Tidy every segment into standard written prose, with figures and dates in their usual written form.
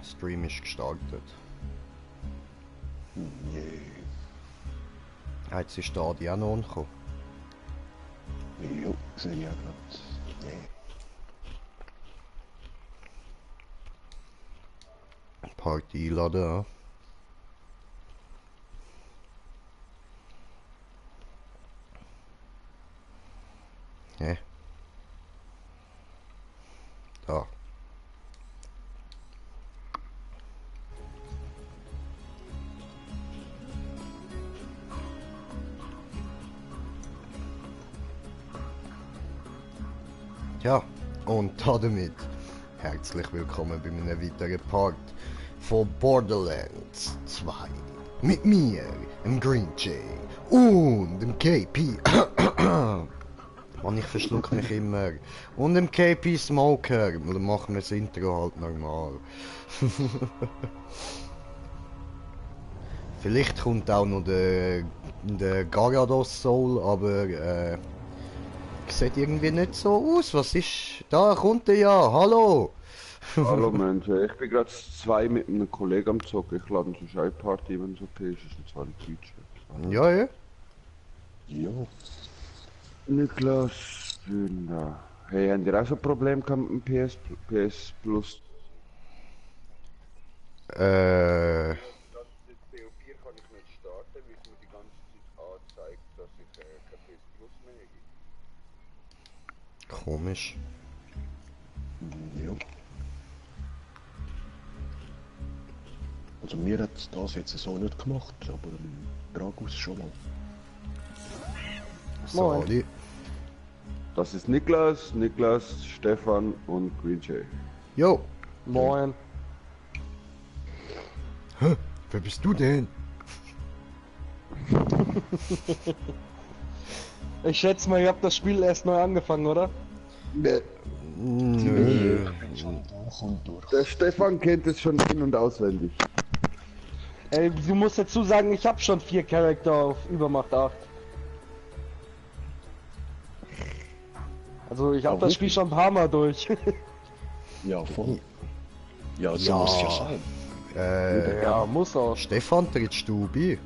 Stream ist gestartet. Nee. Jetzt ist da die auch noch angekommen. Jo, sehe ich ja grad. Nee. Party einladen, ja. Hä? Da. Ja, und damit herzlich willkommen bei einem weiteren Part von Borderlands 2. Mit mir, dem Green Jay und dem KP. Mann, ich verschluck mich immer. Und dem KP Smoker. Dann machen wir das Intro halt normal. Vielleicht kommt auch noch der Garados Soul, aber sieht irgendwie nicht so aus. Was ist? Da kommt er ja. Hallo. Hallo Menschen, ich bin gerade 2 mit einem Kollegen am Zocken. Ich lade uns eine Party, wenn es okay ist. Das ist zwar die Deutsche. Ja, ja. Jo. Niklas Bünder. Hey, habt ihr auch so ein Problem gehabt mit dem PS Plus? Das BO4 kann ich nicht starten, weil es mir die ganze Zeit anzeigt, dass ich kein PS Plus mehr habe. Komisch. Jo. Also mir hat das jetzt so nicht gemacht, aber Dragus schon mal. Sorry. Das ist Niklas, Stefan und Green Jay. Jo. Moin. Hä? Wer bist du denn? Ich schätze mal, ihr habt das Spiel erst neu angefangen, oder? Nö. Durch und durch. Der Stefan kennt es schon in- und auswendig. Ey, du musst dazu sagen, ich habe schon 4 Charakter auf Übermacht 8. Also ich habe Oh, das Spiel schon ein paar Mal durch. Ja, voll. Ja, so Ja. muss ja sein. Ja, muss auch. Stefan, trittst du bei?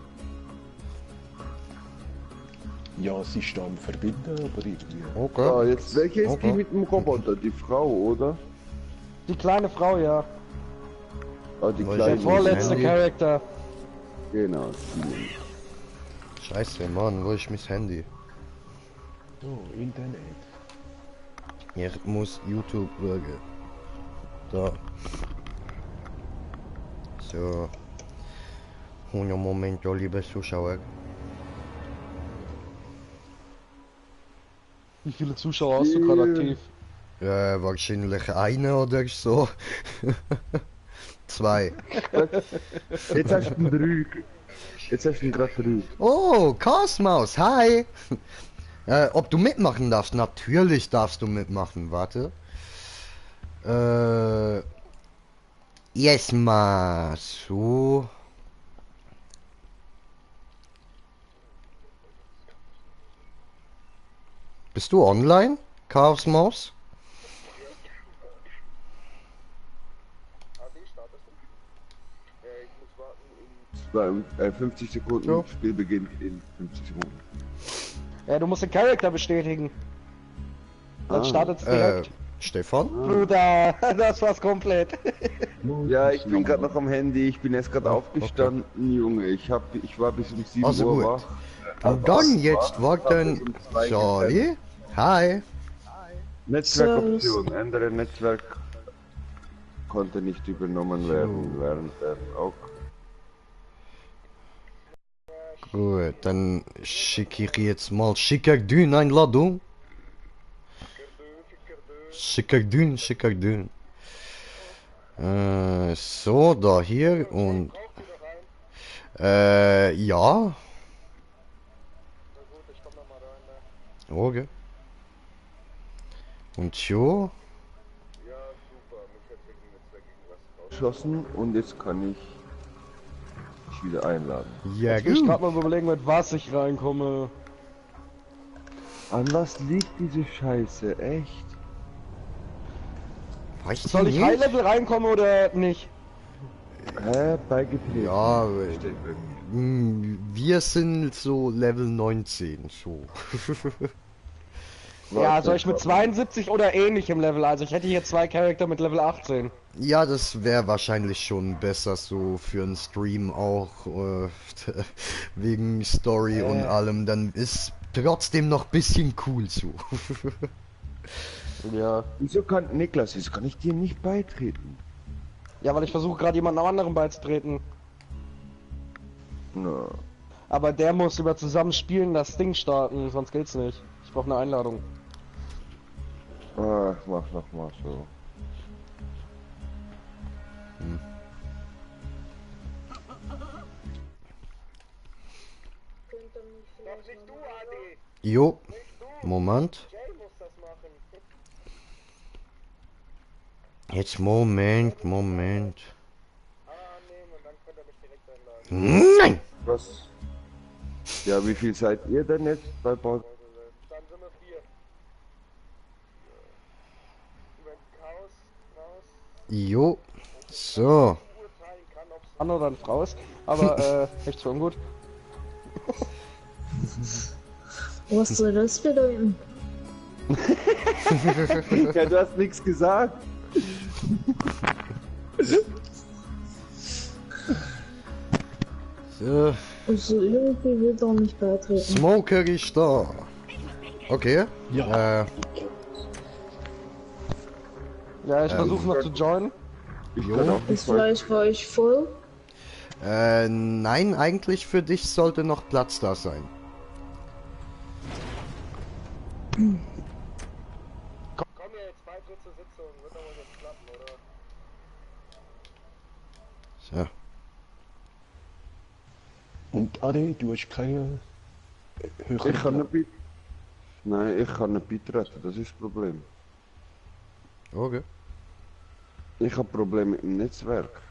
Ja, sie ist da am Verbinden, aber irgendwie. Okay. Ah, jetzt, welche ist Okay. die mit dem Roboter? Die Frau, oder? Die kleine Frau, ja. Ah, die Weil Der kleine. ich vorletzte Handy. Charakter. Genau, die. Scheiße, Mann, wo ist mein Handy? Oh, Internet. Ich muss YouTube schauen. Da. So. Und im Moment, liebe Zuschauer. Wie viele Zuschauer hast du gerade aktiv? Wahrscheinlich eine oder so. 2. Jetzt hast du 3. Jetzt hast du gerade 3. Oh, Cosmos, hi! Ob du mitmachen darfst? Natürlich darfst du mitmachen, warte. Yes, ma, so. Bist du online, Cosmos? 50 Sekunden, So. Spiel beginnt in 50 Sekunden. Ja, du musst den Charakter bestätigen. Dann Ah. startet's direkt. Stefan? Bruder, das war's komplett. Ja, ich bin gerade noch am Handy, ich bin erst gerade Ah, aufgestanden, Junge, ich war bis um 7 Also Uhr gut. wach. Und dann jetzt warten. Sorry. Hi. Netzwerkoption, ändere Netzwerk konnte nicht übernommen werden während der Gut, dann schicke ich jetzt mal Schickerdün Einladung. Schickerdün. So, da hier und ja. Okay. Und so. geschossen und jetzt kann ich dich wieder einladen. Ja, Ich muss gut. gerade mal überlegen, mit was ich reinkomme. An was liegt diese Scheiße? Echt? Weißt du Soll ich nicht? High Level reinkommen oder nicht? Hä? Beigetreten? Ja, Steht wirklich. wir sind so Level 19, so. Ja, soll ich mit 72 oder ähnlichem Level? Also ich hätte hier 2 Charakter mit Level 18. Ja, das wäre wahrscheinlich schon besser so für einen Stream auch, wegen Story und allem. Dann ist trotzdem noch bisschen cool so. Ja. Wieso kann ich dir nicht beitreten? Ja, weil ich versuche gerade jemandem anderen beizutreten. Na. Aber der muss über Zusammenspielen das Ding starten, sonst geht's nicht. Ich brauche eine Einladung. Ah, mach noch mal so. Noch nicht du, Adi. Jo, Moment. Jay muss das machen. Jetzt Moment. Ah, nehmen und dann könnt ihr mich direkt einladen. Nein! Was? Ja, wie viel seid ihr denn jetzt bei Bord? Dann sind wir 4. Wenn Chaos raus Jo, so. urteilen kann, ob es Mann oder eine Frau ist, aber echt schon gut. Was soll das bedeuten? Ja, du hast nichts gesagt. So, Also irgendwie will doch nicht beitreten. Smoker ist da. Okay. Ja. Ja, ich versuche noch zu joinen. Ich kann auch Ist nicht Fleisch für euch voll? Nein, eigentlich für dich sollte noch Platz da sein. Komm ja jetzt bald zur Sitzung, wird aber jetzt klappen, oder? So. Und Adi, du hast keine höhere... Ich kann nicht beitreten. Nein, ich kann nicht beitreten, das ist das Problem. Okay. Ich habe Probleme mit dem Netzwerk.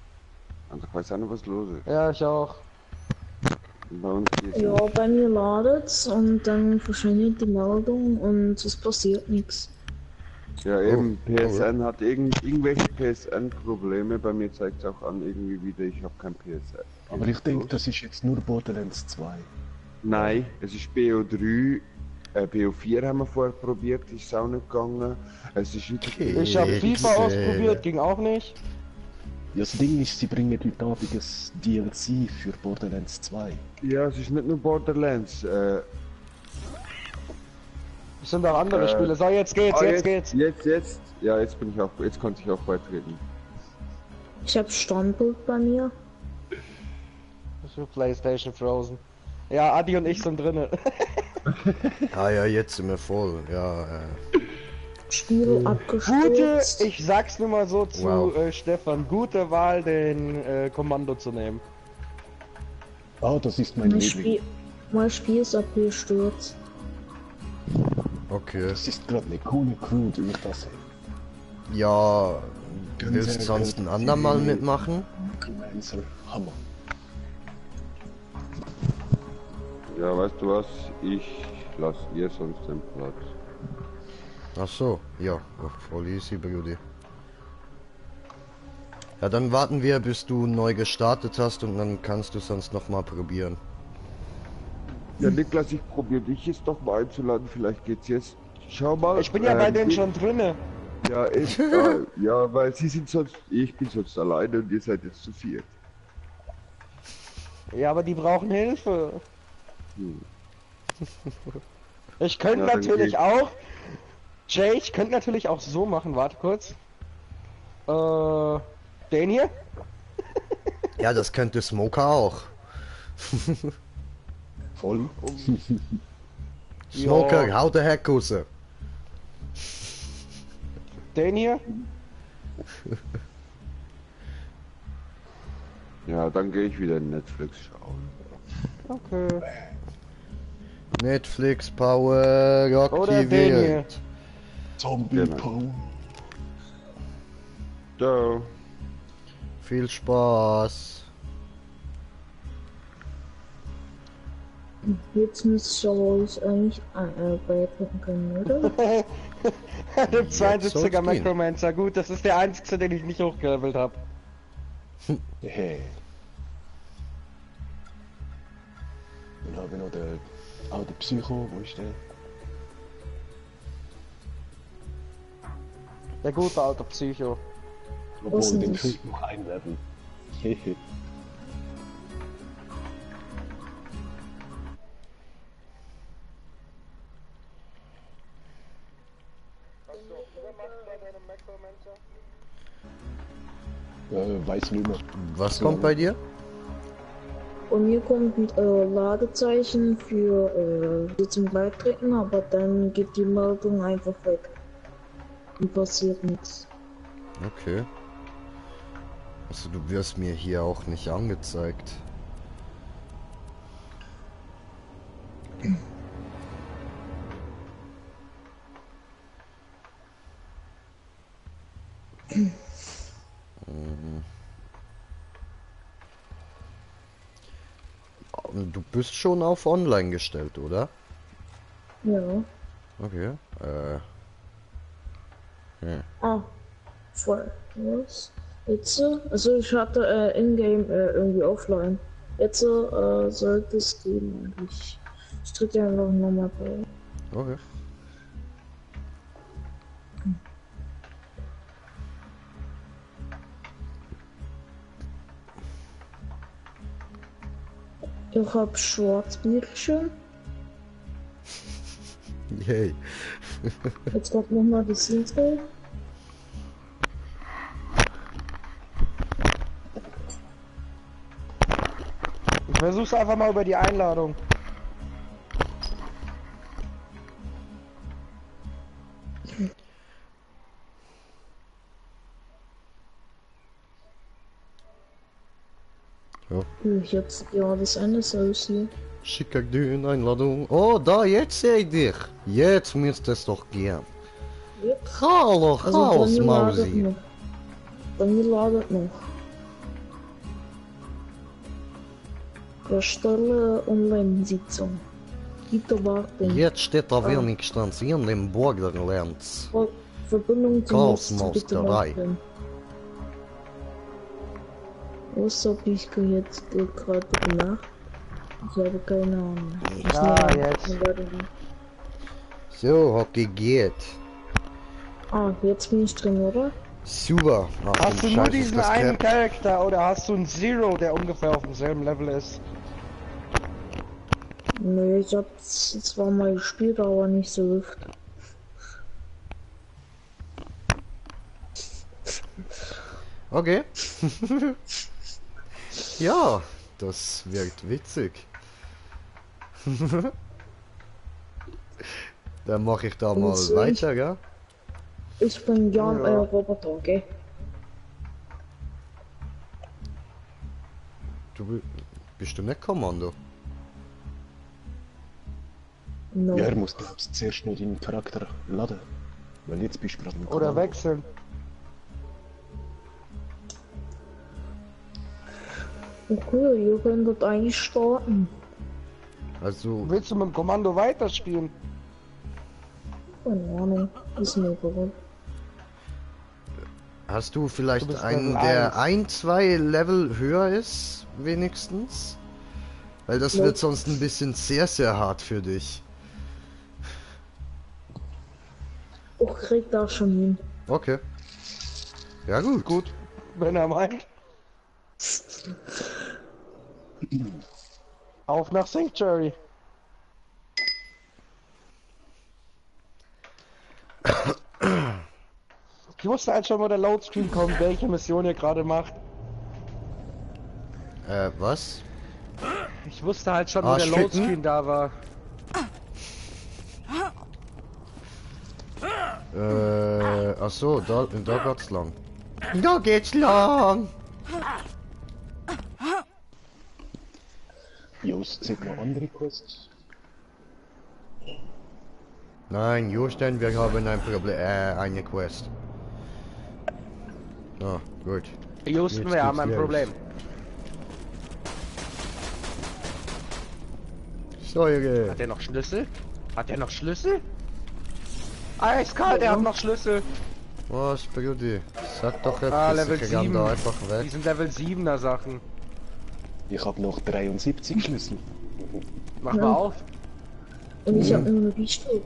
Und ich weiß auch nicht, was los ist. Ja, ich auch. Bei uns geht's Ja, bei mir ladet's und dann verschwindet die Meldung und es passiert nichts. Ja, eben, Oh, PSN hat irgendwelche PSN-Probleme. Bei mir zeigt es auch an, irgendwie wieder, ich habe kein PSN. Aber ich denke, das ist jetzt nur Borderlands 2. Nein, es ist BO3, BO4 haben wir vorher probiert, ist auch nicht gegangen. Es ist wieder Ich habe FIFA ausprobiert, ging auch nicht. Ja, das Ding ist, sie bringen heute Abend ein DLC für Borderlands 2. Ja, es ist nicht nur Borderlands. Es sind auch andere Spiele. So, jetzt geht's, jetzt geht's. Jetzt. Ja, jetzt konnte ich auch beitreten. Ich habe Standbild bei mir. Für PlayStation Frozen. Ja, Adi und ich sind drinne. Ah ja, jetzt sind wir voll. Ja, Spiel Gute, abgestürzt. ich sag's nur mal so zu Wow. Stefan, gute Wahl, den Kommando zu nehmen. Ah, das ist mein Liebling. Mein Spiel ist abgestürzt. okay. Das ist gerade eine coole Crew, die ich das sehe. Ja, du Ganz willst sehr sonst ein gut. andermal mitmachen? Commander, Hammer. Ja, weißt du was? Ich lasse ihr sonst den Platz. Ach so, ja, voll easy, Brudi. Ja, dann warten wir, bis du neu gestartet hast und dann kannst du sonst noch mal probieren. Ja, Niklas, ich probiere dich jetzt doch mal einzuladen, vielleicht geht's jetzt. Schau mal. Ich bin ja bei denen schon drinne. Ja, ja, weil ich bin sonst alleine und ihr seid jetzt zu viert. Ja, aber die brauchen Hilfe. Ich könnte Ja, dann natürlich geht. auch... Jay, ich könnte natürlich auch so machen, warte kurz. Den hier? Ja, das könnte Smoker auch. Voll. Smoker, Ja. hau der Heckkusse. Den hier? Ja, dann gehe ich wieder in Netflix schauen. Okay. Netflix Power Oder den hier. aktiviert. Zombie Genau. Power. Ciao. Viel Spaß. Jetzt müsste ich aber euch eigentlich beitreten können, oder? Der 72er soll's gehen. Necromancer, gut, das ist der einzige, den ich nicht hochgelevelt habe. Hey. Dann habe ich noch den alten Psycho, wo ist der? Der gute alte Psycho. Obwohl, ist denn den das? kriegt noch ein Level. Hehe. Weiß nicht mehr. Was kommt bei dir? Und mir kommt ein Ladezeichen für zum Beitreten, aber dann geht die Meldung einfach weg. Und passiert nichts. Okay. Also du wirst mir hier auch nicht angezeigt. Du bist schon auf Online gestellt, oder? Ja. Okay. Ah, voll. Was? Jetzt? Also ich hatte in-game irgendwie offline. Jetzt sollte es gehen eigentlich. Ich drücke einfach nochmal bei. Okay. Ich hab Schwarzbildschirm. Yay. Jetzt kommt nochmal das Intro. Ich versuch's einfach mal über die Einladung. Jetzt, ja, das eine ist alles hier. Schick ich dir eine Einladung. Oh, da, jetzt sehe ich dich. Jetzt müsste es doch gehen. Jetzt. Hallo, Also bei Chaos, mir ladet Mausi. noch. Bei mir ladet noch. Erstelle Online-Sitzung. Bitte warten. Jetzt steht da wenigstens in dem Borderlands. Verbindung zum Chaos Netz, Maus bitte 3. warten. Was hab ich jetzt gerade gemacht? Ich habe keine Ahnung. Ah, jetzt. So, Hockey geht. Ah, jetzt bin ich drin, oder? Super. Ach, Hast du Scheiß nur ist diesen das einen Cap. Charakter oder hast du einen Zero, der ungefähr auf demselben Level ist? Nee, ich hab zwar mal gespielt, aber nicht so oft. Okay. Ja, das wirkt witzig. Dann mache ich da mal Und weiter, gell? Ich bin Jan Ja. Roboter, okay? Bist du nicht Kommando? No. Ja, er muss glaubst zuerst noch deinen Charakter laden. Weil jetzt bist du gerade im Oder Kommando. wechseln? Okay, ihr könntet eigentlich starten. Also, Willst du mit dem Kommando weiterspielen? Keine Ahnung, ist mir egal. hast du Du vielleicht bist einen, Level der 1. 2 Level höher ist, wenigstens? Weil das Ja. wird sonst ein bisschen sehr, sehr hart für dich. Ich krieg da schon hin. Okay. Ja gut. Gut, wenn er meint. Auf nach Sanctuary. Ich wusste halt schon, wo der Loadscreen kommt, welche Mission ihr gerade macht. Was? Ich wusste halt schon, wo Ah, der Schwitten? Loadscreen da war. Ach so, da geht's lang. Da geht's lang! Just, sind noch andere Quests? Nein, Jostein, wir haben ein Problem, eine Quest. Ah, gut. Houston, Jetzt wir haben geht's ein los. Problem. Säure. Hat er noch Schlüssel? Hat er noch Schlüssel? Eiskalt, er hat noch Schlüssel. Was, Brudi? Sag doch etwas, Ah, Level ich renn 7. da einfach Die weg. sind Level 7er Sachen. Ich habe noch 73 Schlüssel. Mach Ja. mal auf. Und ich hab nur eine Pistole.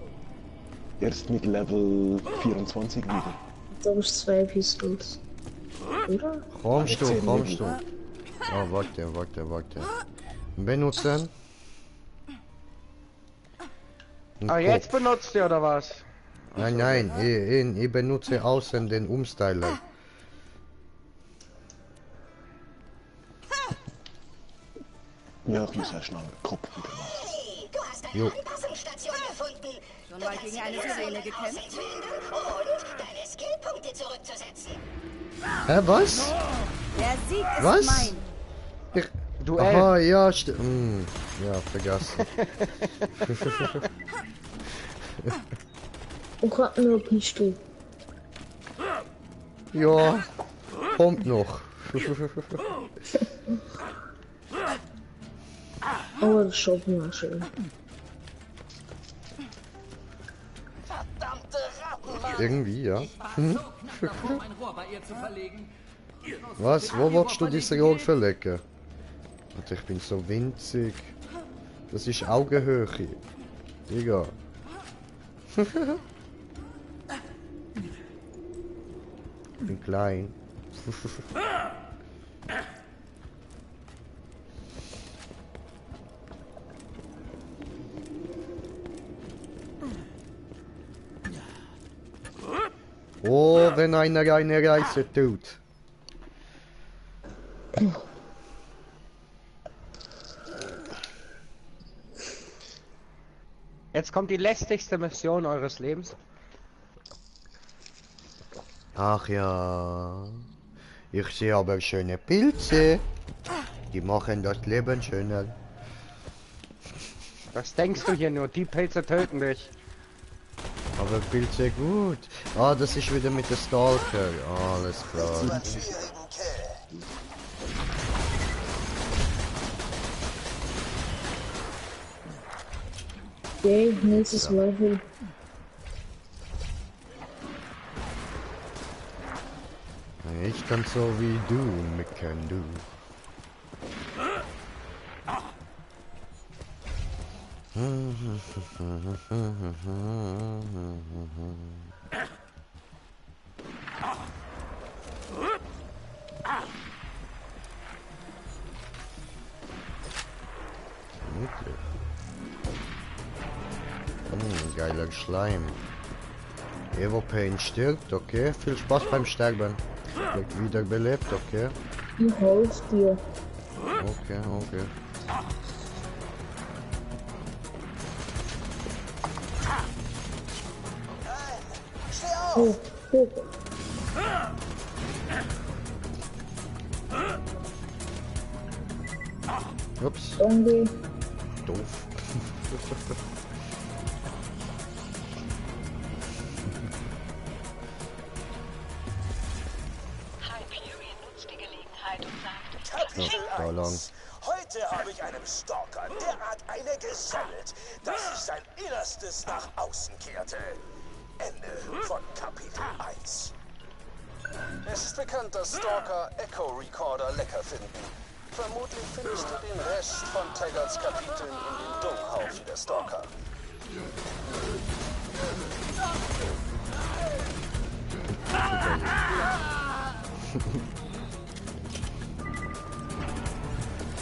Erst mit Level 24 wieder. Da habe ich 2 Pistols. Oder? Kommst du, 10 kommst du. Leben. Oh, warte. Benutzen. Ein Ah, jetzt Kopf. benutzt ihr oder was? Nein, ich benutze außen den Umstyler. Ja, ich muss erst schnell den Kopf wieder machen. Hey, du hast eine Jo. Anpassungsstation gefunden. Schon mal gegen eine Sirene gekämpft? Und deine Skillpunkte zurückzusetzen. Hä, was? Der Sieg ist Was? mein. Ich... Duell. Aha, ja, ja, vergessen. Ich hab nur eine Pistole. Ja, kommt noch. Aber das schaut mir schön. Verdammte Rattenmann. Irgendwie, ja. ein Rohr bei ihr zu verlegen. Was? Wo willst du diese Rohr verlegen? Warte, ich bin so winzig. Das ist Augenhöhe. Digga. Ich bin klein. Oh, wenn einer eine Reise tut. Jetzt kommt die lästigste Mission eures Lebens. Ach ja. Ich sehe aber schöne Pilze. Die machen das Leben schöner. Was denkst du hier nur? Die Pilze töten dich. Aber Pilze gut. Ah, das ist wieder mit der Stalker. Alles klar. Okay, nächstes Level. Ich kann so wie du, meckern du. Geiler Schleim. Evo Pain stirbt, okay. Viel Spaß beim Sterben. Wird wiederbelebt, okay. Ich helfe dir. Okay. Oh, guck. Ups, Danke. doof. Hyperion nutzt die Gelegenheit und sagt, Kapitel da lang. 1. Heute habe ich einem Stalker derart eine gesammelt, dass sich sein Innerstes nach außen kehrte. Ende von Kapitel 1. Es ist bekannt, dass Stalker Echo Recorder lecker finden. Vermutlich findest du den Rest von Taggarts Kapiteln in den Dunghaufen der Stalker.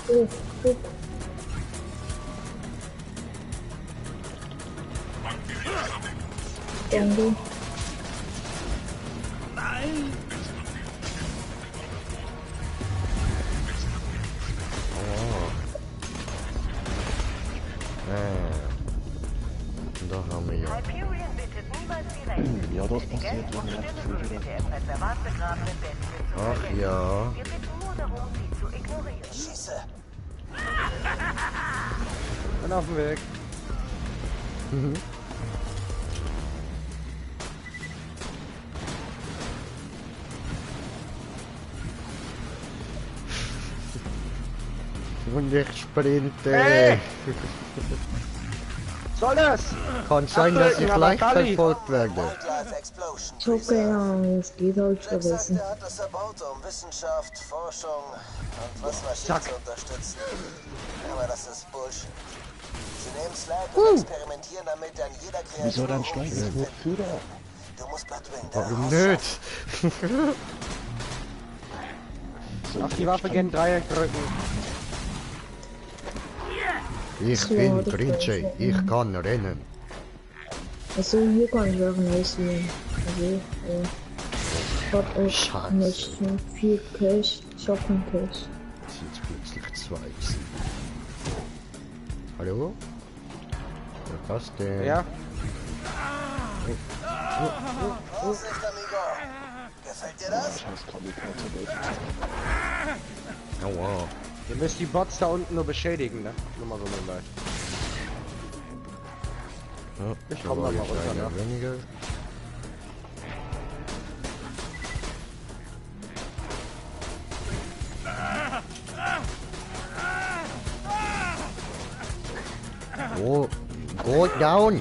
Oh, guck. Danke. Da haben wir ja. Hyperion bittet niemals direkt. Ja, das passiert, wenn man nicht Stimme früher. der im Reservat begrabenen Bändchen zu Ach verwenden. ja. Wir bitten nur darum, sie zu ignorieren. Schieße! Bin auf dem Weg. Und ich sprinte. Hey! soll das? Kann sein, dass ich Abdrücken, leicht aber Kali. verfolgt werde. Wildlife Explosion. Ich hab keine Ahnung, es geht halt Rick sagt, vergessen. er hat das erbaut, um Wissenschaft, Forschung und was weiß ich Zack. zu unterstützen. Aber das ist Bullshit. Sie nehmen Slag und experimentieren damit an jeder Kreatur. Wieso dann um steigen sie zu nur finden. Führer? Du musst Bloodwing Warum daraus nicht? Auf die Waffe gegen Dreieck drücken. Ich bin Grinche, ich kann rennen. Also hier kann ich auch auswählen. Also, ich hab auch Scheiße. nicht viel Cash. Ich hab keinen Cash. Das sind jetzt plötzlich 2 gewesen. Hallo? Wer passt denn? Ja. Vorsicht, Amigo. Gefällt dir das? Scheiß Kamikaze. Aua. Ihr müsst die Bots da unten nur beschädigen, ne? Nur mal so nebenbei. Ja, Ich da komm war noch mal jetzt runter, einer ne? weniger. Oh, go down!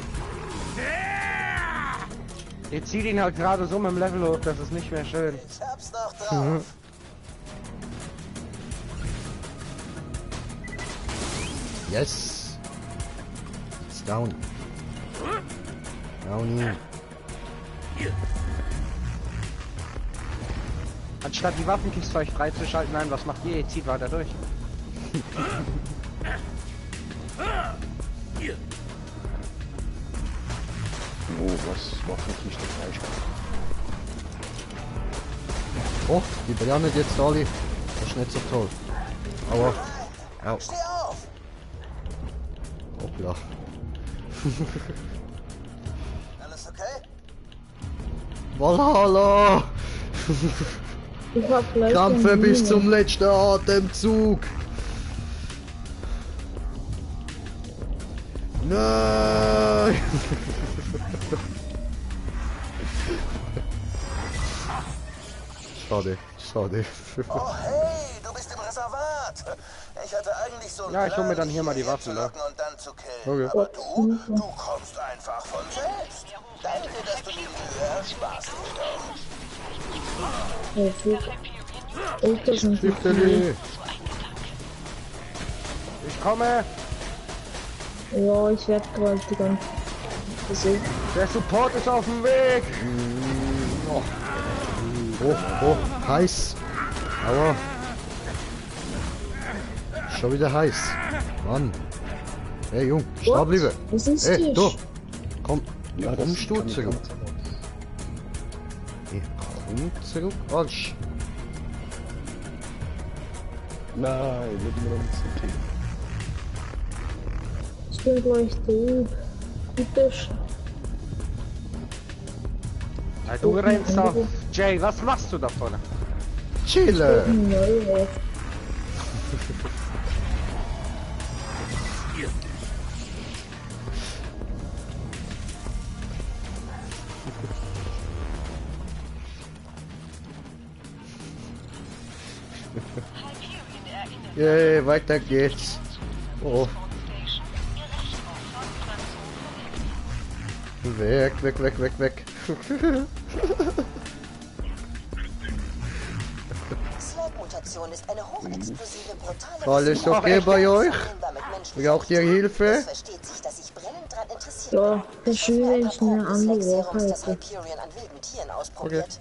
Ihr zieht ihn halt gerade so mit dem Level hoch, das ist nicht mehr schön. Ich hab's noch drauf. Yes! It's down. Downy. Anstatt die Waffenkiste euch freizuschalten, nein, was macht ihr? Ihr zieht weiter durch. Oh, was macht natürlich der falsch? Oh, die brennen jetzt alle. Das ist nicht so toll. Aua. Au. Steh auf! Hoppla. Alles okay? Valhalla! Ich hab gleich Kämpfe den bis Mine. zum letzten Atemzug! Nein! Schade, schade. Oh hey, du bist im Reservat. Ich hatte eigentlich so einen Ja, ich hol mir Plan, dann hier mal die dich Waffen, ne? hinzulocken und dann zu killen. Okay. Aber du kommst einfach von selbst. Danke, dass du mir die Mühe ersparst. Ja, viel. Oh, das sind die Bitte. Ich komme! Ja, ich werd gerade die ganze gesehen. Der Support ist auf dem Weg! Oh, oh, heiß. Aua. Schon wieder heiß. Mann. Hey, Jung, stehen bleiben. Was ist Hey, das? du. Komm, Ja, das kommst du kann ich zurück? ganz anders. Ich komm zurück, Arsch. Nein, mit mir nicht zum Thema. Ich bin gleich da. Bitte. Ja, du rennst auf. Jay, was machst du da vorne? Chille. Neu. Yay, weiter geht's. Oh. Weg, weg, weg, weg, weg. Slag-Mutation ist eine hochexplosive, brutale... Alles okay bei euch? Braucht ihr Hilfe? Es versteht sich, dass ich brennend daran interessiert Ja, das schwöre ich mir an die Slag-Serums, das Woche. Hyperion an wilden Tieren ausprobiert.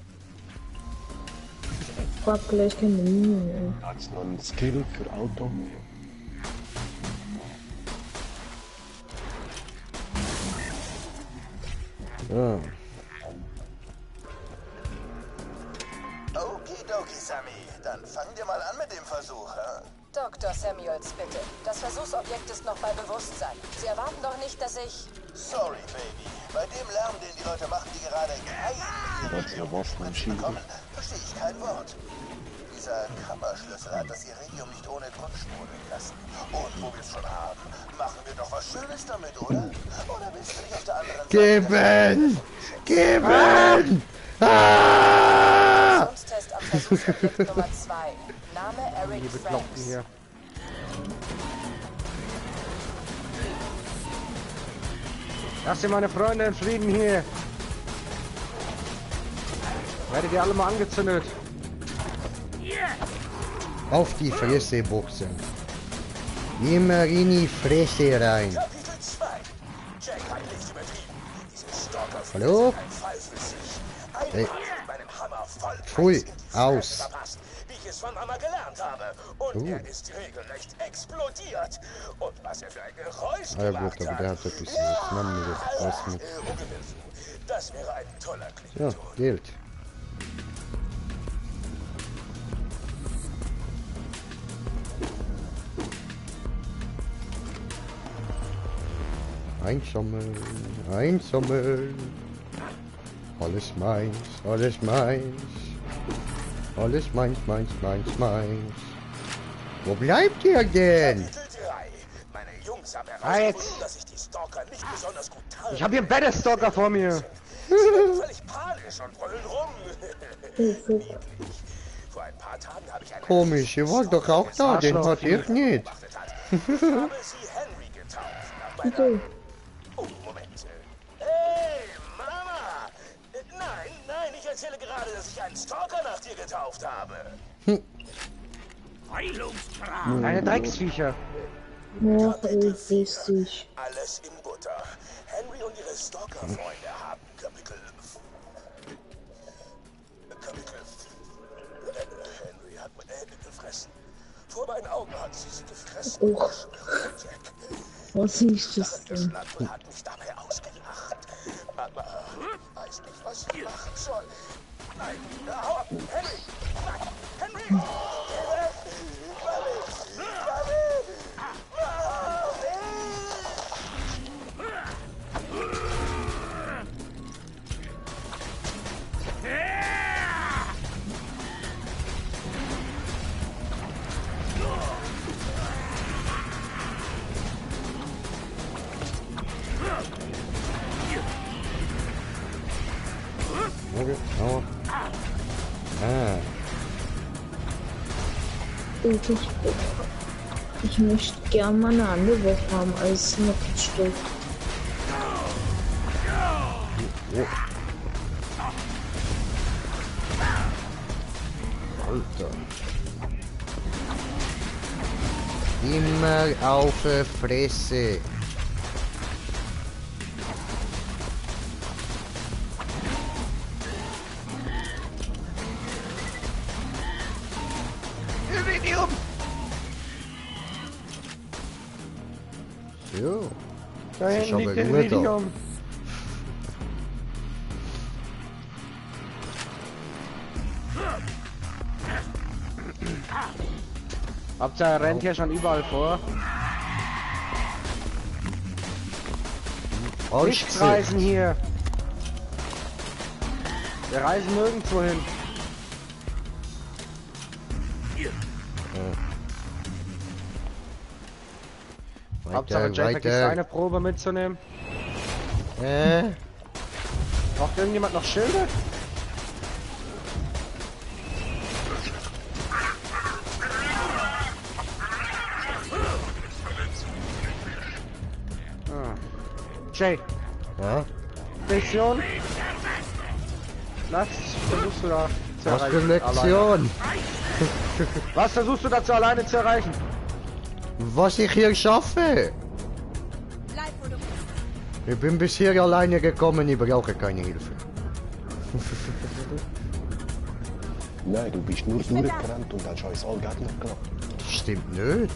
Ich hab gleich keine Mine mehr. Hat's noch einen Skill für Auto? Ja. Okidoki, Sammy. Dann fangen wir mal an mit dem Versuch, hä? Dr. Samuels, bitte. Das Versuchsobjekt ist noch bei Bewusstsein. Sie erwarten doch nicht, dass ich... Sorry, Baby. Bei dem Lärm, den die Leute machen, die gerade Was ja was von Schild? verstehe ich kein Wort. Dieser Kammerschlüssel hat das Iridium nicht ohne Grund sprudeln lassen. Und wo wir es schon haben, machen wir doch was Schönes damit, oder? Oder willst du nicht auf der anderen Geben! Geben! Ah! Funktionstest am Versuchsobjekt Nummer 2. Name Eric Die Bekloppten Franks. hier. Lasst ihr meine Freunde in Frieden hier. Werdet ihr alle mal angezündet. Auf die Fresse boxen. Immer in die Fresse rein. Kapitel 2. Jack hat nicht übertrieben. Diese Stalker Hallo? ein Fall für sich. Hey. Einmal mit meinem Hammer voll Pfui, in die aus. Fresse verpasst, wie ich es von Mama gelernt habe. Und er ist regelrecht explodiert. Und was er für ein Geräusch Ah ja gemacht gut, aber der hat etwas Ja, was mit. ungewissen. Das wäre ein toller Ja, Klingelton. Geld. Einsammeln, einsammeln. Alles meins, alles meins. Alles meins, meins, meins, meins. Wo bleibt ihr denn? Kapitel 3. Meine Jungs haben Ah, jetzt. herausgefunden, dass ich die Stalker nicht besonders gut tarne. Ich habe hier einen Battlestalker vor mir. Sie werden völlig panisch und brüllen rum. Niedlich. Vor ein paar Tagen habe ich einen Komisch, ihr wollt doch auch da, den hat ich nicht. beobachtet hat. Ich habe sie Henry getauft. Nach meiner... Oh, Moment. Hey, Mama! Nein, nein, ich erzähle gerade, dass ich einen Stalker nach dir getauft habe. Heilungskram. Eine Drecksviecher. Ja, richtig. Alles in Butter. Henry und ihre Stalker-Freunde haben Kapitel... Henry hat meine Hände gefressen. Vor meinen Augen hat sie sie gefressen. Oh. Jack. Was ist das Der denn? Schlappe hat mich dabei ausgelacht. Aber weiß nicht, was ich machen soll. Nein, hau ab! Henry! Nein! Henry! Geh weg! Mami! Mami! Okay, aua. Ah, Ich möchte gerne mal eine andere Waffe haben als noch ein Stück. Alter. Immer auf die Fresse. So. Da Das ist hinten liegt aber der gut da. Iridium. Hauptsache er rennt hier schon überall vor. Nichts reisen hier. Wir reisen nirgendwo hin. Hauptsache Jack vergisst eine Probe mitzunehmen. Braucht irgendjemand noch Schilde? Jay. Ja? Lektion? Was versuchst du da zu Was erreichen? für Lektion? Was versuchst du dazu alleine zu erreichen? Was ich hier schaffe? Ich bin bis hier alleine gekommen, ich brauche keine Hilfe. Nein, du bist nur durchgerannt und hast uns alle Gegner genommen. Das stimmt nicht.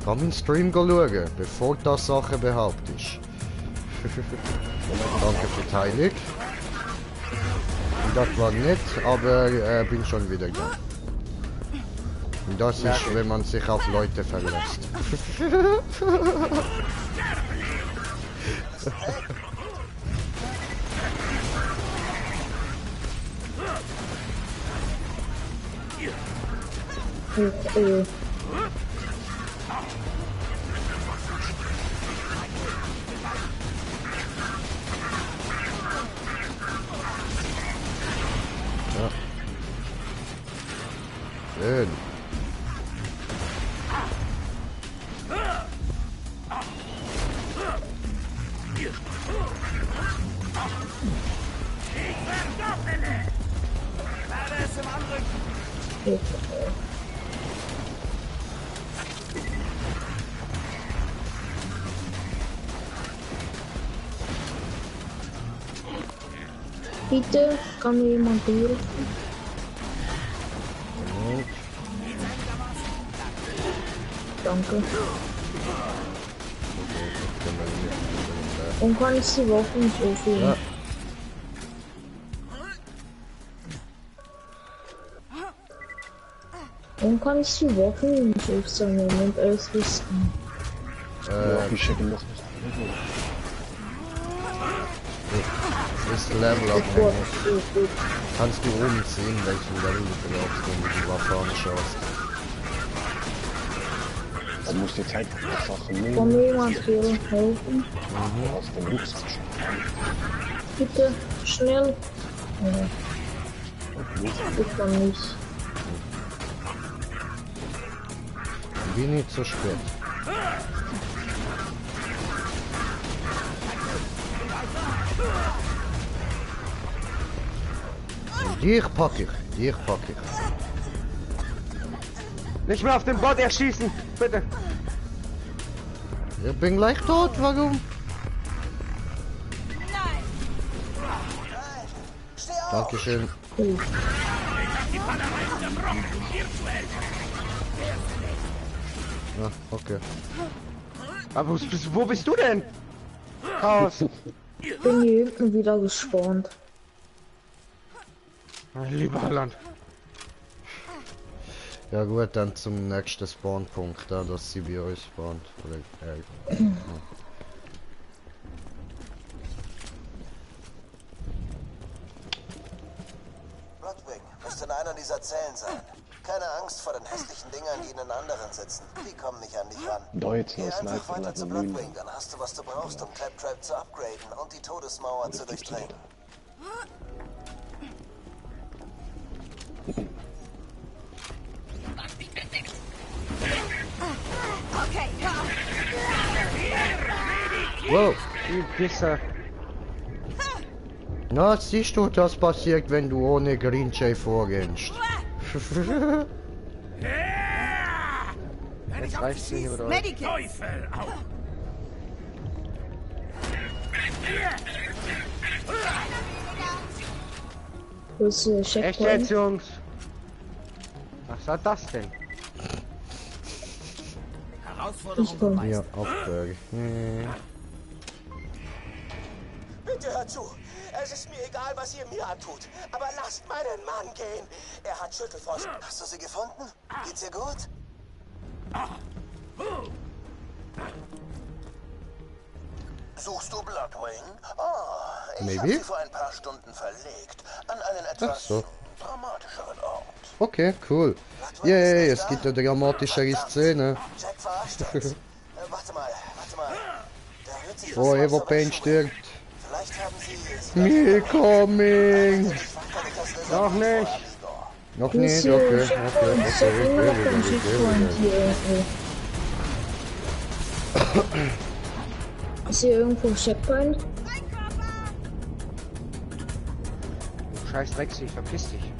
Komm in den Stream schauen, bevor du das Sachen behauptest. Danke für die Teilung. Das war nett, aber bin schon wieder da. Und das ist, wenn man sich auf Leute verlässt. Ja. Schön. Bitte, kann mir jemand helfen? Danke. Und kann ich die Waffen aufheben? Ja. Und kann ich die Waffen nicht aufsammeln und ausrüsten? Ich schicke noch nicht. Das Level abhängig. Kannst du oben sehen, welchen Level du glaubst, wenn du die Waffe anschaust. Dann musst du jetzt halt Sachen nehmen. Kann mir jemand helfen? Aus dem Rucksack. Bitte, schnell. Ja. Ich kann nicht. Bin nicht so spät. Dich pack ich. Nicht mehr auf den Bot erschießen, bitte. Ich bin gleich tot, warum? Nein! Steh auf! Dankeschön. Ja, okay. Aber wo bist du denn? Chaos. Ich bin hier hinten wieder gespawnt. Lieber Holland. Ja gut, dann zum nächsten Spawnpunkt, da dass sie bei euch spawnt. Oder, Bloodwing müsste in einer dieser Zellen sein. Keine Angst vor den hässlichen Dingern, die in den anderen sitzen. Die kommen nicht an dich ran. Da jetzt Geh noch einfach Sniper weiter nach zu dem Mühlen. Bloodwing, dann hast du, was du brauchst, um Claptrap zu upgraden und die Todesmauer zu durchdringen. Okay, ja. wow. Die Pisse. Na, siehst du, das passiert, wenn du ohne Green Jay vorgehst. Jetzt reicht's nicht oder? Medikits. Wo ist der Echt jetzt, Checkpoint? Jungs? Was war das denn? Ich komm. Ja, Auftrag. Bitte hört zu. Es ist mir egal, was ihr mir antut. Aber lasst meinen Mann gehen. Er hat Schüttelfrost. Hast du sie gefunden? Geht's ihr gut? Suchst du Bloodwing? Ich Maybe. habe sie vor ein paar Stunden verlegt. An einen etwas so. dramatischeren Ort. Okay, cool. Yay, es gibt eine dramatischere Szene. Jack verarscht uns. Warte mal. Da hört sich Forever Pain stirbt. Vielleicht haben sie... Me coming! Noch nicht. Noch Wo nicht? ist Okay, der okay, Checkpoint? Ich sag immer noch keinen Checkpoint hier irgendwo. Ist hier irgendwo ein Checkpoint? Scheiß Rexy, verpiss dich.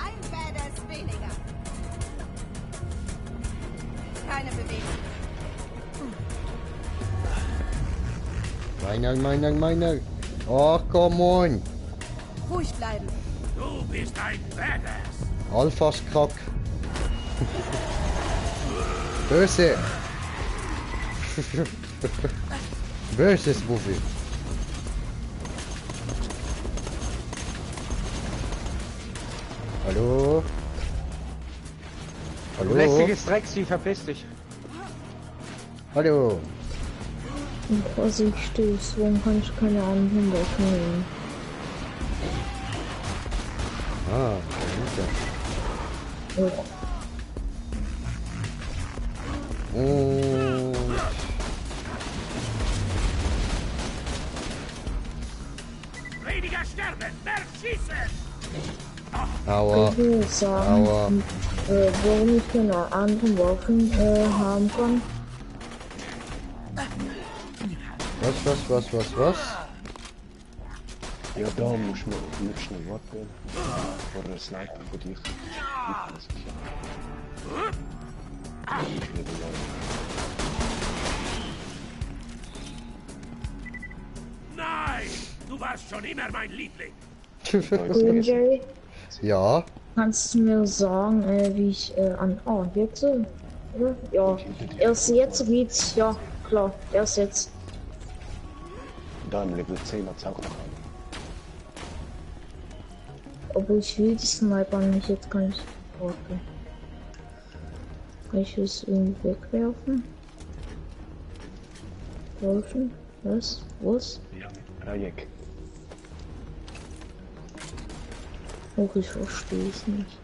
Ein Badass weniger. Keine Bewegung. Meiner. Oh, come on. Ruhig bleiben. Du bist ein Badass. Alphas Kack. Böse. Böses Buffy. Hallo? Hallo? Lästiges Rexy, verpiss dich. Hallo? Vorsichtig, warum kann ich keine anderen Waffen nehmen? Ah, Ja. und... Weniger sterben, mehr schießen. Aua. Ich will sagen, Aua. warum ich keine anderen Waffen haben kann. Was? Ja, da musst du nicht schnell warten. Vor einer Sniper von dich. Nein! Du warst schon immer mein Liebling! Green Jerry, Ja. kannst du mir sagen, wie ich an... Oh, jetzt so? Oder? Ja. Erst jetzt geht's. Ja, klar. Erst jetzt. Da im Level 10 hat's auch noch einen. Obwohl ich will die Sniper nicht. Jetzt kann ich... Okay. Kann ich es irgendwie wegwerfen? Werfen? Was? Ja, mit Dreieck. Oh, ich verstehe es nicht.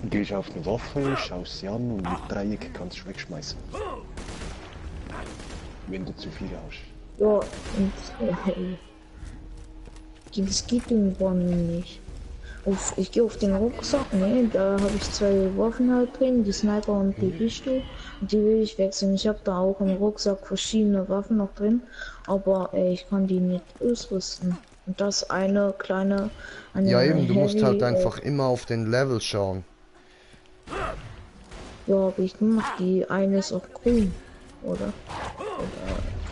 Du gehst auf eine Waffe, schaust sie an und mit Dreieck kannst du wegschmeißen. Wenn du zu viel hast. Ja, und das geht irgendwann nicht. Ich gehe auf den Rucksack, ne, da habe ich 2 Waffen halt drin, die Sniper und die Pistole. Und die will ich wechseln. Ich habe da auch im Rucksack verschiedene Waffen noch drin, aber ich kann die nicht ausrüsten. Und das eine kleine... Ja eben, du musst halt einfach immer auf den Level schauen. Ja, aber ich gemacht, die eine ist auch grün, oder?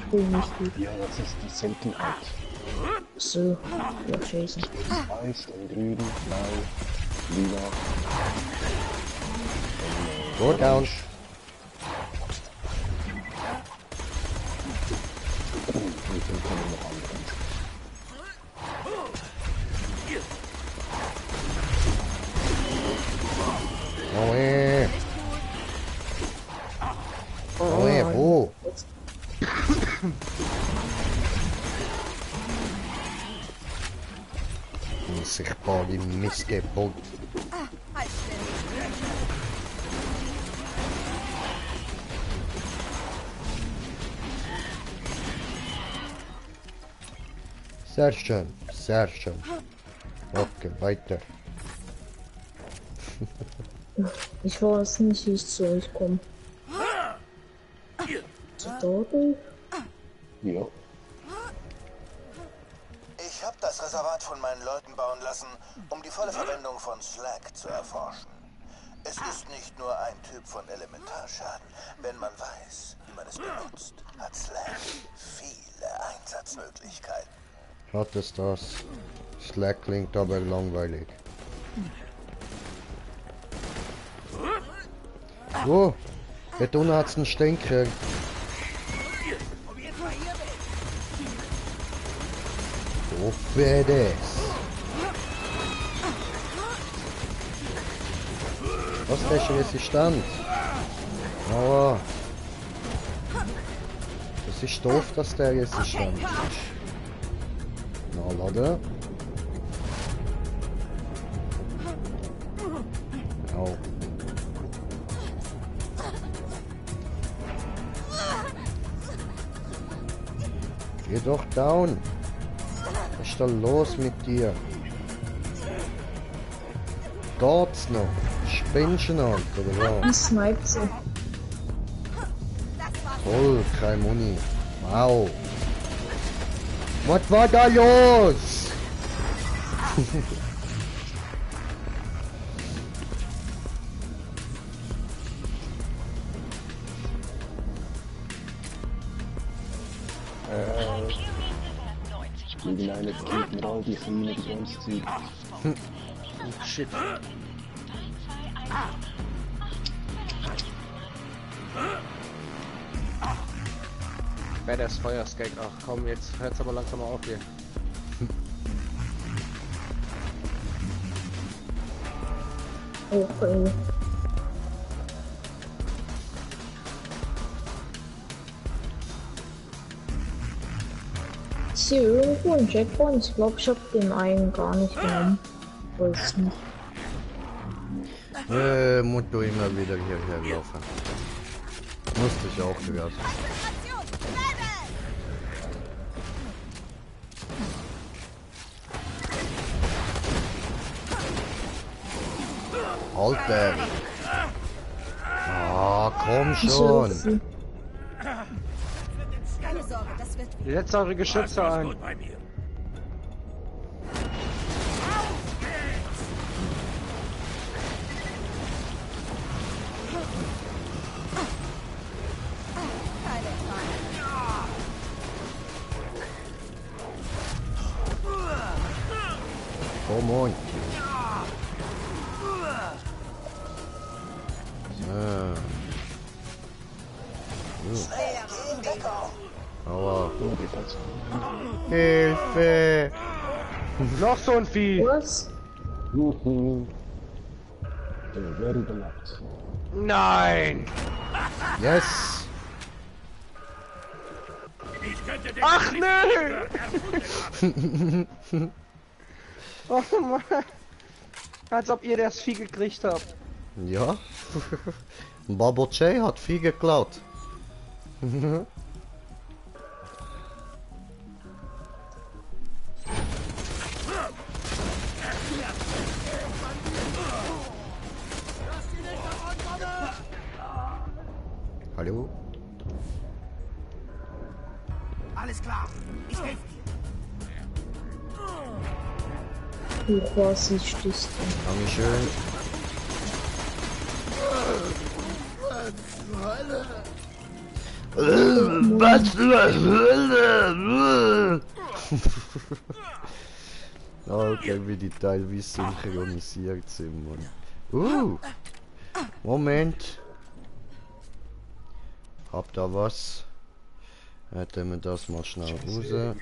Grün nicht gut. Ja, das ist die Seltenheit. So, ja, scheiße. Weiß, dann grün, blau, lila. Go down. Und dann kommen noch andere. Oh. Unsichtbar, die Missgeburt. Sehr schön, sehr schön. Okay, weiter. Ich weiß nicht, wie ich zu euch komme. Dort? Ja. Ich habe das Reservat von meinen Leuten bauen lassen, um die volle Verwendung von Slag zu erforschen. Es ist nicht nur ein Typ von Elementarschaden. Wenn man weiß, wie man es benutzt, hat Slag viele Einsatzmöglichkeiten. Was ist das? Slag klingt aber langweilig. Oh, hier unten hat's einen Stinker. So badass. Was ist der resistent? Aber es ist doof, dass der resistent ist. Na, lade. Au. Geh doch down. Was ist da los mit dir? Geht's noch? Spinnst du noch, oder was? Sniped sie. Voll, kein Muni. Wow. Was war da los? Irgendeiner killt mir all die Kleinen die ganze Zeit. Oh, shit. Wer das Feuerskag? Ach komm, jetzt hört's aber langsam mal auf hier. Okay. Ist hier irgendwo ein Checkpoint? Ich glaube, ich habe den einen gar nicht genommen. Weiß nicht. Musst du immer wieder hierher laufen. Musste ich auch wieder. Alter! Ah, komm schon! verschwindet wieder. Setzt eure Geschütze Was ein. gut bei mir? Keine Frage. Komm on. Schnell, geh, Deckung! Aua. Oh, die Falls. Hilfe! Noch so ein Vieh. Was? Very beloved. Nein. Yes! Ich könnte den Ach nö. Oh Mann. Als ob ihr das Vieh gekriegt habt. Ja. Babo J hat viel geklaut. Hallo? Alles klar, ich helfe dir. Hochvorsichtig. Dankeschön. Was zur Hölle? Okay, wie die teilweise synchronisiert sind, Mann. Moment. Hab da was. Hätten wir das mal schnell raus.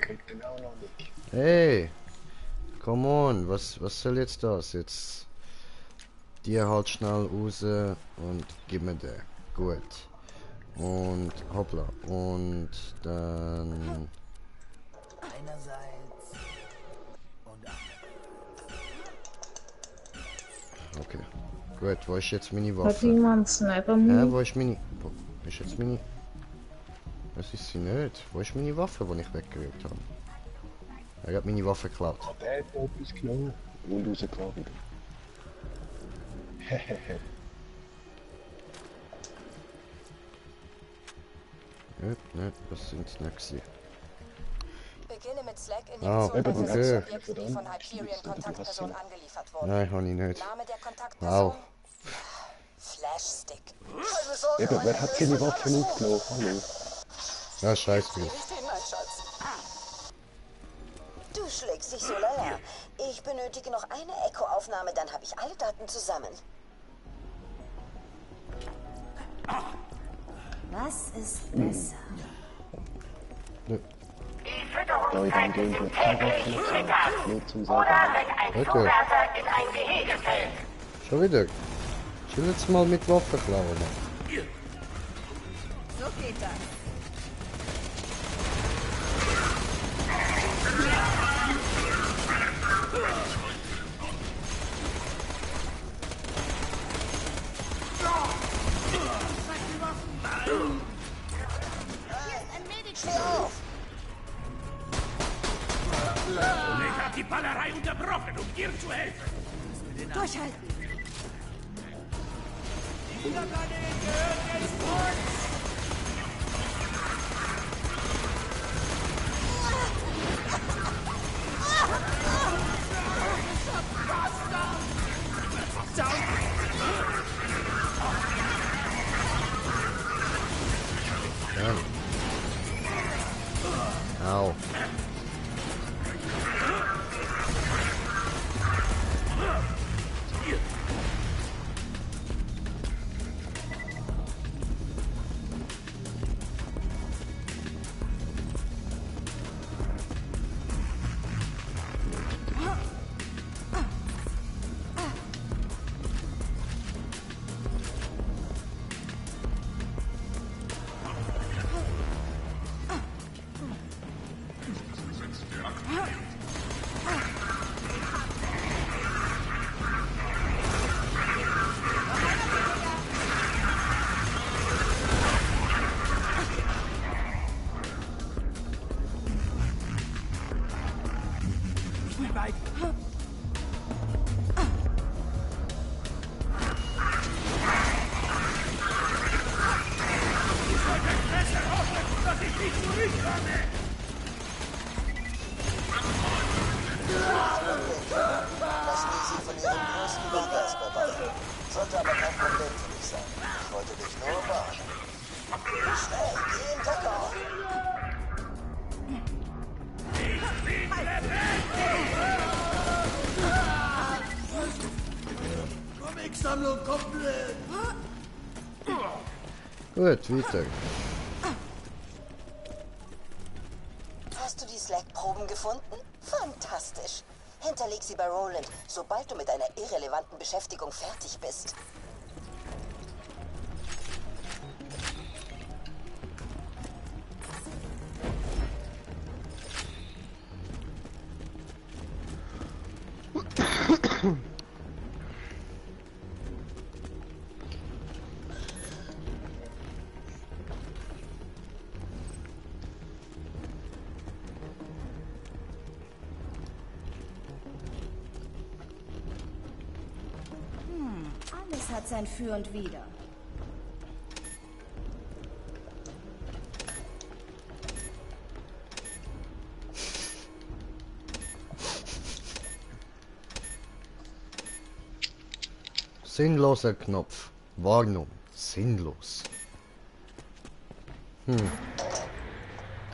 Hey! Come on, was soll jetzt das? Jetzt die halt schnell raus und gib mir den. Gut. Und hoppla. Und dann. Einerseits und Okay. Gut, wo ist jetzt meine Hat Waffe? jemand Sniper-Muni? Wo ist meine. Wo ist jetzt meine. Das ist sie nicht. Wo ist meine Waffe, die ich weggerückt habe? Er hat meine Waffe geklaut. Der hat etwas genommen und rausgeklagen. Hehehe. Nicht, das sind es nicht gewesen. Beginne mit Ah, Slack-Injektion bei okay. Versuchsobjekten, die von Hyperion-Kontaktpersonen angeliefert wurden. Nein, habe ich nicht. Name der Kontaktperson? Wow. Flashstick. Keine Sorge, Eben, wer hat seine Waffen aufgenommen? Hallo. Ja, scheiße. Krieg ich den, mein Schatz? Du schlägst dich so lala. Ich benötige noch eine Echo-Aufnahme, dann habe ich alle Daten zusammen. Was ist besser? Da ich dann gehen mit keiner Waffe nicht zum Sagen. Okay. in ein Gehege fällt. Schon wieder. Ich will jetzt mal mit Waffen klauen. Mann. So geht das. steh auf! Ich hab die Ballerei unterbrochen, um dir zu helfen. Durchhalten. Au. Lassen wir sie von ihrem größten Ballast bewachen. Sollte aber kein Problem für dich sein. Ich wollte dich nur warnen. Schnell, geh in Deckung! Comic-Sammlung komplett! Gut, weiter. Hast du die Slack-Proben gefunden? Fantastisch. Hinterleg sie bei Roland, sobald du mit einer irrelevanten Beschäftigung fertig bist. Alles hat sein Für und Wider. Sinnloser Knopf. Warnung. Sinnlos.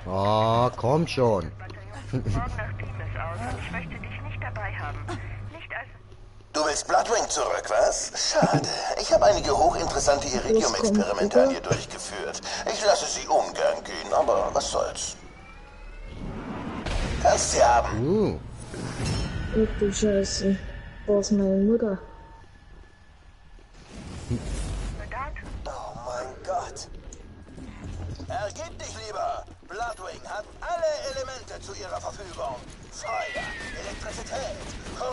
Ah, komm schon. Du willst Bloodwing zurück, was? Schade. Ich habe einige hochinteressante Iridium-Experimente an ihr durchgeführt. Ich lasse sie ungern gehen, aber was soll's. Kannst sie haben. Ach du Scheiße. Wo ist meine Mutter? Oh mein Gott. Ergib dich lieber. Bloodwing hat alle Elemente zu ihrer Verfügung. Feuer, Elektrizität.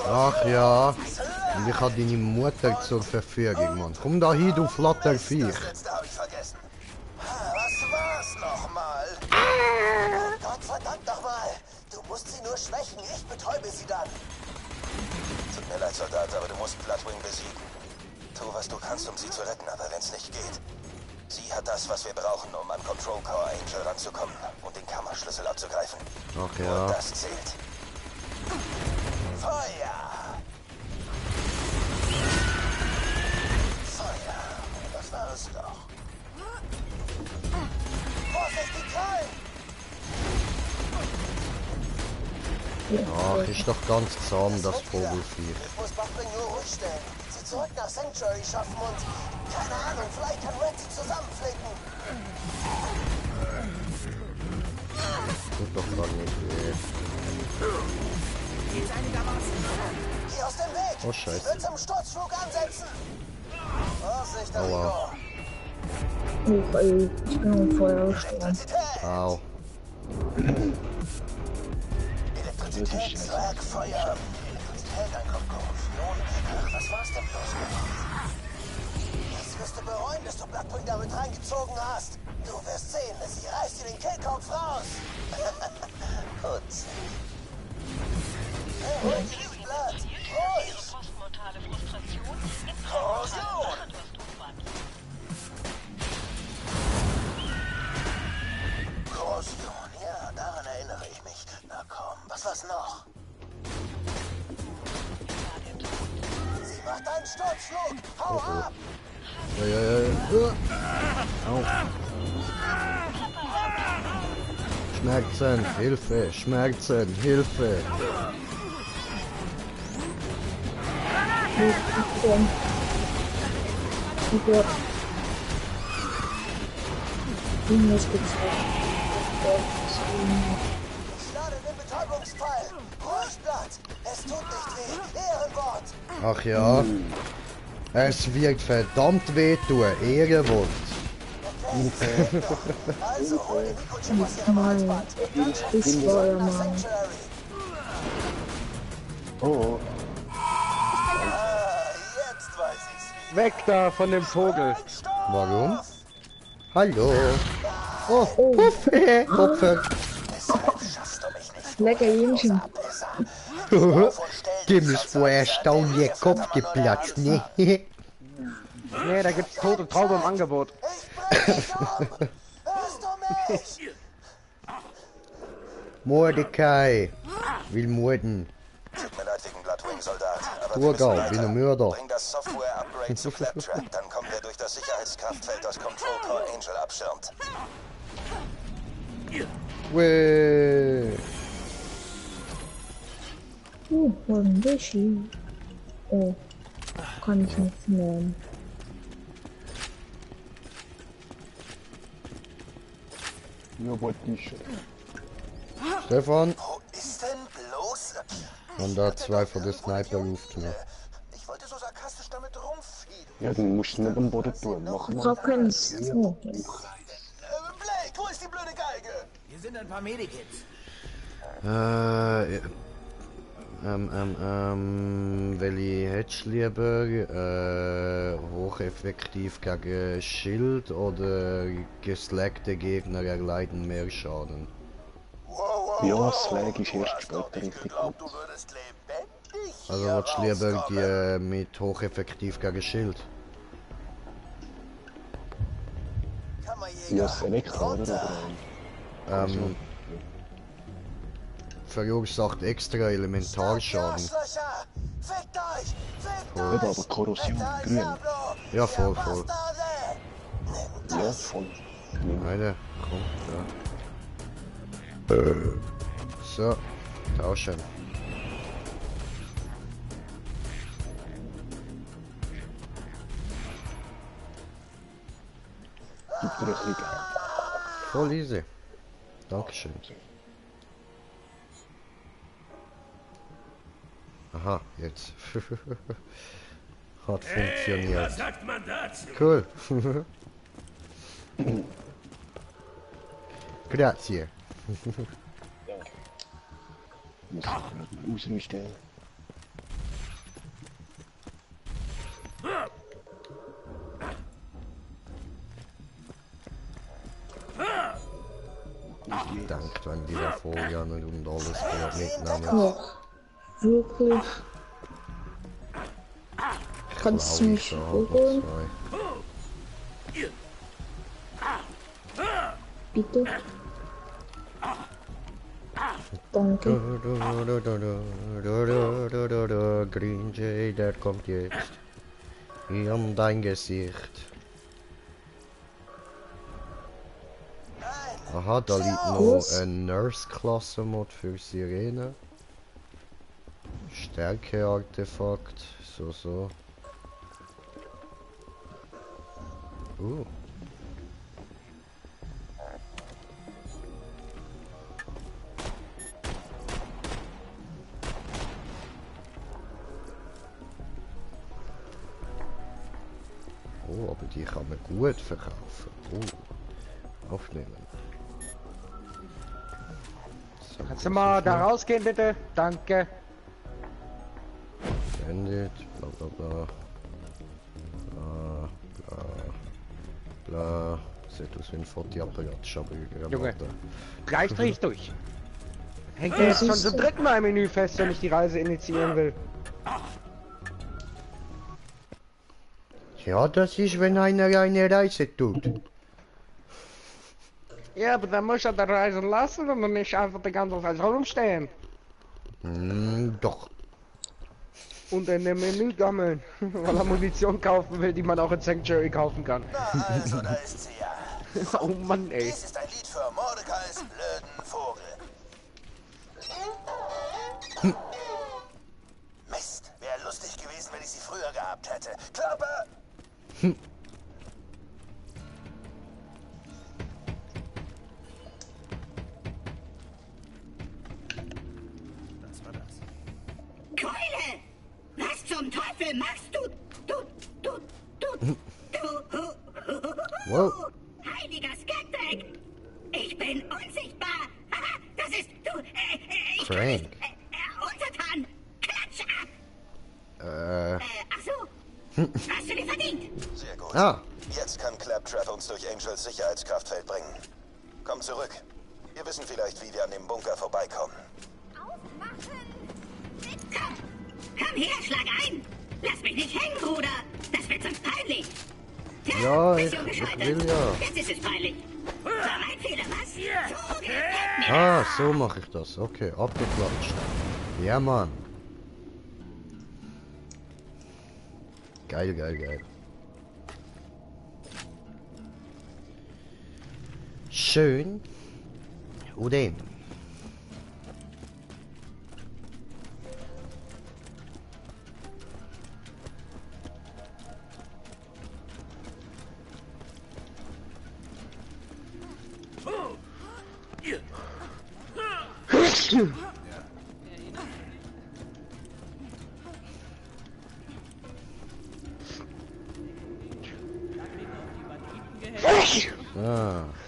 Ach ja. Und ich habe deine Mutter zur Verfügung, Mann. Komm da hin, du Flatterviech. Das letzte habe ich vergessen. Was war's nochmal? Gott verdammt nochmal. Du musst sie nur schwächen. Ich betäube sie dann. Tut mir leid, Soldat, aber du musst Bloodwing besiegen. Tu, was du kannst, um sie zu retten, aber wenn's nicht geht. Sie hat das, was wir brauchen, um an Control Core Angel ranzukommen und den Kammerschlüssel abzugreifen. Ach ja. Und das zählt. Feuer! Feuer! Was war es doch? Vorsicht, die Krallen! Ach, ist doch ganz zahm, das Vogelviech. Ich muss Buffling nur ruhig stellen. Sie zurück nach Sanctuary schaffen und... Keine Ahnung, vielleicht kann Red sie zusammenflicken. Tut doch gar nicht weh. Geh aus dem Weg! Oh, Scheiße. Ich will zum Sturzflug ansetzen! Vorsicht, Aua. Amigo! Oh, ey, ich bin am Feuer gestorben. Au. Elektrizität, Slack, Feuer. Elektrizität, dann kommt Korrosion. Ach, was war's denn bloß? Das wirst du bereuen, dass du Bloodwing damit reingezogen hast. Du wirst sehen, sie reißt dir den Kehlkopf raus. Gut. Hey, ruhig, Blatt. Ruhig. Korrosion. Korrosion, ja, daran erinnere ich mich. Na komm, was war's noch? Sie macht einen Sturzflug. Hau ab! Ja. Au. Schmerzen, Hilfe, Schmerzen, Hilfe. Oh Gott. Irgendwas gezeigt. Ich lade den Betäubungspfeil. Ruhig, Blatt. Es tut nicht weh. Ehrenwort. Ach ja. Es wird verdammt wehtun, Ehrenwort. Also, hol den Mikrochip aus ihrem Halsband. Das war ja mal. Oh. Jetzt weiß ich's wieder. Weg da von dem Vogel. Warum? Hallo. Oh, Puffe, Kopfe. Deshalb schaffst du mich nicht. Lecker Hähnchen. Dem ist vor Erstaunen der Kopf geplatzt, ne? Nee, da gibt's tote Traube im Angebot. Hörst du mich? Mordecai will morden. Soldat. Aber Du wir müssen egal, weiter. bin ein Mörder. Bring das Software-Upgrade zu Claptrap, dann kommen wir durch das Sicherheitskraftfeld, das Control Core Angel abschirmt. Weh. Wunderschön. Oh, kann ich nicht nehmen. Ja, wollte ich schon. Stefan, Wo ist denn bloß... und da zwei von der Sniper ruft mir. Ich wollte so sarkastisch damit rumfieden. Ja, dann musst du nicht am Boden tun. Mach Ich mal. hab keinen Smoke. Blake, wo ist die blöde Geige? Hier sind ein paar Medikits. Welche hättest du lieber? Hocheffektiv gegen Schild oder geslackte Gegner erleiden mehr Schaden? Ja, Slag ist erst später richtig gut. Also willst du lieber die mit hocheffektiv gegen Schild? Ja, Select, oder? Verursacht extra Elementarschaden. Ja, aber Korrosion, grün. Ja, voll. Ja, voll. Alter, komm, da. So, tauschen. Gib dir ein bisschen Geld. Voll easy. Dankeschön. Aha, jetzt. Hat funktioniert. Was sagt man dazu? Cool. Grazie. Muss ich ausrüsten. Dank, wenn die Folien und alles mitnehmen. Ja, wirklich. Kannst du mich holen? Bitte. Danke. Green Jay, der kommt jetzt. Hier um dein Gesicht. Aha, da liegt noch ein Nurse-Klasse-Mod für Sirene. Stärke-Artefakt, so. Oh, aber die kann man gut verkaufen. Aufnehmen. So, Kannst du mal da rausgehen, bitte? Danke. Beendet, bla. Sieht aus wie ein Fotoapparat, Schabüger. Junge, gleich dreh ich durch. Hängt er jetzt schon zum dritten Mal im Menü fest, wenn ich die Reise initiieren will. Ja, das ist, wenn einer eine Reise tut. Ja, aber dann muss er da reisen lassen und dann nicht einfach die ganze Zeit rumstehen. Doch. Und in dem Menü gammeln, weil er Munition kaufen will, die man auch in Sanctuary kaufen kann. Na also, da ist sie ja. Oh Mann, ey. Dies ist ein Lied für Mordecais blöden Vogel. Mist, wäre lustig gewesen, wenn ich sie früher gehabt hätte. Klappe! Keule! Was zum Teufel machst du? Wow. Heiliger Skagdreck! Ich bin unsichtbar! Haha, das ist du! Ich kann nicht, untertan! Klatsch ab! Ach so! Hast du dir verdient? Sehr gut. Ah. Jetzt kann Claptrap uns durch Angels Sicherheitskraftfeld bringen. Komm zurück. Wir wissen vielleicht, wie wir an dem Bunker vorbeikommen. Komm her, schlag ein! Lass mich nicht hängen, Bruder! Das wird sonst peinlich! Ja, ich Mission will ja. Jetzt ist es peinlich! War mein Fehler, was? So gefällt mir Ah, so mache ich das. Okay, abgeklatscht. Ja, Mann. Geil, geil, geil. Schön. Oder?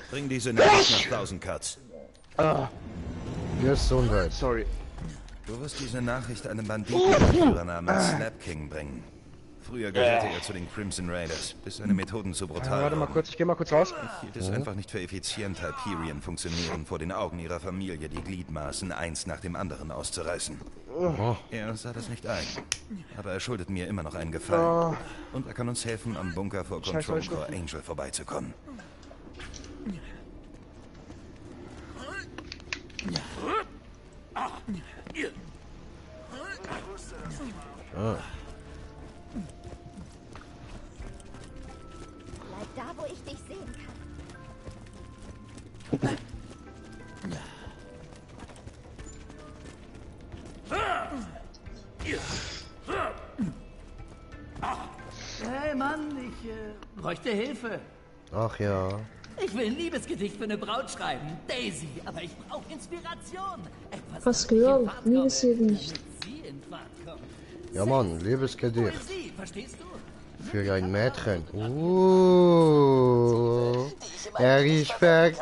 Bring diese Nachricht nach 1000 Cuts. Gesundheit. Sorry. Du wirst diese Nachricht einem Banditenführer namens Slap King bringen. Früher gehörte er zu den Crimson Raiders, bis seine Methoden zu brutal Warte mal wurden. kurz, ich geh mal kurz raus. Ich hielt es einfach nicht für effizient, Hyperion funktionieren vor den Augen ihrer Familie die Gliedmaßen eins nach dem anderen auszureißen. Er sah das nicht ein. Aber er schuldet mir immer noch einen Gefallen. Und er kann uns helfen, am Bunker vor Control Core Angel vorbeizukommen. Bleib da, wo ich dich sehen kann. Hey Mann, ich bräuchte Hilfe. Ach ja. Ich will ein Liebesgedicht für eine Braut schreiben, Daisy, aber ich brauche Inspiration. Etwas, Was gehört? Liebesgedicht. Ja Mann, Liebesgedicht. Poesie, verstehst du? Für ein Mädchen. Er ist verknallt.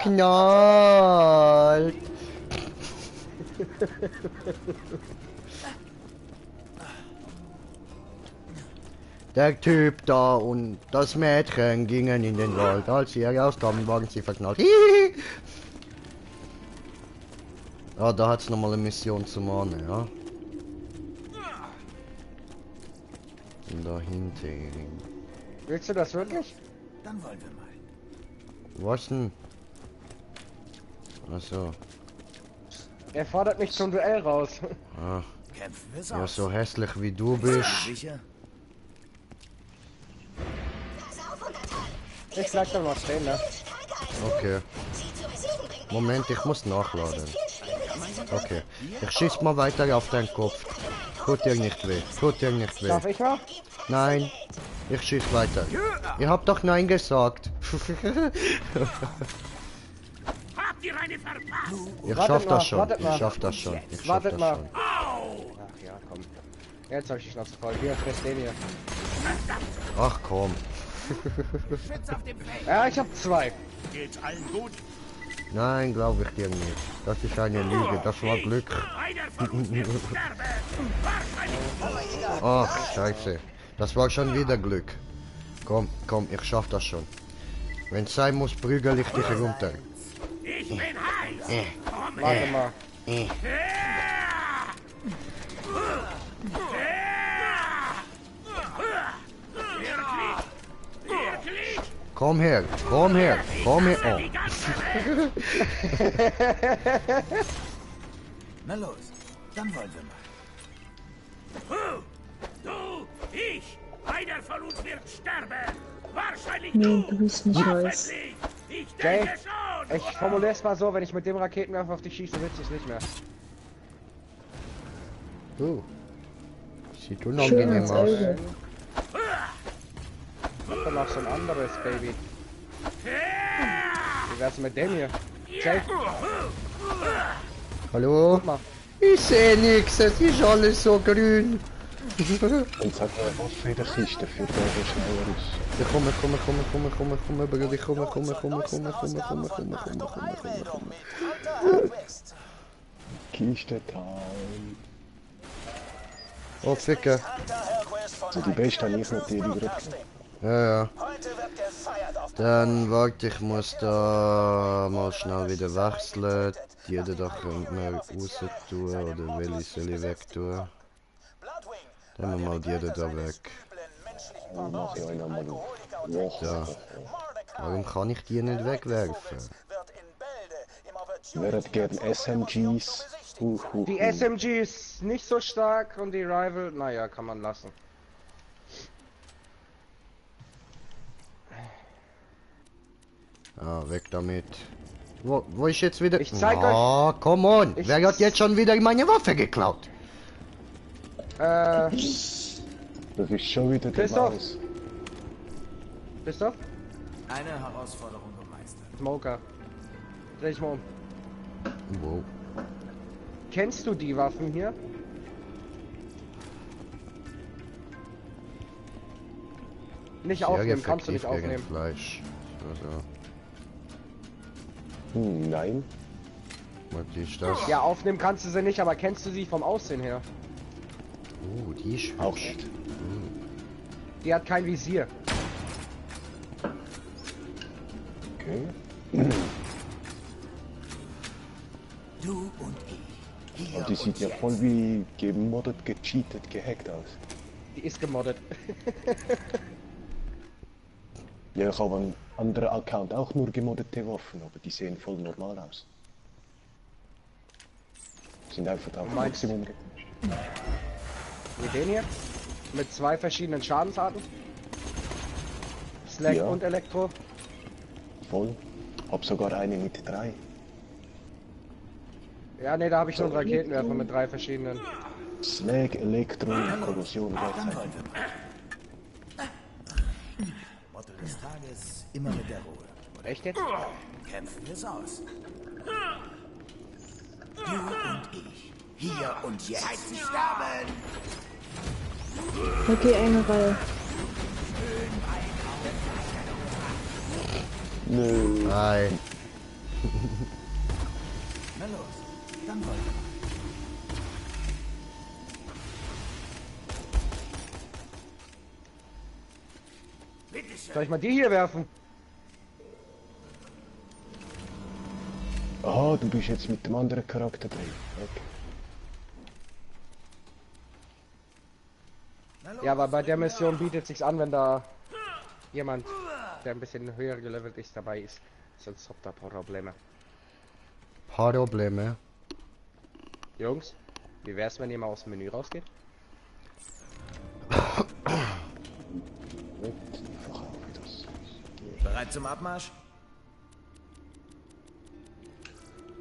Der Typ da und das Mädchen gingen in den Wald. Als sie herauskamen, waren sie verknallt. Ah, da hat's nochmal eine Mission zu machen, ja. Und da hinten. Willst du das wirklich? Dann wollen wir mal. Was denn? Achso. Er fordert mich zum Duell raus. Ah. Kämpfen wir's Ja, aus. so hässlich wie du bist. Sicher? Ich bleib da mal stehen, ne? Okay. Moment, ich muss nachladen. Okay. Ich schieß mal weiter auf deinen Kopf. Tut dir nicht weh. Tut dir nicht weh. Darf ich mal? Nein. Ich schieß weiter. Ihr habt doch Nein gesagt. Habt ihr eine verpasst? Ich schaff das schon. Ich schaff das schon. Ich schaff das Wartet mal. schon. Ach ja, komm. Jetzt hab ich die Schnauze voll. Hier, friss den hier. Ach komm. Ja, ich hab 2. Geht's allen gut? Nein, glaube ich dir nicht. Das ist eine Lüge. Das war Glück. Einer von uns wird sterben. Wahrscheinlich Ach, scheiße. Das war schon wieder Glück. Komm, komm, ich schaff das schon. Wenn es sein muss, prügel ich dich runter. Ich bin heiß. Komm Warte her. mal. Wirklich? Komm her, komm her, komm her. Oh. Na los, dann wollen wir mal. Du, ich, einer von uns wird sterben. Wahrscheinlich Nee, du bist nicht heiß. Ich Jay, denke schon. ich formuliere es mal so, wenn ich mit dem Raketenwerfer auf dich schieße, willst du es nicht mehr. Sieht Schön unangenehm als aus. Auge. Ich hab noch so ein anderes, Baby. Wie wär's mit dem hier? Jay, Hallo? guck mal. Ich sehe nichts, es ist alles so grün. Und sag mal, was für eine Kiste für der schneller ist. Ich komme, Bruder, ich komme. Kiste Time. Oh, Ficke. Also die beste habe ich natürlich gerückt. Ja. Dann warte, ich muss da mal schnell wieder wechseln. Jeder da könnte man raus tun oder will ich soll ich weg tun. Dann wir mal jeder da weg. Dann mache ich einen mal Ja. Warum kann ich die nicht wegwerfen? Wer hat gern SMGs? Die SMG ist nicht so stark und die Rival, naja, kann man lassen. Ah, weg damit. Wo ist jetzt wieder... Ich zeig oh, come on! Wer hat jetzt schon wieder meine Waffe geklaut? Das ist schon wieder der Maus. Christoph? Eine Herausforderung gemeistert. Smoker. Dreh ich mal um. Wow. Kennst du die Waffen hier? Nicht aufnehmen, kannst du nicht aufnehmen. Fleisch. Also. Nein. Was ist das? Ja, aufnehmen kannst du sie nicht, aber kennst du sie vom Aussehen her? Die ist auch nicht. Die hat kein Visier. Okay. Du und ich. Und die sieht ja voll wie gemoddet, gecheatet, gehackt aus. Die ist gemoddet. Ja, ich habe einen anderen Account auch nur gemoddete Waffen, aber die sehen voll normal aus. Sind einfach auf Maximum gepusht. Wie den hier? Mit 2 verschiedenen Schadensarten? Slack und Elektro? Voll. Hab sogar eine mit 3. Ja, ne, da habe ich schon einen Raketenwerfer mit 3 verschiedenen. Slag, Elektro, Korrosion, gleichzeitig. Motto des Tages, immer mit der Ruhe. Oder echt jetzt? Kämpfen wir's aus. Du und ich. Hier und jetzt. Zeit zu sterben! Okay, eine Reihe. Nö. Nein. Na los, dann weiter. Soll ich mal die hier werfen? Aha, du bist jetzt mit dem anderen Charakter drin. Okay. Ja, aber bei der Mission bietet sich's an, wenn da jemand, der ein bisschen höher gelevelt ist, dabei ist. Sonst habt ihr Probleme. Probleme? Jungs, wie wär's, wenn ihr mal aus dem Menü rausgeht? Bereit zum Abmarsch?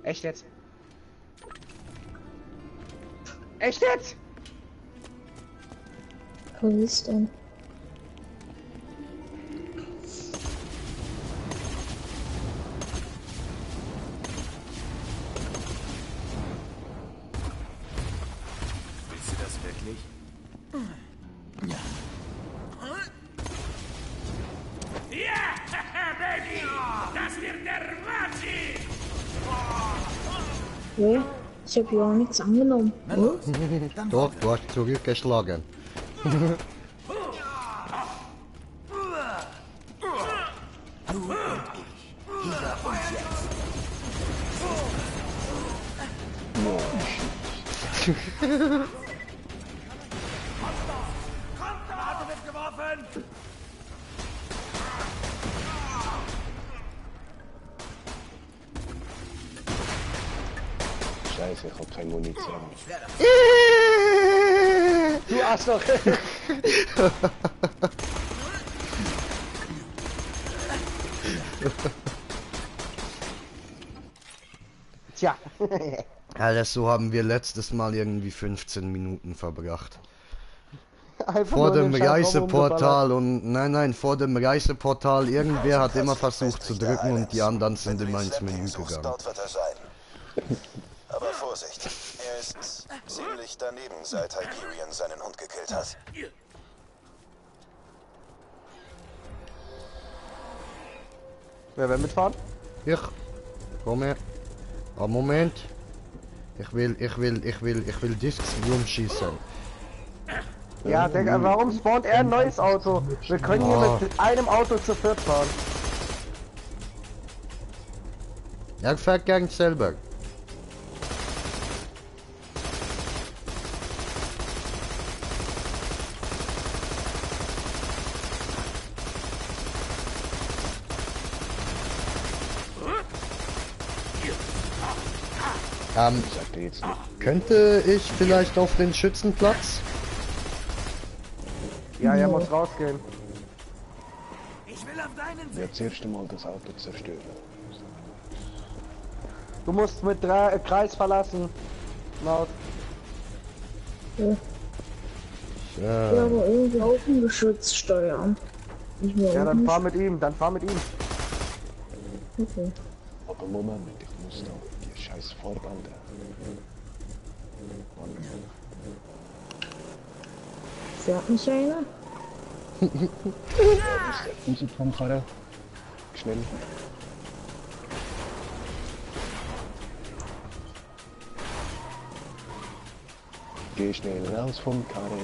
Echt jetzt? Echt jetzt? Was ist denn? Willst du das wirklich? Ja, Baby! Das wird der Wahnsinn! Okay, ich habe hier auch nichts angenommen. Oh? Doch, du hast zurückgeschlagen. Du und ich. Hier und jetzt. Granate wird geworfen! Scheiße, ich hab keine Munition. Du Arschloch! Tja. Alter, so haben wir letztes Mal irgendwie 15 Minuten verbracht. Einfach Vor nur dem den Scheiß Reiseportal und nein, vor dem Reiseportal, irgendwer hat immer versucht zu drücken und die anderen sind immer ins Menü gegangen. Dort wird er sein. Aber Vorsicht, er ist ziemlich daneben, seit Hyperion seinen Hund gekillt hat. Wer will mitfahren? Ich. Komm her. Ah, Moment. Ich will Discs rumschießen. Ja, Digga, warum spawnt er ein neues Auto? Wir können hier mit einem Auto zu 4 fahren. Er fährt gern selber. Könnte ich vielleicht auf den Schützenplatz? Ja, er muss rausgehen. Ich will Ja, das erste Mal das Auto zerstören. Du musst mit Kreis verlassen. Laut. Ja. Ja, aber irgendwie auch ein Geschütz steuern. Nicht mehr Ja, dann unten. fahr mit ihm, Okay. Aber Moment, ich muss da die scheiß Farbe ändern. Fährt mich einer? Musik vom Karre. Schnell. Geh schnell raus vom Karre.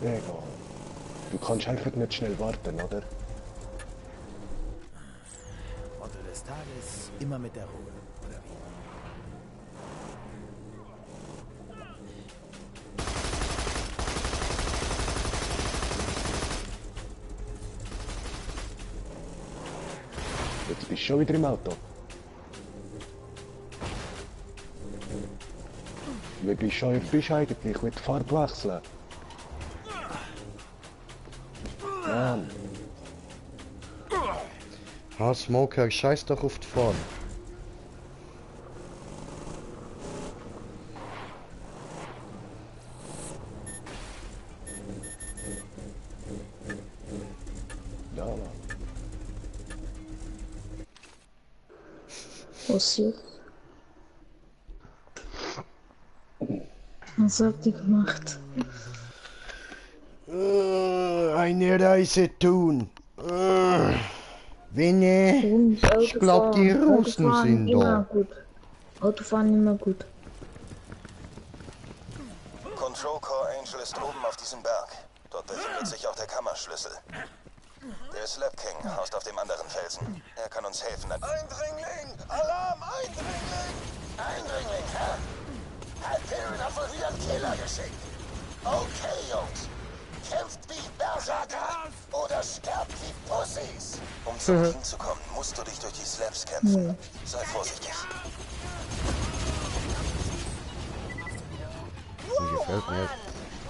Egal. Du kannst einfach nicht schnell warten, oder? Motto des Tages, immer mit der Ruhe, oder wie? Jetzt bist du schon wieder im Auto. Wie bescheuert bist du eigentlich? Ich will die Farbe wechseln. Mann. Ha, Smoker, scheiß doch auf die Fahne. Ja, Mann. Was jetzt? Was habt ihr gemacht? Eine Reise tun. Winnie, ich glaub, die Russen sind da. Gut. Autofahren immer gut. Control Core Angel ist oben auf diesem Berg. Dort befindet sich auch der Kammerschlüssel. Der Slap King haust auf dem anderen Felsen. Er kann uns helfen. Eindringling! Alarm! Eindringling! Eindringling, Herr! Hyperion hat wohl wieder einen Killer geschickt. Okay, Jungs. Kämpft wie Berserker oder sterbt wie Pussys. Um zum King zu kommen, musst du dich durch die Slaps kämpfen. Sei vorsichtig. Gefällt mir.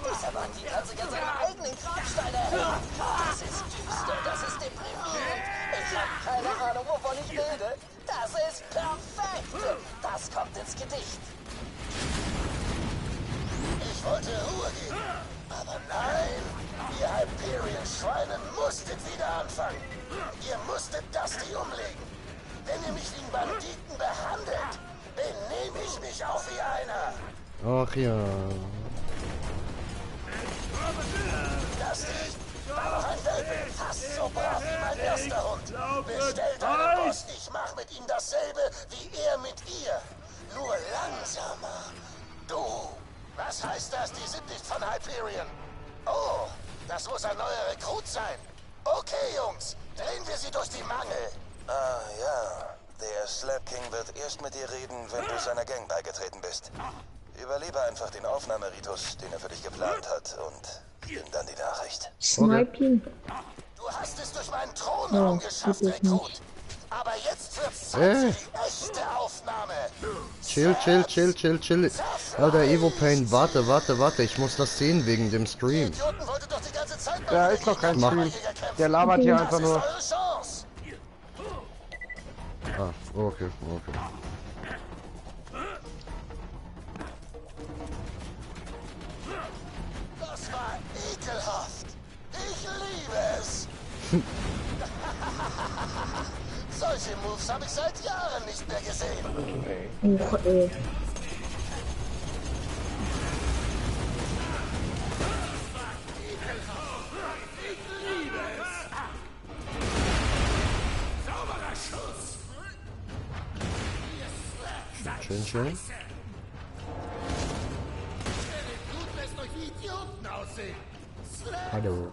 Dieser Bandit hat sich an seine eigenen Grabsteine erinnert. Das ist düster, das ist deprimierend. Ich habe keine Ahnung, wovon ich rede. Das ist perfekt. Das kommt ins Gedicht. Ich wollte Ruhe geben, aber nein, ihr Hyperion-Schweine musstet wieder anfangen. Ihr musstet Dusty umlegen. Wenn ihr mich wie einen Banditen behandelt, benehme ich mich auch wie einer. Ach ja. Dusty, war noch ein Welpe, fast so brav wie mein erster Hund. Bestellt einen Boss, ich mach mit ihm dasselbe wie er mit ihr. Nur langsamer. Du, was heißt das? Die sind nicht von Hyperion. Oh, das muss ein neuer Rekrut sein. Okay, Jungs, drehen wir sie durch die Mangel. Ah, ja. Der Slap King wird erst mit dir reden, wenn du seiner Gang beigetreten bist. Überlebe einfach den Aufnahmeritus, den er für dich geplant hat, und ihm dann die Nachricht. Sniping. Du hast es durch meinen Thronraum geschafft, Rekrut. Aber jetzt wird's Zeit für die echte Aufnahme. Chill. Alter, Evo Pain, warte, ich muss das sehen wegen dem Stream. Ja, ist noch kein Stream. Der labert hier einfach nur. Ah, okay. Das war ekelhaft. Ich liebe es. Solche Moves habe ich seit Jahren nicht mehr gesehen. Och, ey. Schön. Hallo.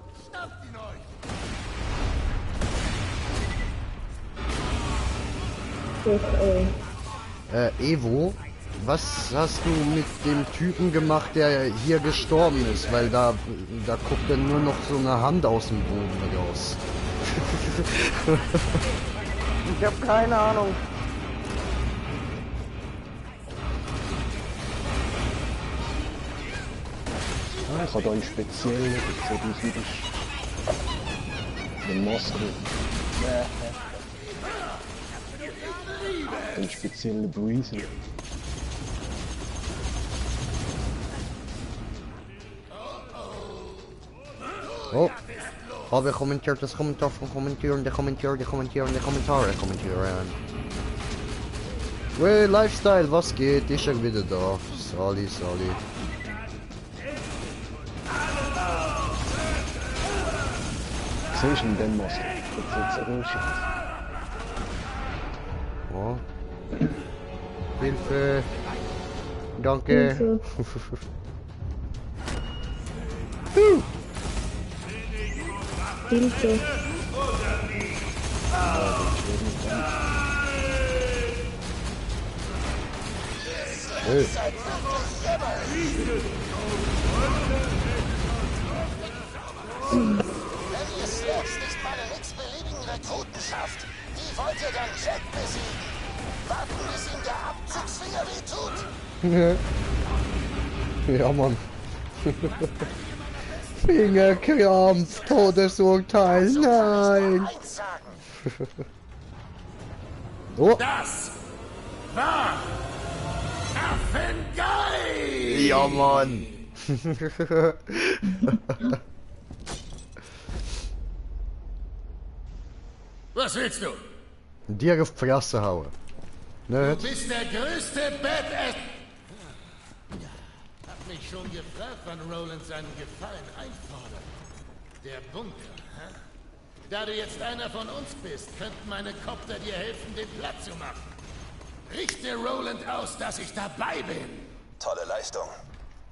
Evo, was hast du mit dem Typen gemacht, der hier gestorben ist? Weil da guckt dann nur noch so eine Hand aus dem Boden raus. Ich hab keine Ahnung. Ich habe hier einen speziellen, so wie es den Master. Einen speziellen Breezer. Oh, habe kommentiert das Kommentar von kommentieren. Well, Lifestyle, was geht? Ist er wieder da? Sali. Siehst du den Master? Das ist jetzt Oh. Hilfe. Danke. Hilfe. Hilfe. Hey. Wenn ihr Slabs nicht mal einen x-beliebigen Rekruten schafft, wie wollt ihr dann Jack besiegen? Warten, bis ihm der Abzugsfinger wehtut? Ja, Mann. Fingerkrampf, Todesurteil, nein. Oh. Das war Affengeil! Ja, Mann. Was willst du? Dir auf die Fresse hauen. Du Nicht? bist der größte Badass. Hab mich schon gefragt, wann Roland seinen Gefallen einfordert. Der Bunker, hä? Da du jetzt einer von uns bist, könnten meine Kopter dir helfen, den Platz zu machen. Richte Roland aus, dass ich dabei bin. Tolle Leistung.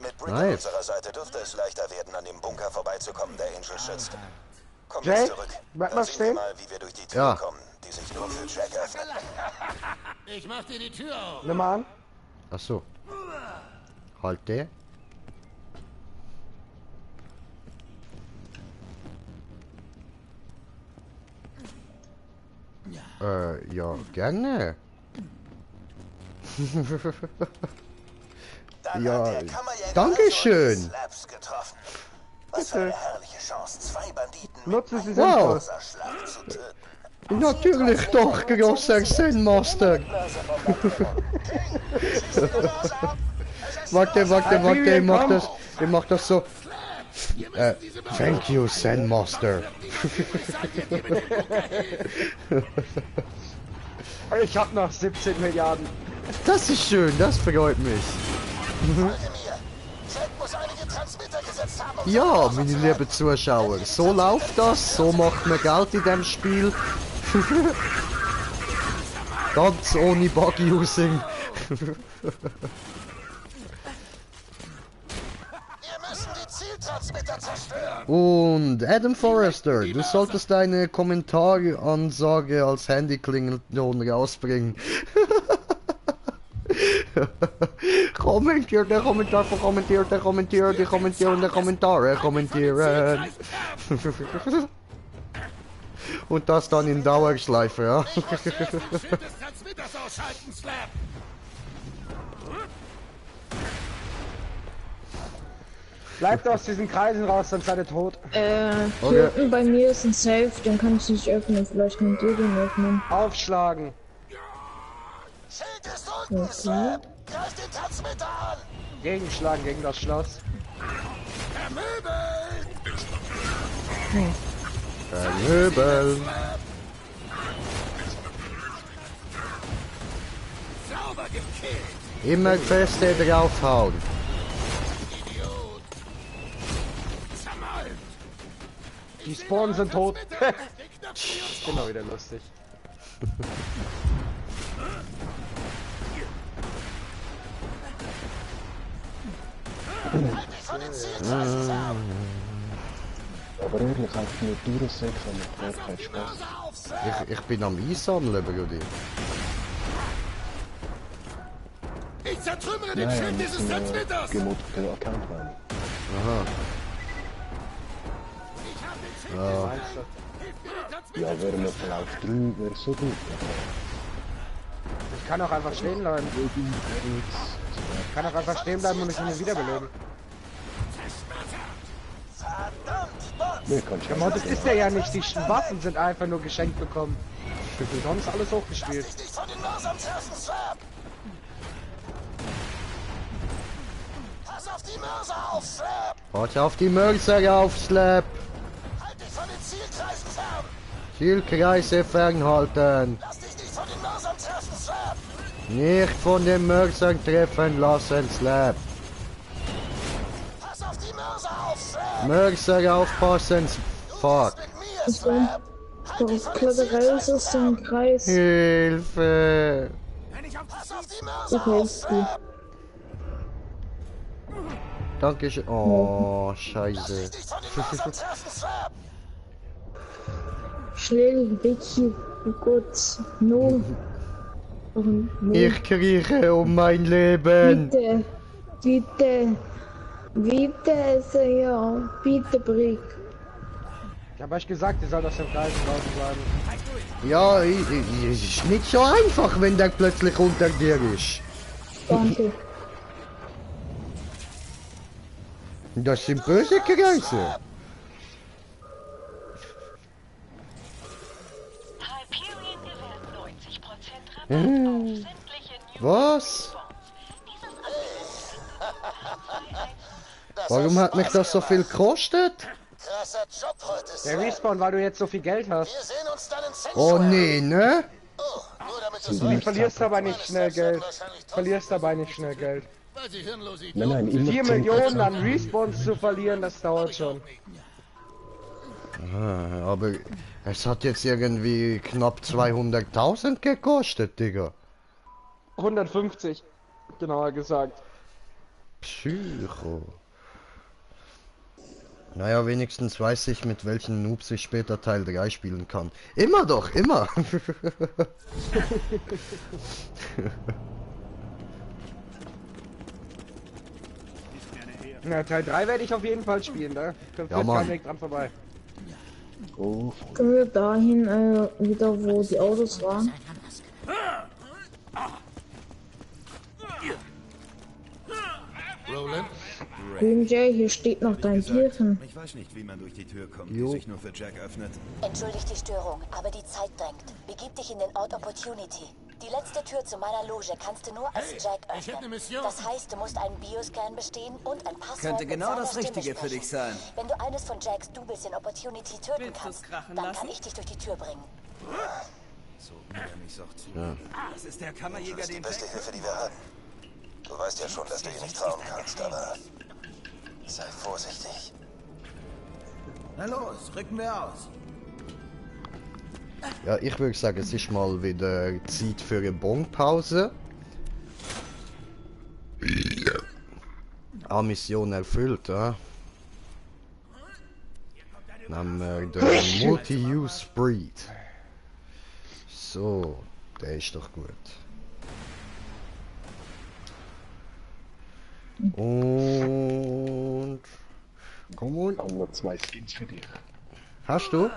Mit Brick an unserer Seite dürfte es leichter werden, an dem Bunker vorbeizukommen, der Angel schützt. Komm jetzt zurück. Dann sehen wir mal, wie wir durch die Tür kommen, die sich nur für Jack öffnet. Ich mach dir die Tür auf. Nimm mal an. Ach so. Halt der. Ja, gerne. Ja, Dankeschön. Slabs getroffen. Was für eine herrliche Chance, zwei Banditen Nutze sie Wow. Schlag zu töten. Natürlich doch, großer Zen-Master. Warte, ich mach das so. Thank you, Zen-Master. Ich hab noch 17 Milliarden. Das ist schön, das freut mich. Ja, meine lieben Zuschauer, so läuft das, so macht man Geld in dem Spiel. Ganz ohne Bug-Using. Und Adam Forrester, du solltest deine Kommentaransage als Handyklingelton rausbringen. Kommentiert, der Kommentar von kommentiert, der Kommentare kommentieren. Und das dann in Dauerschleife, ja. Bleibt aus diesen Kreisen raus, sonst seid ihr tot. Hier unten bei mir ist ein Safe, den kann ich nicht öffnen. Vielleicht könnt ihr den öffnen. Aufschlagen. Okay. Gegenschlagen gegen das Schloss. Vermöbeln. Immer feste draufhauen. Die Spawnen sind tot. Genau wieder lustig. Aber ehrlich, einfach nur durchsäckeln macht gar keinen Spaß. Ich bin am Einsammeln, Brudi. Ich zertrümmere den Schild dieses Transmitters! Gemoddeten Account rein. Aha. Ja. Ja, wäre mir Verlauf 3 wäre so gut. Ich kann auch einfach stehen bleiben. Ich kann auch einfach stehen bleiben und mich nicht wiederbeleben. Der Mod ist ja nicht, die Waffen sind einfach nur geschenkt bekommen. Sonst alles hochgespielt. Pass auf die Mörser auf, Slap! Pass auf die Mörser auf, Slap! Halt dich von den Zielkreisen fern! Zielkreise fernhalten! Lass dich nicht von den Mörsern treffen, Slap! Nicht von den Mörsern treffen lassen, Slap! Pass auf die Mörser auf, Slap! Mörser aufpassen, fuck! Darauf klettere raus aus dem Kreis. Hilfe! Ich helfe dir. Dankeschön. Oh, scheiße. Schnell, Vicky. Oh Gott. No. Oh, no. Ich krieche um mein Leben. Bitte. Bitte. Bitte, Senor. Bitte, Brick. Ich hab euch gesagt, ihr sollt aus dem Kreis draußen bleiben. Ja, ist nicht so einfach, wenn der plötzlich unter dir ist. Danke. Das sind böse Kreise. Was? Warum hat mich das so viel gekostet? Krasser Job heute, Der Respawn, weil du jetzt so viel Geld hast. Wir sehen uns dann in Oh nee, ne? Du verlierst dabei nicht schnell Geld. Verlierst dabei nicht schnell Geld. Nein, immer 4 Millionen an Respawns zu verlieren, das dauert schon. Ah, aber es hat jetzt irgendwie knapp 200.000 gekostet, Digga. 150, genauer gesagt. Psycho. Naja, wenigstens weiß ich, mit welchen Noobs ich später Teil 3 spielen kann. Immer doch, immer! Na, Teil 3 werde ich auf jeden Fall spielen, da führt kein Weg dran vorbei. Oh. Können wir dahin wieder, wo die Autos waren? Roland? Green Jay, hier steht noch dein Bierchen. Ich weiß nicht, wie man durch die Tür kommt, Jo. die sich nur für Jack öffnet. Entschuldigt die Störung, aber die Zeit drängt. Begib dich in den Ort Opportunity. Die letzte Tür zu meiner Loge kannst du nur als Jack öffnen. Ich hab eine Mission. Das heißt, du musst einen Bioscan bestehen und ein Passwort Könnte mit genau seiner das Stimme Richtige für sprechen. dich sein. Wenn du eines von Jacks Doubles in Opportunity töten Willst du's kannst, krachen dann lassen? kann ich dich durch die Tür bringen. So er mich auch zu. Ja. Das ist der Kammerjäger, Das ist die den beste Hilfe, die wir haben. Du weißt ja schon, dass du ihr nicht trauen kannst, aber sei vorsichtig. Na los, rücken wir aus. Ja, ich würde sagen, es ist mal wieder Zeit für eine Bonpause. Ah, Mission erfüllt, ja. Dann haben wir den Multi-Use Breed. So, der ist doch gut. Und... Komm on. Ich habe noch 2 Skins für dich. Hast du?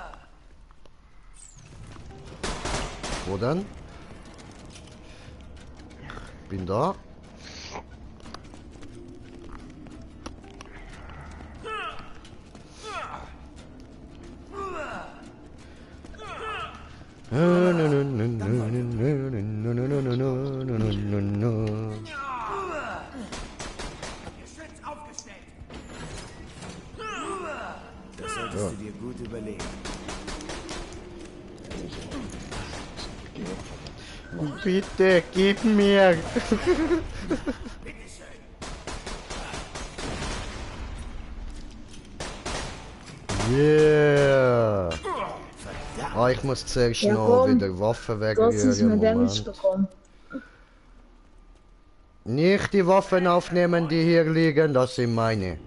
Wo denn? Bin da. Das solltest du dir gut überlegen. Bitte, gib mir. Yeah. Ah, ich muss zuerst Ja, noch komm. wieder Waffen Du hast uns wegräumen. mehr Damage bekommen. Nicht die Waffen aufnehmen, die hier liegen, das sind meine.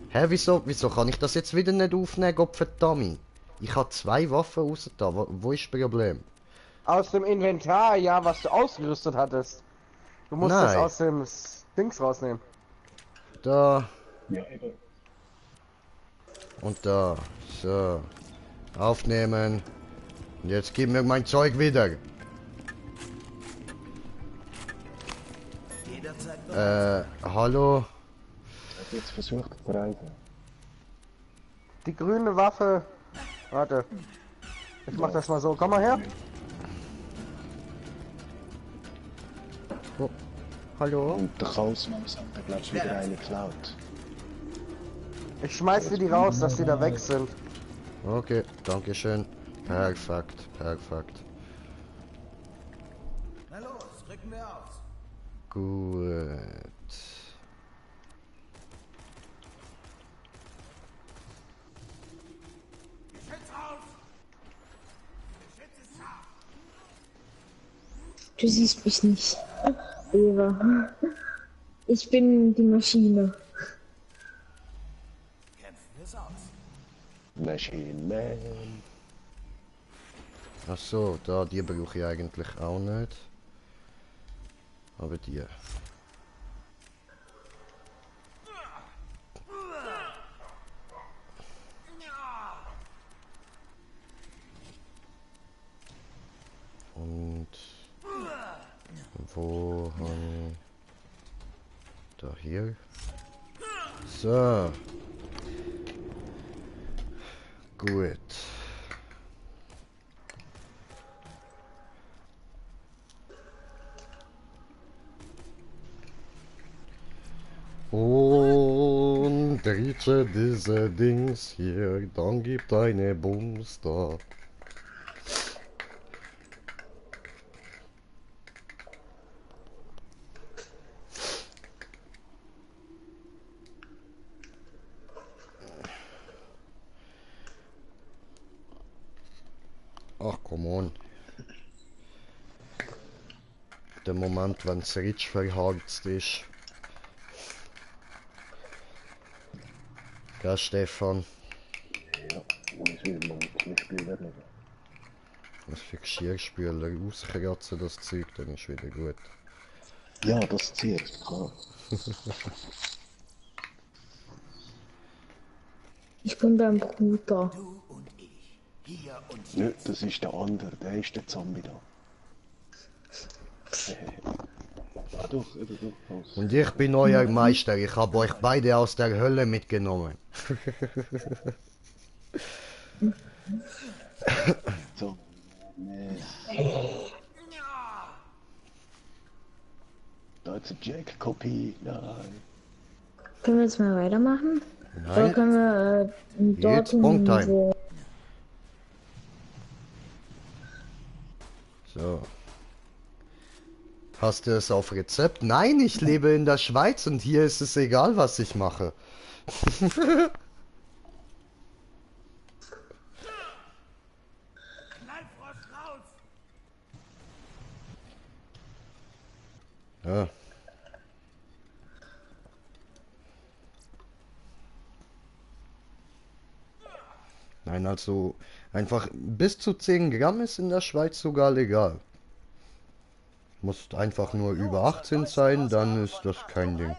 Hä, wieso kann ich das jetzt wieder nicht aufnehmen, Gottverdammt? Ich habe 2 Waffen raus da, wo ist das Problem? Aus dem Inventar, ja, was du ausgerüstet hattest. Du musst das Nein. aus dem Dings rausnehmen. Da. Ja, eben. Und da. So. Aufnehmen. Und jetzt gib mir mein Zeug wieder. Hallo? Ich hab jetzt versucht zu reisen. Die grüne Waffe. Warte. Ich mach das mal so. Komm mal her. Oh. Hallo? Und der Chaosmaus hat da glaub ich wieder eine geklaut. Ich schmeiß dir die raus, dass die da weg sind. Okay, danke schön. Perfekt, perfekt. Na los, rücken wir aus. Gut. Du siehst mich nicht, Eva. Ich bin die Maschine. Kämpfen wir's aus. Machine Man. Ach so, da, die brauche ich eigentlich auch nicht. Aber die. Und wo haben da hier? So. Gut. Und rieche diese Dings hier, dann gibt eine Bums da. Ach, come on. Der Moment, wenn es rich verharzt ist. Ja, Stefan. Ja, ich will mal mit dem Spieler reden. Was für Geschirrspüler auskratzen das Zeug, dann ist wieder gut. Ja, das zieht, klar. Ich bin beim Bruder. Nö, das ist der andere, der ist der Zombie da. Doch, aus. Und ich bin euer Meister, ich habe euch beide aus der Hölle mitgenommen. So. Nee. Da ist eine Jack-Kopie. Nein. Können wir jetzt mal weitermachen? Nein. Oder können wir dort Jetzt Punktime. wo... So. Hast du es auf Rezept? Nein, ich lebe in der Schweiz und hier ist es egal, was ich mache. Ja. Nein, also einfach bis zu 10 Gramm ist in der Schweiz sogar legal. Muss einfach nur über 18 sein, dann ist das kein Ding.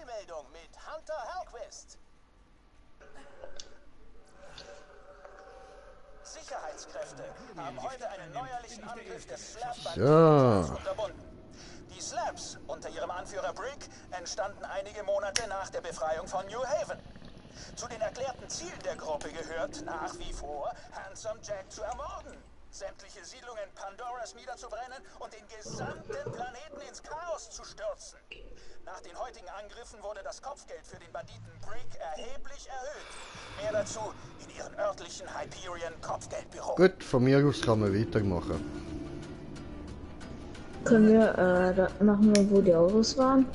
Sicherheitskräfte haben heute einen neuerlichen Angriff des Slab So. unterbunden. Die Slabs unter ihrem Anführer Brick entstanden einige Monate nach der Befreiung von New Haven. Zu den erklärten Zielen der Gruppe gehört nach wie vor, Handsome Jack zu ermorden, sämtliche Siedlungen Pandoras niederzubrennen und den gesamten Planeten ins Chaos zu stürzen. Nach den heutigen Angriffen wurde das Kopfgeld für den Banditen Brick erheblich erhöht. Mehr dazu in ihren örtlichen Hyperion Kopfgeldbüro. Gut, von mir aus kann man weitermachen. Können wir da machen, wo die Autos waren?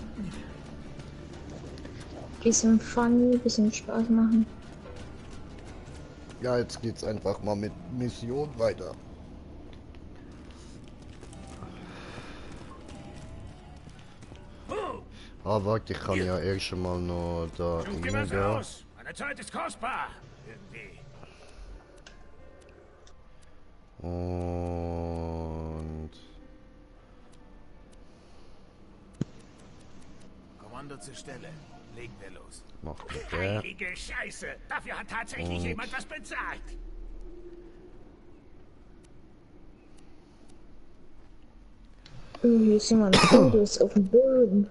Bisschen funny, bisschen Spaß machen. Ja, jetzt geht's einfach mal mit Mission weiter. Ah, warte, ich kann ja erst mal noch da Geh mal reingehen. raus! Meine Zeit ist kostbar! Irgendwie. Und... Kommando zur Stelle. Legen wir los. Macht mit der. Heilige Scheiße! Dafür hat tatsächlich Und- jemand was bezahlt. Oh, hier ist jemand Todes auf dem Boden.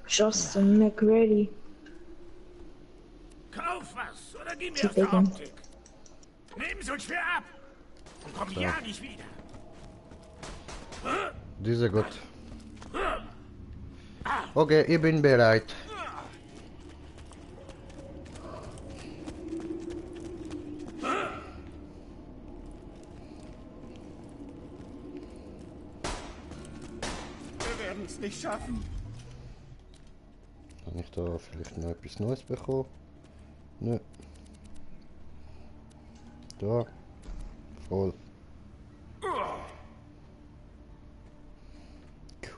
Justin McReady. Kauf was oder gib mir Sie aus der wegen. Optik. Nehmen Sie uns schwer ab und kommen ja nicht wieder. Diese gut. Okay, ich bin bereit. Wir werden es nicht schaffen. Kann ich da vielleicht noch etwas Neues bekommen? Nö. Da. Voll.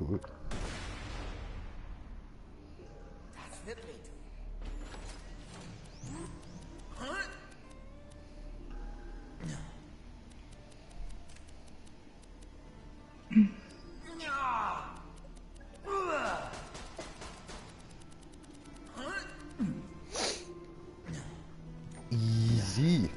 Cool. Das wird wehtun. Easy.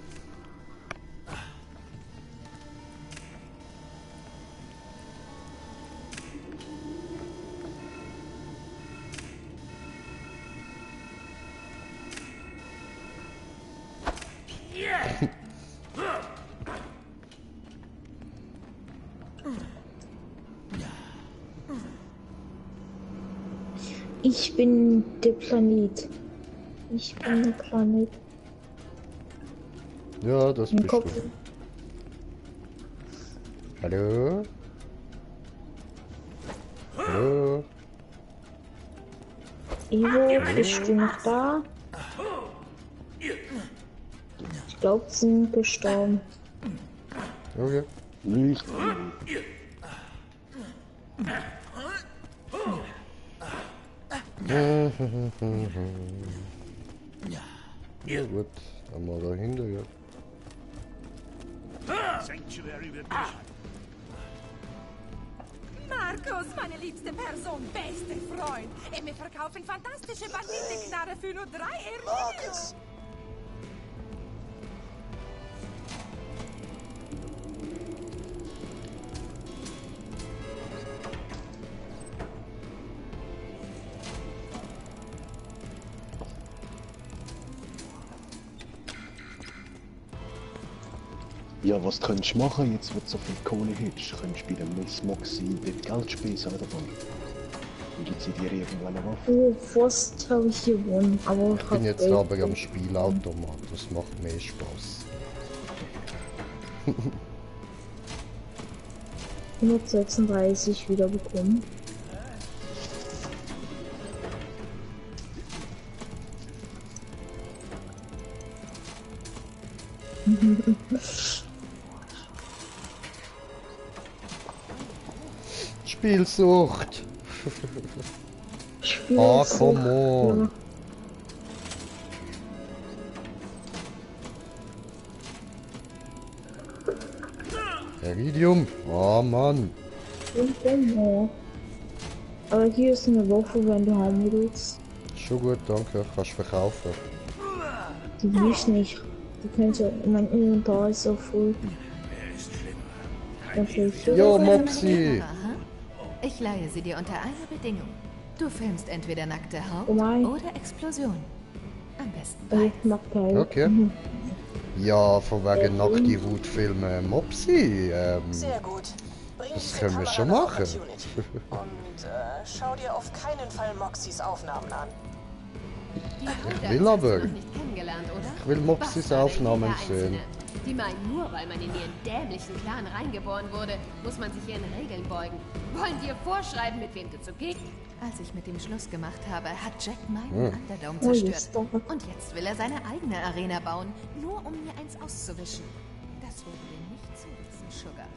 Ich bin der Planet. Ich bin der Planet. Ja, das Im bist Kopf. du. Hallo? Hallo? Ivo, bist du noch da? Ich glaube, sie sind gestorben. Okay. Nicht. Ja gut, einmal dahinter, ja. Sanctuary wird mich. Markus, meine liebste Person, beste Freund. Wir verkaufen fantastische Banditenknarre für nur 3 Markus! Ja, was könntest du machen, jetzt wo du so viel Kohle hättest? Könntest du bei der Miss Moxie dort Geld spesen davon? Und gibt sie dir irgendwann eine Waffe? Oh, fast habe ich gewonnen, aber Ich bin jetzt aber am Spielautomat, das macht mehr Spaß. 136 wieder bekommen. Spielsucht! Ah, Spielsucht, come on! Iridium! Oh Mann! Ja. Aber hier ist eine Waffe, wenn du haben willst. Schon gut, danke, kannst verkaufen. Die will ich nicht. Die kannst du, mein Inventar ist so voll. Jo, Mopsi! Ich leihe sie dir unter einer Bedingung. Du filmst entweder nackte Haut Oh mein. oder Explosion. Am besten Ich mag keinen. Okay. Ja, von wegen nackte Hautfilme Mopsi. Sehr gut. Bring Das diese können wir Kamera schon nach machen. Opportunity. Und schau dir auf keinen Fall Moxys Aufnahmen an. Ich will aber. nicht kennengelernt, oder? Ich will Mopsis Aufnahmen sehen. Die meinen, nur weil man in ihren dämlichen Clan reingeboren wurde, muss man sich ihren Regeln beugen. Wollen dir vorschreiben, mit wem du zugegen? Als ich mit ihm Schluss gemacht habe, hat Jack meinen Hm. Underdome Oh, zerstört. jetzt doch. Und jetzt will er seine eigene Arena bauen, nur um mir eins auszuwischen. Das werden wir nicht zulassen, Sugar.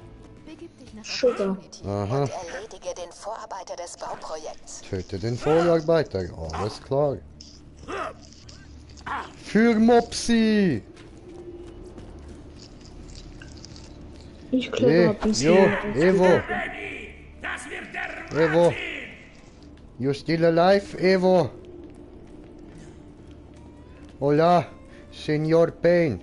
Begib dich nach Sugar. Opportunity. Aha. Und erledige den Vorarbeiter des Bauprojekts. Töte den Vorarbeiter. Alles klar. Für Mopsi! Ich kletter ein bisschen. Jo, Evo! Das wird der Evo! You still alive, Evo? Hola, Senor Payne.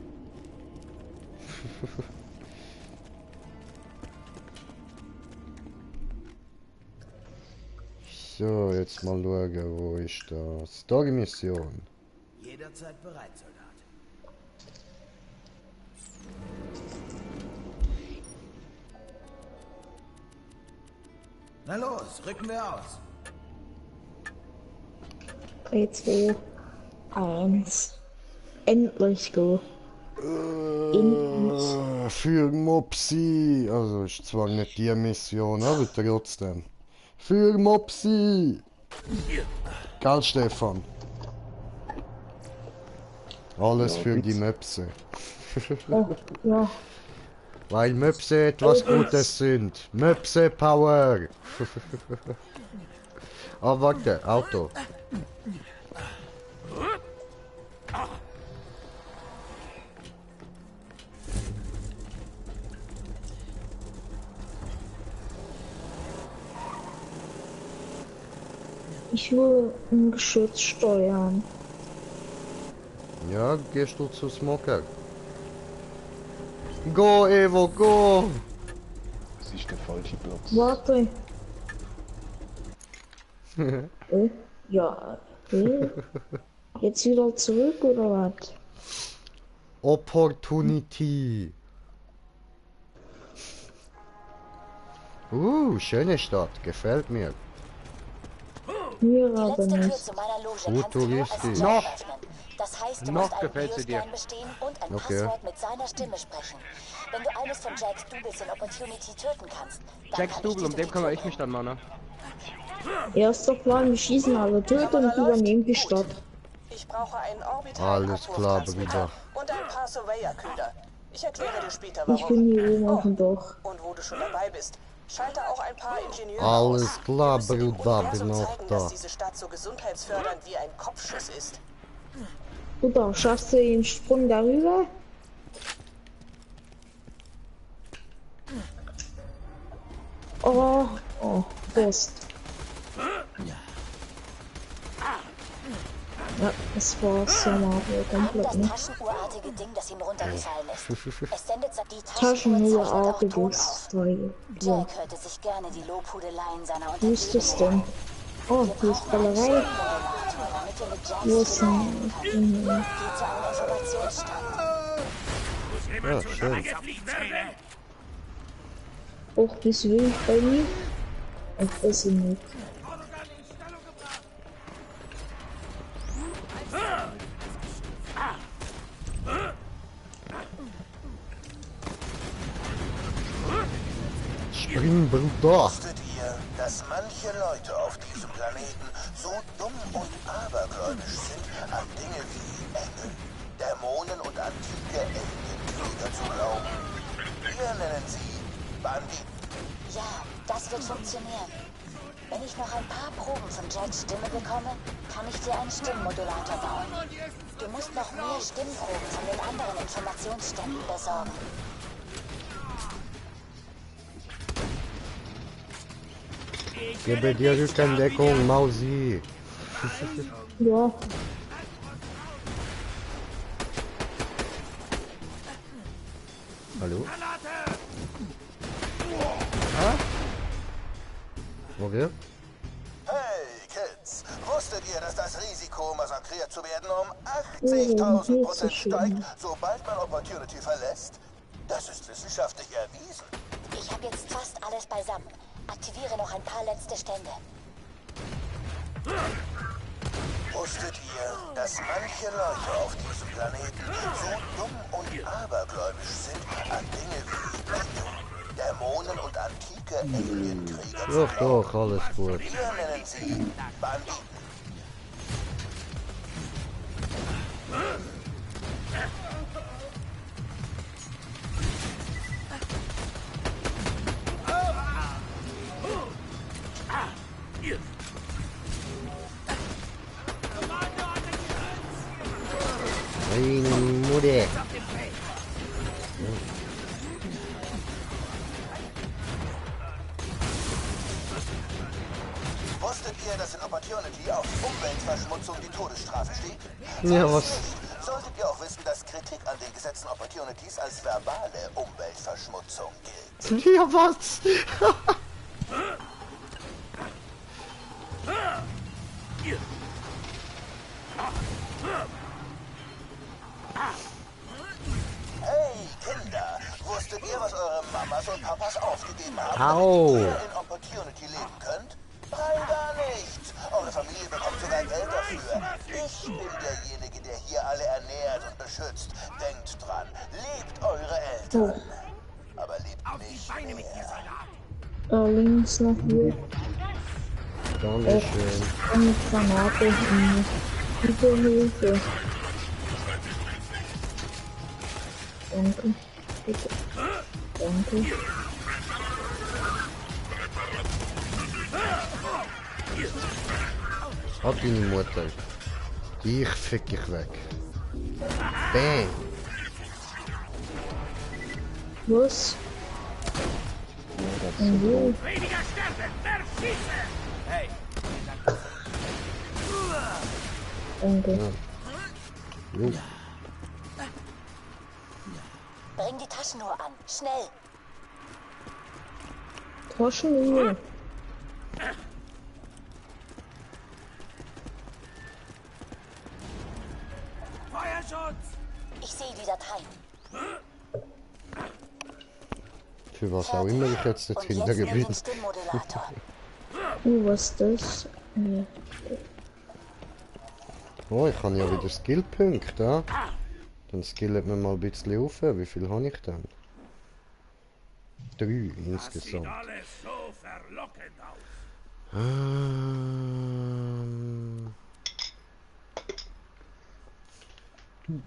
So, jetzt mal schauen, wo ist das? Story-Mission. Jederzeit bereit, Soldat. Na los, rücken wir aus. 3, 2, 1. Endlich go. Für Mopsi. Also ist zwar nicht die Mission, aber trotzdem. Für Mopsi. Gell, Stefan? Alles Ja, für bitte. die Möpse. Ja. Weil Möpse etwas Gutes sind. Möpse Power. Ah, warte, Auto. Ich will ein Geschütz steuern. Ja, gehst du zu Smoker? Go, Evo, go! Das ist der falsche Platz. Warte. Ja. Jetzt wieder zurück oder was? Opportunity. Schöne Stadt, gefällt mir. Mir Die aber letzte Tür nicht. zu meiner Loge kannst du nur als Futuristisch. Jack öffnen. Das heißt, du Noch musst einen gefällt sie dir. Biostein bestehen und ein Okay. Passwort mit seiner Stimme sprechen. Wenn du eines von Jacks Doubles in Opportunity töten kannst, dann Jacks kann Double, um ich den kümmere ich mich dann mal, ne? Erster Plan, wir schießen alle tot und übernehmen die Stadt. Ich brauche einen Alles klar, Orbital-Abwurftransmitter Bruder. und ein paar Surveyor-Köder. Ich erkläre dir später, Ich warum. bin hier oben auf dem Dach. Und wo du schon dabei bist, schalte auch ein paar Ingenieure Alles aus. klar, Wir müssen dem Bruder, Universum bin auch zeigen, da. dass diese Stadt so gesundheitsfördernd wie ein Kopfschuss ist. Bruder, schaffst du den Sprung darüber? Oh, Prost. Ja, das war Sommer, komplett das nicht. taschenuhrartige Ding, das ihm runtergefallen ist. Es sendet die Taschenuhrartiges Teil. Ja. Jack hörte sich gerne die Lobhudeleien seiner Wo ist das denn? Oh, hier ist Ballerei. Wo ist denn? Geht zu einem Informationsstand. Ja, schön. Auch bis will ich bei mir. Ich weiß nicht. Spring, Bruder. Wusstet ihr, dass manche Leute auf diesem Planeten so dumm und abergläubisch sind, an Dinge wie Engel, Dämonen und antike Alienkrieger zu glauben? Wir nennen sie Banditen. Ja, das wird funktionieren. Wenn ich noch ein paar Proben von Jacks Stimme bekomme, kann ich dir einen Stimmmodulator bauen. Du musst noch mehr Stimmproben von den anderen Informationsständen besorgen. Gebe dir Rückendeckung, Mausi. Ja. Hallo? Ah? Okay. Hey, Kids, wusstet ihr, dass das Risiko, massakriert zu werden, um 80.000% steigt, sobald man Opportunity verlässt? Das ist wissenschaftlich erwiesen. Ich habe jetzt fast alles beisammen. Aktiviere noch ein paar letzte Stände. Wusstet ihr, dass manche Leute auf diesem Planeten so dumm und abergläubisch sind, an Dinge wie Engel, Dämonen und antike Alienkrieger zu Doch, glauben? doch, alles gut. Wir nennen sie Banditen. Meine Mutter. Wusstet ihr, dass in Opportunity auf Umweltverschmutzung die Todesstrafe steht? Ja, was? solltet ihr auch wissen, dass Kritik an den Gesetzen Opportunities als verbale Umweltverschmutzung gilt. Ja, was? Hey, Kinder, wusstet ihr, was eure Mamas und Papas aufgegeben haben, Au. damit ihr in Opportunity leben könnt? Rein gar nicht. Eure Familie bekommt sogar Geld dafür. Ich bin derjenige, der hier alle ernährt und beschützt. Denkt dran, liebt eure Eltern. Aber liebt mich mehr. Links noch hier. Dankeschön. Eine Granate. Bitte Hilfe. Danke. Bitte. Danke. Hat deine Mutter. Ich fick dich weg. Bang. Was? Weniger sterben, mehr schießen! Hey! Danke. Jo. Bring die Taschenuhr an. Schnell. Taschenuhr. Feuerschutz! Ich sehe die Dateien. Für was auch immer ich jetzt nicht hintergeblieben bin. Was ist das? Oh, ich habe ja wieder Skillpunkte, ja? Dann skillet mir mal ein bisschen auf. Wie viel habe ich denn? 3 insgesamt.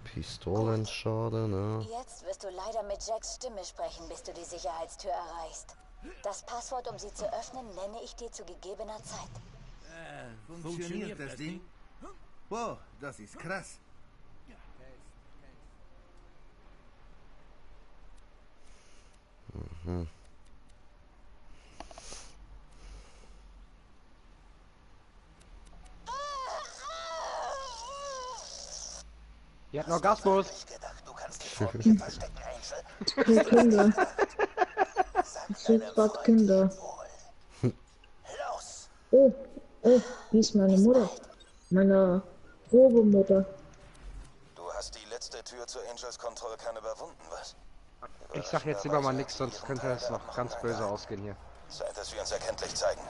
Pistolenschaden, ja. Jetzt wirst du leider mit Jacks Stimme sprechen, bis du die Sicherheitstür erreichst. Das Passwort, um sie zu öffnen, nenne ich dir zu gegebener Zeit. Funktioniert das Ding? Wow, das ist krass. Mhm. Die hat einen Orgasmus. Hey, Kinder. Ich sehe gerade Kinder. Oh, wie ist meine Mutter? Meine Robomutter. Du hast die letzte Tür zur Angels Kontrollkanne überwunden, was? Ich sag jetzt lieber mal nichts, sonst könnte es noch ganz böse ausgehen hier. Zeit, dass wir uns erkenntlich zeigen.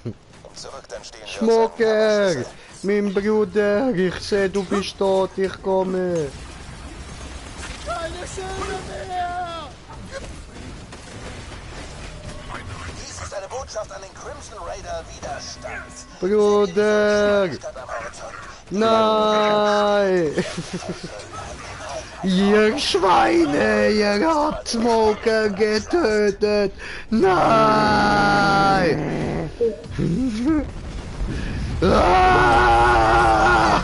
Komm zurück, dann stehen wir Schmucker! Mein Bruder, ich sehe, du bist tot, ich komme. Keine Söhne mehr! Dies ist eine Botschaft an den Crimson Raider Widerstand. Bruder! Nein! Ihr Schweine, ihr habt Smoker getötet! Nein! Ah!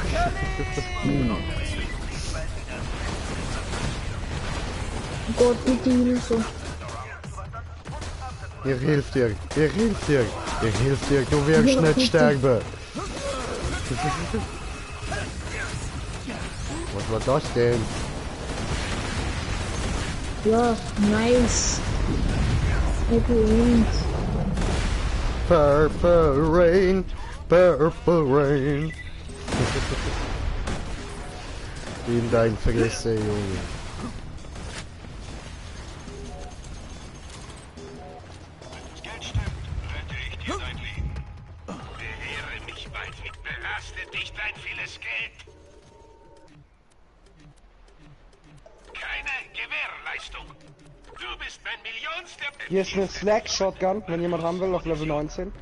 Gott, bitte Hilfe. Ihr hilft dir, ihr hilft dir, ihr hilft dir, du wirst nicht sterben. Was war das denn? Ja, nice. Happy End. Purple Rain, Purple Rain. In dein Fresse, Junge. Hier ist eine Slack Shotgun, wenn jemand haben will, auf Level 19.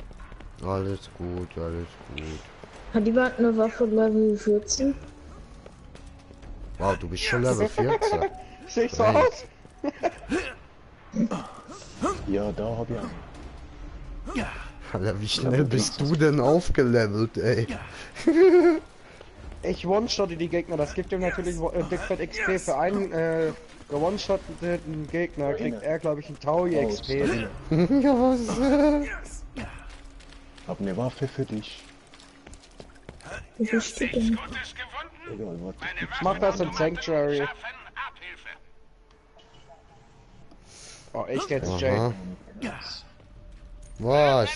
Alles gut, alles gut. Hat jemand eine Waffe Level 14? Wow, du bist schon Level 14. Sehe ich so aus? Ja, da hab ich einen. Alter, wie schnell bist du denn aufgelevelt, ey? Ich one-shotte die Gegner, das gibt ihm natürlich Dickfett XP für einen one-shotteten Gegner, kriegt er, glaube ich, ein Taui XP. Ja, was? Hab eine Waffe für dich. Wie viel steht denn? Egal, warte. Mach das in Sanctuary. Oh, echt jetzt, Jay? Aha. Was?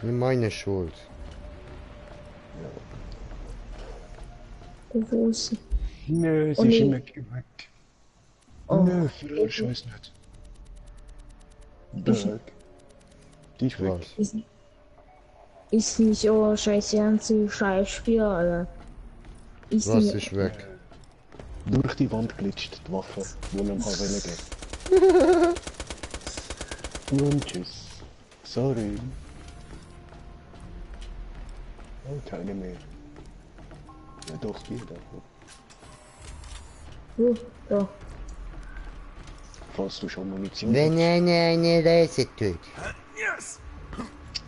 Nicht meine Schuld. Wo ist sie? Nö, sie Oh, ist nee. immer weg. Oh. Nö, ich weiß nicht. Berg. Die ist weg. Ist nicht euer scheiß ganze Scheißspiel, Alter. Ist Was nicht... ist weg? Durch die Wand glitscht die Waffe, die man kann weniger. Und tschüss. Sorry. Oh, keine mehr. Ja doch, die da. Ja. Falls du schon Munition Wenn eine Reise tut.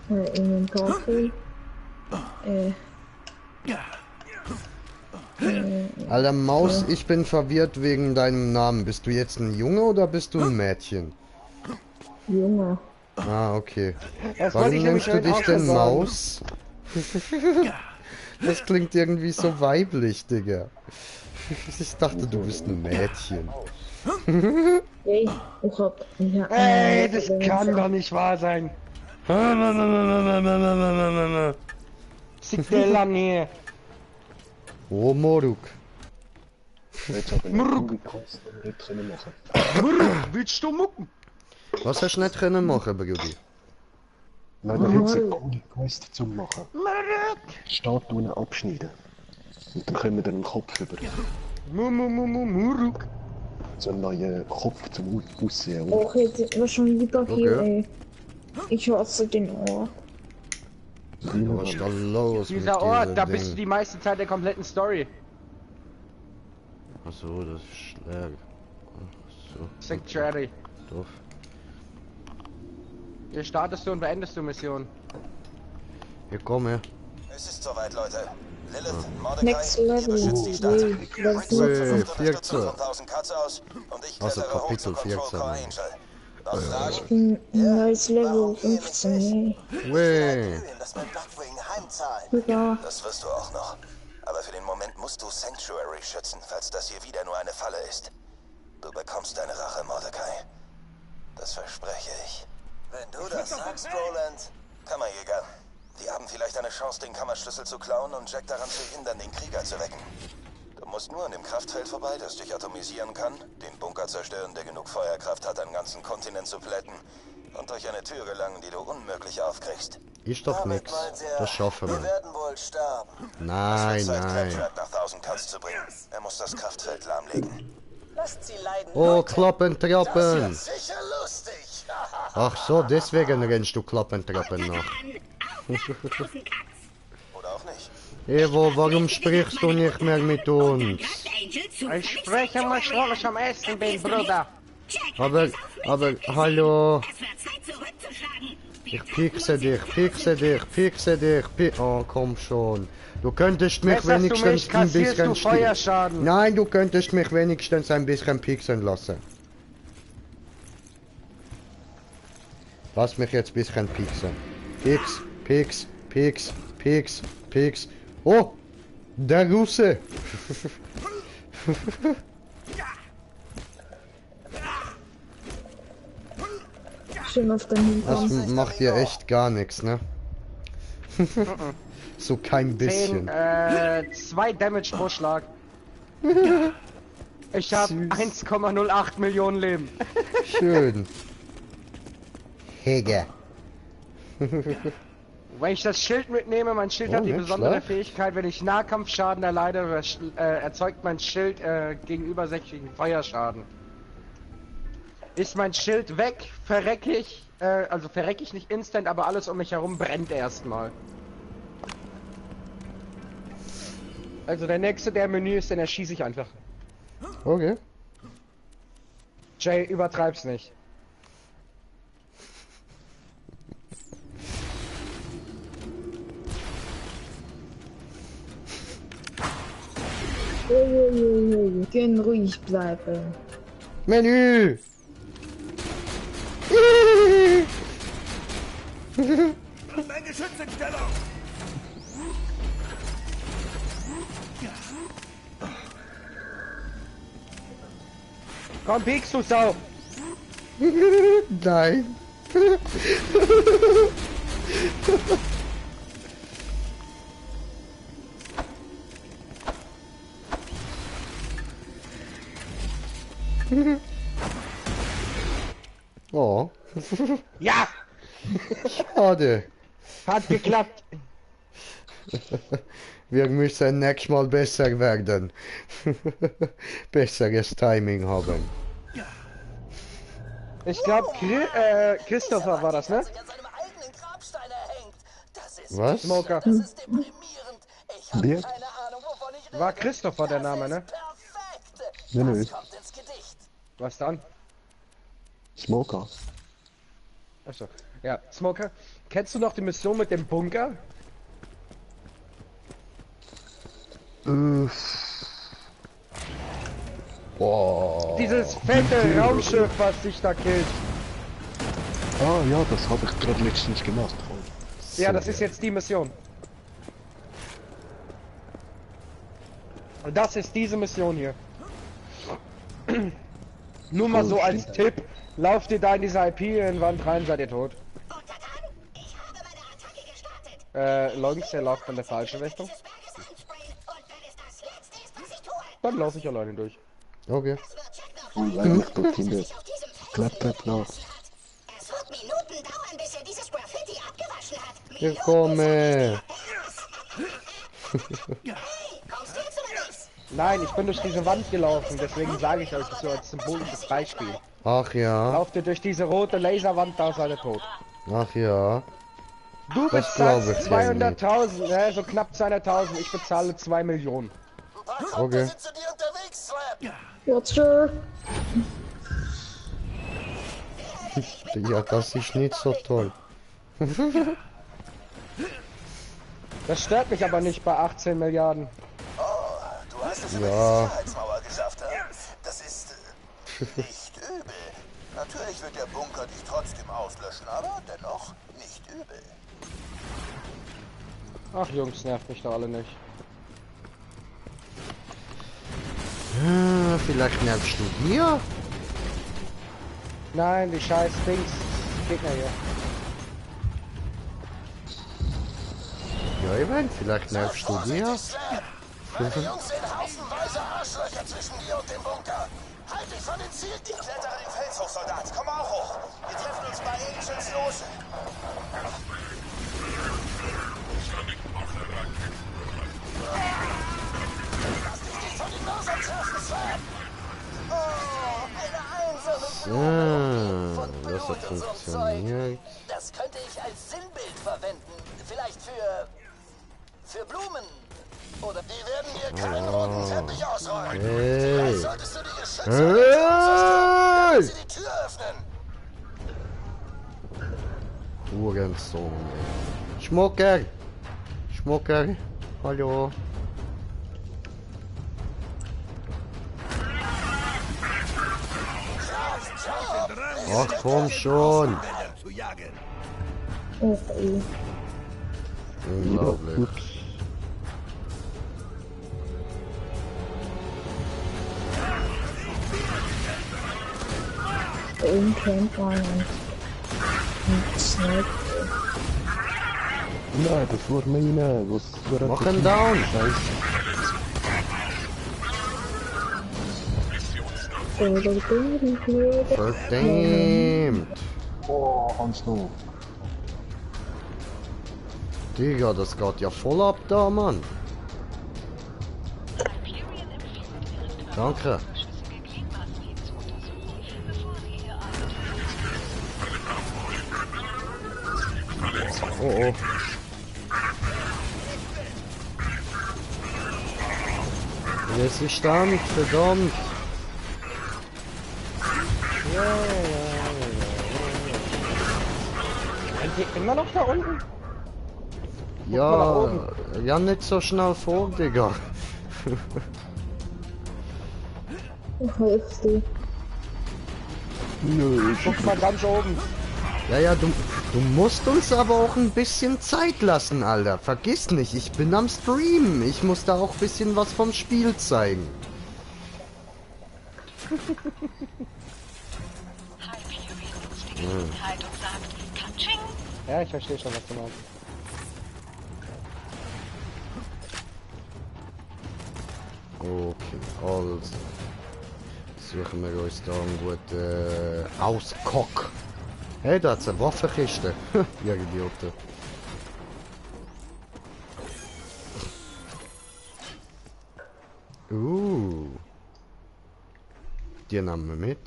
Inventar. Alter Maus, ich bin verwirrt wegen deinem Namen. Bist du jetzt ein Junge oder bist du ein Mädchen? Junge. Ah, okay. Das Warum wollte ich nennst du nämlich dich auch schon denn sagen. Maus? Das klingt irgendwie so weiblich, Digga. Ich dachte, du bist ein Mädchen. Ey, ich hab... Ja, Ey, das kann doch nicht wahr sein. Sigdelani. Oh, Moruk. Jetzt aber Murk. nicht drinnen machen. Willst du mucken? Was hast du nicht können machen, Brudi? Nein, da hätte es eine coole Quest zum Machen. Statuen abschneiden. Und dann können wir den Kopf über. Muruk. So einen neuen Kopf zum Aussehen. Oh, jetzt war schon wieder hier, Okay. ey. Ich hasse den Ohr. Was ist da los mit Dieser Ort, diesem da bist du Ding? die meiste Zeit der kompletten Story. Achso, das ist schlecht. So. Sanctuary. Doof. Hier startest du und beendest du Mission. Hier, komm her. Es ist soweit, Leute. Lilith, Next Mordecai, level. beschützt die Stadt. Level Rex sorgt für 14. Unterstützung von 1000 Cuts aus und ich Also klettere hoch Kapitel zu Control 14. Core Angel. Noch Ich Fragen? bin neues Level 15, ey. Weh. Dass mein Blackwing heimzahlt. Ja. Das wirst du auch noch. Aber für den Moment musst du Sanctuary schützen, falls das hier wieder nur eine Falle ist. Du bekommst deine Rache, Mordecai. Das verspreche ich. Wenn du das sagst, Roland. Kammerjäger. Wir haben vielleicht eine Chance, den Kammerschlüssel zu klauen und Jack daran zu hindern, den Krieger zu wecken. Du musst nur an dem Kraftfeld vorbei, das dich atomisieren kann, den Bunker zerstören, der genug Feuerkraft hat, einen ganzen Kontinent zu plätten, und durch eine Tür gelangen, die du unmöglich aufkriegst. Ich doch nix. Das schaffen Wir wir. werden wohl sterben. Nein, Es wird Zeit, nein. Claptrap nach 1000 Cuts zu bringen. Er muss das Kraftfeld lahmlegen. Lasst sie leiden. Oh, Leute. Kloppen, Das Trappen. wird sicher lustig. Ach so, deswegen rennst du Kloppen, Trappen nach. Oder auch nicht. Evo, warum sprichst du nicht mehr mit uns? Ich spreche mal schnell am Essen bin, Bruder. Aber, hallo. Ich piekse dich, oh, komm schon. Du könntest mich Messerst du wenigstens mich, ein kassierst bisschen du Feuerschaden. Nein, du könntest mich wenigstens ein bisschen pieksen lassen. Lass mich jetzt ein bisschen pieksen. Pieks. Oh, der Russe. Schön auf den Das Hintergrund. macht dir echt gar nichts, ne? So kein bisschen. 2 Damage pro Schlag. Ich hab 1,08 Millionen Leben. Schön. Hege. Wenn ich das Schild mitnehme, mein Schild Oh, hat die nicht besondere schlecht. Fähigkeit, wenn ich Nahkampfschaden erleide, erzeugt mein Schild gegenübersächlichen Feuerschaden. Ist mein Schild weg, verrecke ich, also verrecke ich nicht instant, aber alles um mich herum brennt erstmal. Also der nächste, der im Menü ist, den erschieße ich einfach. Okay. Jay, übertreib's nicht. Wir können ruhig bleiben. Menü! Mein Geschütz in Stellung! Komm, piekst du Sau! Nein. Oh. Ja! Schade. Hat geklappt. Wir müssen nächstes Mal besser werden. Besseres Timing haben. Ich glaube, Christopher war das, ne? Was? Smoker. Wer? War Christopher der Name, ne? Nö. Was dann? Smoker. Achso. Ja, Smoker. Kennst du noch die Mission mit dem Bunker? Boah. Dieses fette Raumschiff, was dich da killt. Ah ja, das habe ich gerade letztens gemacht. Ja, das ist jetzt die Mission. Und das ist diese Mission hier. Nur mal so als Tipp. Lauft ihr da in diese IP-Wand rein, seid ihr tot. Loggins, der läuft in der falschen Richtung. Dann laufe ich alleine durch. Okay. Und eigentlich dort hinter. Klappt nach. Ich komme. Nein, ich bin durch diese Wand gelaufen, deswegen sage ich euch das so als symbolisches Beispiel. Ach ja. Lauft ihr durch diese rote Laserwand, da seid ihr tot. Ach ja. Du Das bezahlst glaube ich 200.000, ne, so knapp 200.000, ich bezahle 2 Millionen. Okay. Watcher. Ja, das ist nicht so toll. Das stört mich aber nicht bei 18 Milliarden. Du hast es über die Ja. Sicherheitsmauer geschafft, das ist nicht übel. Natürlich wird der Bunker dich trotzdem auslöschen, aber dennoch nicht übel. Ach Jungs, nervt mich doch alle nicht. Vielleicht nervst du dir? Nein, die scheiß Dings. Gegner hier. Ja, Ivan, vielleicht nervst du dir? Meine Jungs sind haufenweise Arschlöcher zwischen dir und dem Bunker. Halt dich von den Zielen. Ich klettere den Fels hoch, Soldat. Komm auch hoch. Wir treffen uns bei Angels Loge. Lass dich nicht von den Mörsern treffen, Slam. Oh, eine einsame Blume. Das hat funktioniert. Das könnte ich als Sinnbild verwenden. Vielleicht für Blumen. Oder die werden hier keinen roten Teppich ausrollen. Hey. Vielleicht solltest du die Geschütze Hey. damit sie die Tür öffnen. Hurensohn. Schmucker. Schmucker. Hallo. Ach komm schon. Okay. Unglaublich. Oben kennt man und Sniper. Nein, das war meine. Was war Mach ihn down. Verdammt. Oh, Hans noch. Digga, das geht ja voll ab da, Mann. Danke. Oh oh. Jetzt ist Stand, verdammt. Seid ihr immer noch da unten? Ja, ja, nicht so schnell vor, Digga. Heftig. Nö, Guck mal ganz oben. Ja, ja, du musst uns aber auch ein bisschen Zeit lassen, Alter. Vergiss nicht, ich bin am Stream. Ich muss da auch ein bisschen was vom Spiel zeigen. Ja, ich verstehe schon, was du meinst. Okay, also. Suchen wir uns da einen guten Auskock. Hey, da hat's eine Waffenkiste. Ihr Idioten. Die nehmen wir mit.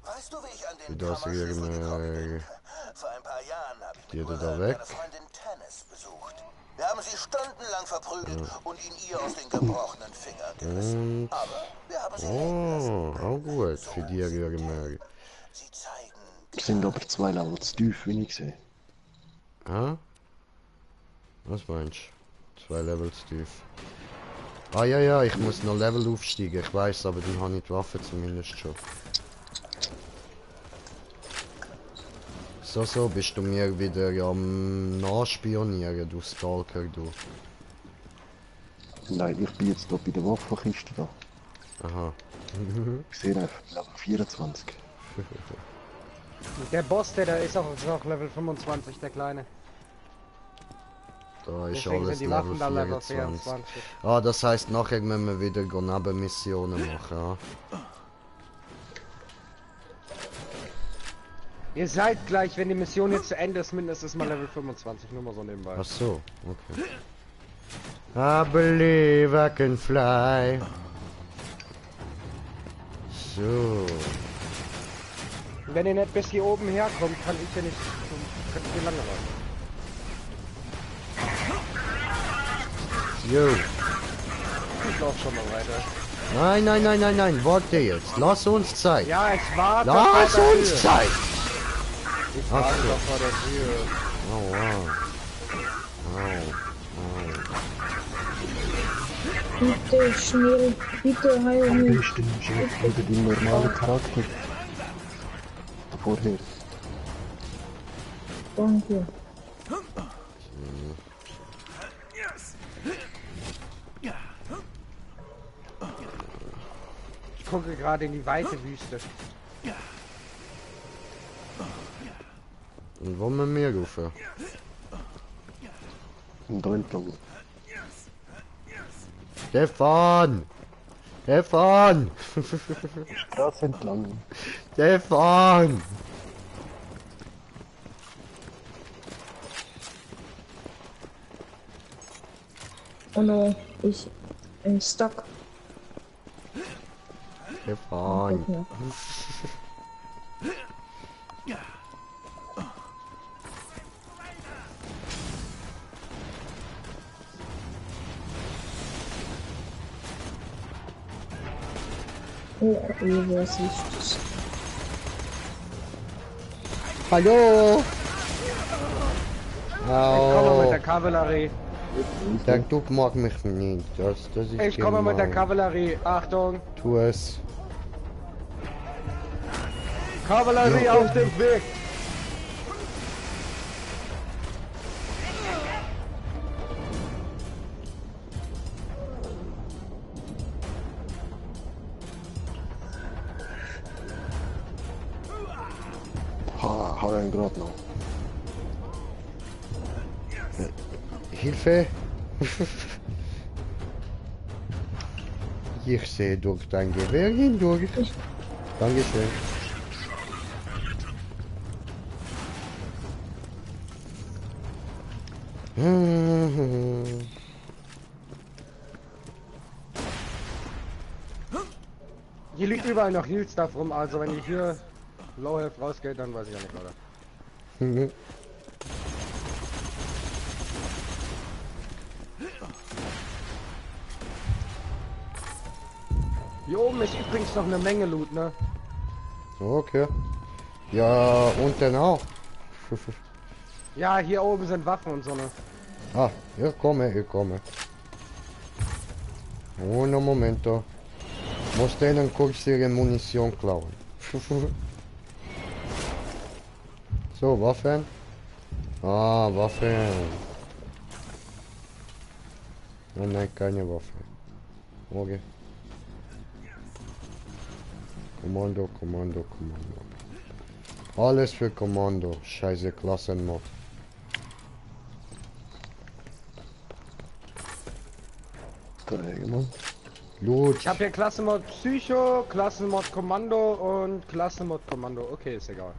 Weißt du, wie ich an den Da ist irgendeine... Vor ein paar Jahren habe ich Die mit da Willard weg. meine Freundin Tennis besucht. Wir haben sie stundenlang verprügelt und ihn ihr aus den gebrochenen Fingern gerissen. Und... Aber wir haben sie Oh, auch gut für die Jürgen. Sind aber 2 Level zu tief, wie ich sehe. Ah? Was meinst du? 2 Levels tief. Ah ja, ja, ich muss noch Level aufsteigen, ich weiß, aber dann habe ich die Waffe zumindest schon. So, bist du mir wieder am Nachspionieren, du Stalker, du. Nein, ich bin jetzt hier bei der Waffenkiste da. Aha. Ich sehe einfach Level 24. Der Boss, der da ist auch Level 25, der Kleine. Da ist Deswegen alles sind die Level Waffen da Level 24. 24. Ah, das heisst, nachher müssen wir wieder Nebenmissionen machen, ja. Ihr seid gleich, wenn die Mission jetzt zu Ende ist, mindestens mal Level 25, nur mal so nebenbei. Ach so, okay. I believe I can fly. So. Wenn ihr nicht bis hier oben herkommt, kann ich ja nicht, kann ich hier lange warten. Jo. Ich lauf schon mal weiter. Nein, warte jetzt. Lass uns Zeit. Ja, ich warte. Lass uns Zeit. Ich warte doch vor der Tür. Oh wow. Bitte schnell, bitte heil Am mich. besten ist jetzt wieder dein normaler Charakter. Vorher. Danke. Ich gucke gerade in die weite Wüste. Und wo wir mehr rufen? Und da entlang. Stefan! Stefan! Straße entlang. Stefan! Oh no, ich bin stuck. Stefan! Oh, was ist das? Hallo! Ich komme mit der Kavallerie. Der Duck mag mich nicht. Das ist Ich komme mit der gemein. Kavallerie. Achtung! Tu es. Kavallerie Ja. auf dem Weg! Hau einen gerade noch. Hilfe! Ich sehe durch dein Gewehr hindurch. Dankeschön. Hier liegt überall noch Heal Stuff rum, also wenn ihr hier Low Health rausgeht, dann weiß ich ja nicht, oder? Hier oben ist übrigens noch eine Menge Loot, ne? Okay. Ja, unten auch. Ja, hier oben sind Waffen und so ne. Ah, ich komme. Un momento. Muss denen kurz ihre Munition klauen. So, Waffen. Ah, Waffen. Nein, keine Waffe. Okay. Kommando, Kommando, Kommando. Alles für Kommando. Scheiße Klassenmod. Gut. Ich habe hier Klassenmod Psycho, Klassenmod Kommando und Klassenmod Kommando. Okay, ist egal.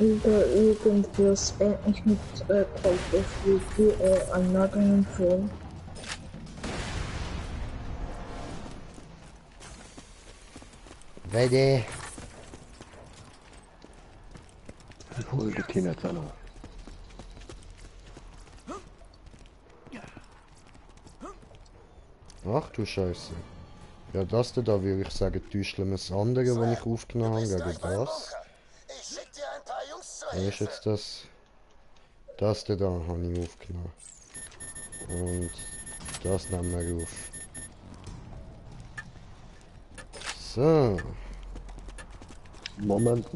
Über irgendwas endlich mit Call of Duty Anladungen vor. Ready? Ich hol die Kinder jetzt noch. Ach du Scheiße. Ja, das da würde ich sagen, täuscheln wir das andere, was ich aufgenommen habe, gegen das. Was ist jetzt das? Das da habe ich aufgenommen. Und das nehmen wir auf. So. Moment.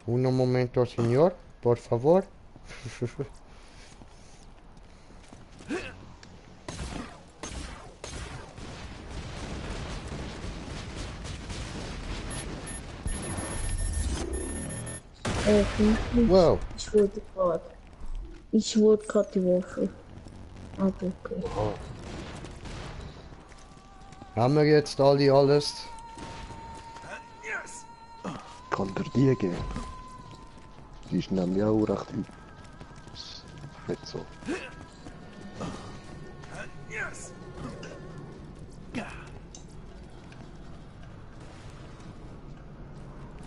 Un momento, señor, por favor. Wow. Ich wurde gerade die Waffe. Aber okay. Haben wir jetzt alles? Kann dir die geben? Die ist nämlich auch recht übel. Nicht so.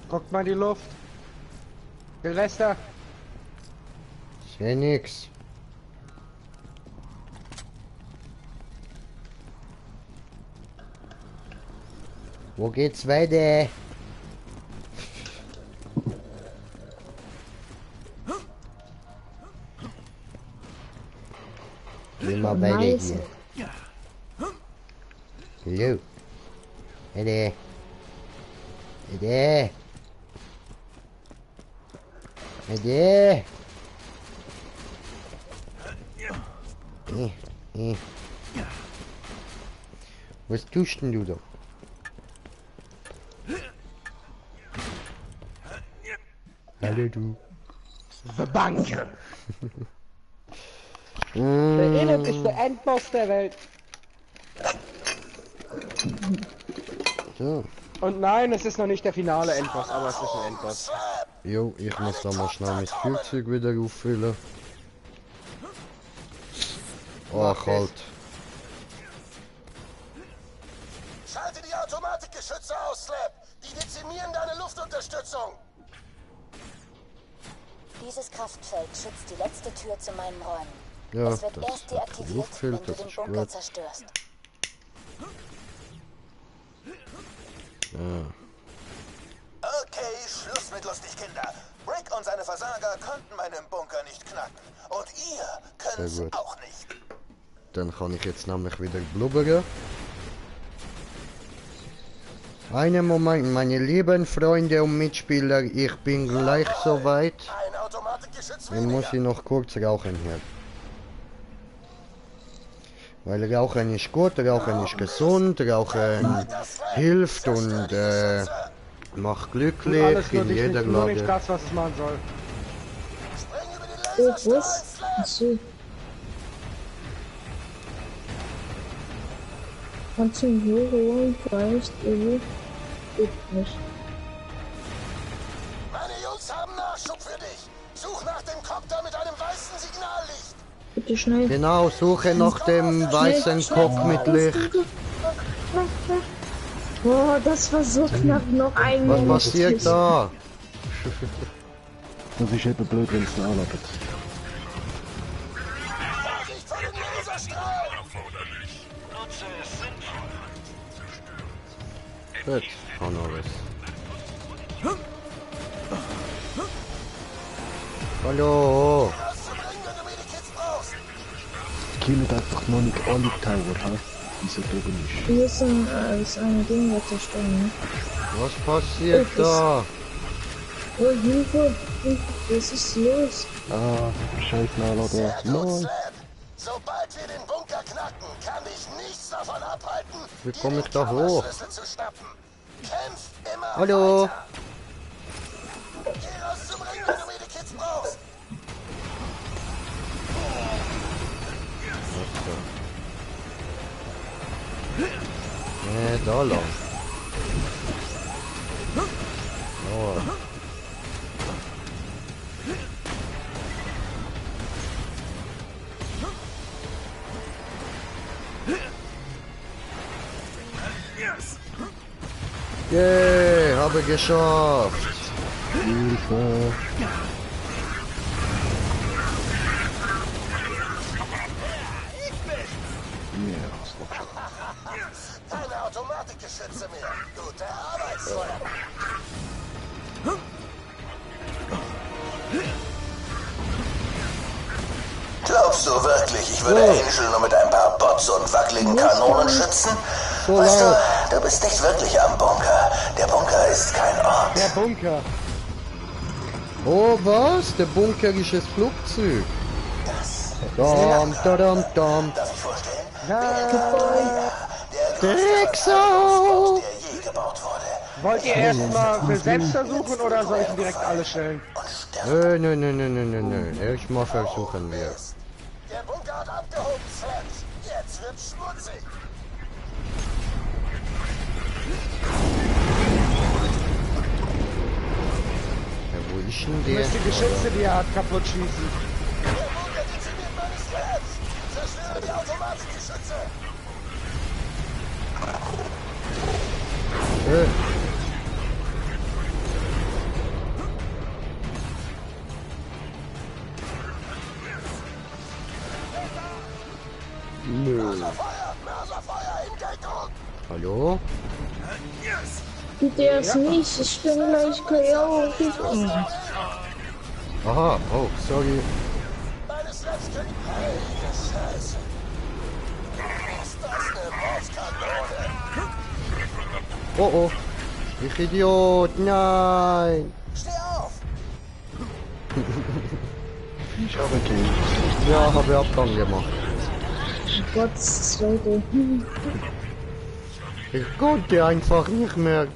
Guckt mal in die Luft. Silvester. Ich seh nix. Wo geht's weiter? Gehen wir weiter hier. Hallo. Hallo. Hallo. Hallo. Was tust denn du da? Hallo du. Verbanke. Der elendigste Endboss der Welt. So. Und nein, es ist noch nicht der finale Endboss, aber es ist ein Endboss. Jo, ich muss da mal schnell mein Flugzeug wieder auffüllen. Oh, kalt. Schalte die Automatikgeschütze aus, Slap. Die dezimieren deine Luftunterstützung. Dieses Kraftfeld schützt die letzte Tür zu meinen Räumen. Ja, es wird erst deaktiviert, wenn du den Bunker zerstörst. Ja. Okay, Schluss mit lustig, Kinder. Rick und seine Versager konnten meinen Bunker nicht knacken. Und ihr könnt's auch nicht. Dann kann ich jetzt nämlich wieder blubbern. Einen Moment, meine lieben Freunde und Mitspieler, ich bin gleich soweit. Dann muss ich noch kurz rauchen hier. Weil Rauchen ist gut, Rauchen ist gesund, Rauchen hilft und macht glücklich in jeder Nur nicht Lage. das, was es machen soll. Oh, was? Achso. Kannst du ihn hier holen? Vielleicht, geht nicht. Meine Jungs haben Nachschub für dich. Such nach dem Copter mit einem weißen Signallicht. Bitte schnell. Genau, suche nach dem weißen Kopf mit Licht. Oh, das war so knapp, noch ein Was Minute. passiert da? Das ist eben blöd, wenn es da anlagert. Gut, kann alles. Hallo! Killt einfach noch nicht alle Tower, ha? Wieso drüben ist. Hier ist ein Ding, was da stehen. Was passiert da? Oh, Hilfe! Was ist los? Ah, scheiß Nahladder. Nein. Sobald wir den Bunker knacken, kann dich nichts davon abhalten, Wie komme ich da hoch? Schlüssel zu schnappen. Kämpf immer Hallo? weiter. Geh raus zum Ring, wenn du Medikits brauchst. Da lang. Oh. Yay, habe geschafft. Hilfe. Keine Automatikgeschütze mehr. Gute Arbeitsfeuer. Glaubst du wirklich, ich würde Angel nur mit ein paar Bots und wackeligen Kanonen schützen? Weißt du, du bist nicht wirklich am Bunker. Der Bunker ist kein Ort. Der Bunker. Oh, was? Der Bunker ist das Flugzeug. Dam, dam, dam. Darf ich vorstellen? Drecksau! Wollt ihr erstmal für Selbstversuchen oder soll ich direkt alle stellen? Nö. Erstmal versuchen wir. Der Bunker hat abgehoben, Slams. Jetzt wird's schmutzig. Ja, wo ist denn Du der? müsst die Geschütze, die er hat, kaputt schießen. Der Bunker dezimiert meine Slams. Zerstöre die Automatikgeschütze. Nö. Mörserfeuer in Deckung. Hallo? Bitte erst nicht, ich bin gleich K.O. Aha, oh, sorry. Meine Slams können... Heilige Scheiße. Ist das eine Mordkanone? Oh. Ich Idiot, nein. Steh auf. Ich habe den. Ja, habe Abgang gemacht. Gott, Leute. Ich konnte einfach nicht mehr.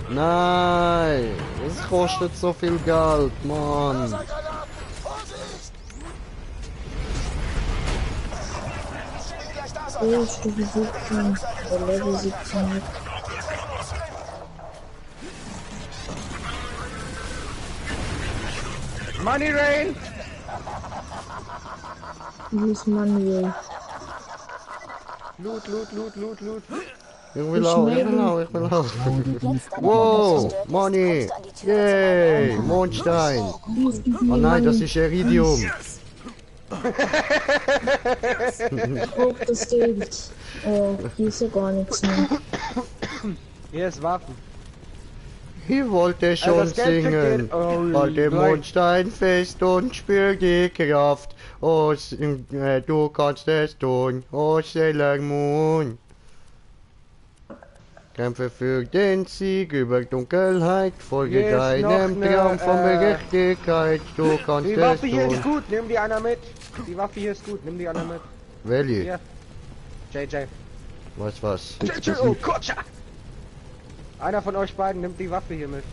Nein, es kostet so viel Geld, Mann. Oh, Stufe 17. Level 17. Money Rain! Wie ist Manuel? Loot. Ich will auch. Wow, Money. Yay, Mondstein. Oh nein, das ist Iridium. Ich brauch das Geld. Oh, hier ist ja gar nichts mehr. Hier ist Waffen. Ich wollte schon das Geld singen. kriegt Halt den Mondstein fest und spür die Kraft. Oh, du kannst es tun. Oh, Sailor Moon. Kämpfe für den Sieg über Dunkelheit. Folge deinem Traum von Gerechtigkeit. Du kannst es tun. Die Waffe hier ist gut, nimm die einer mit. Die Waffe hier ist gut, nimm die einer mit. Welche? Hier. JJ. Was? JJ, oh, Kutscher! Einer von euch beiden nimmt die Waffe hier mit.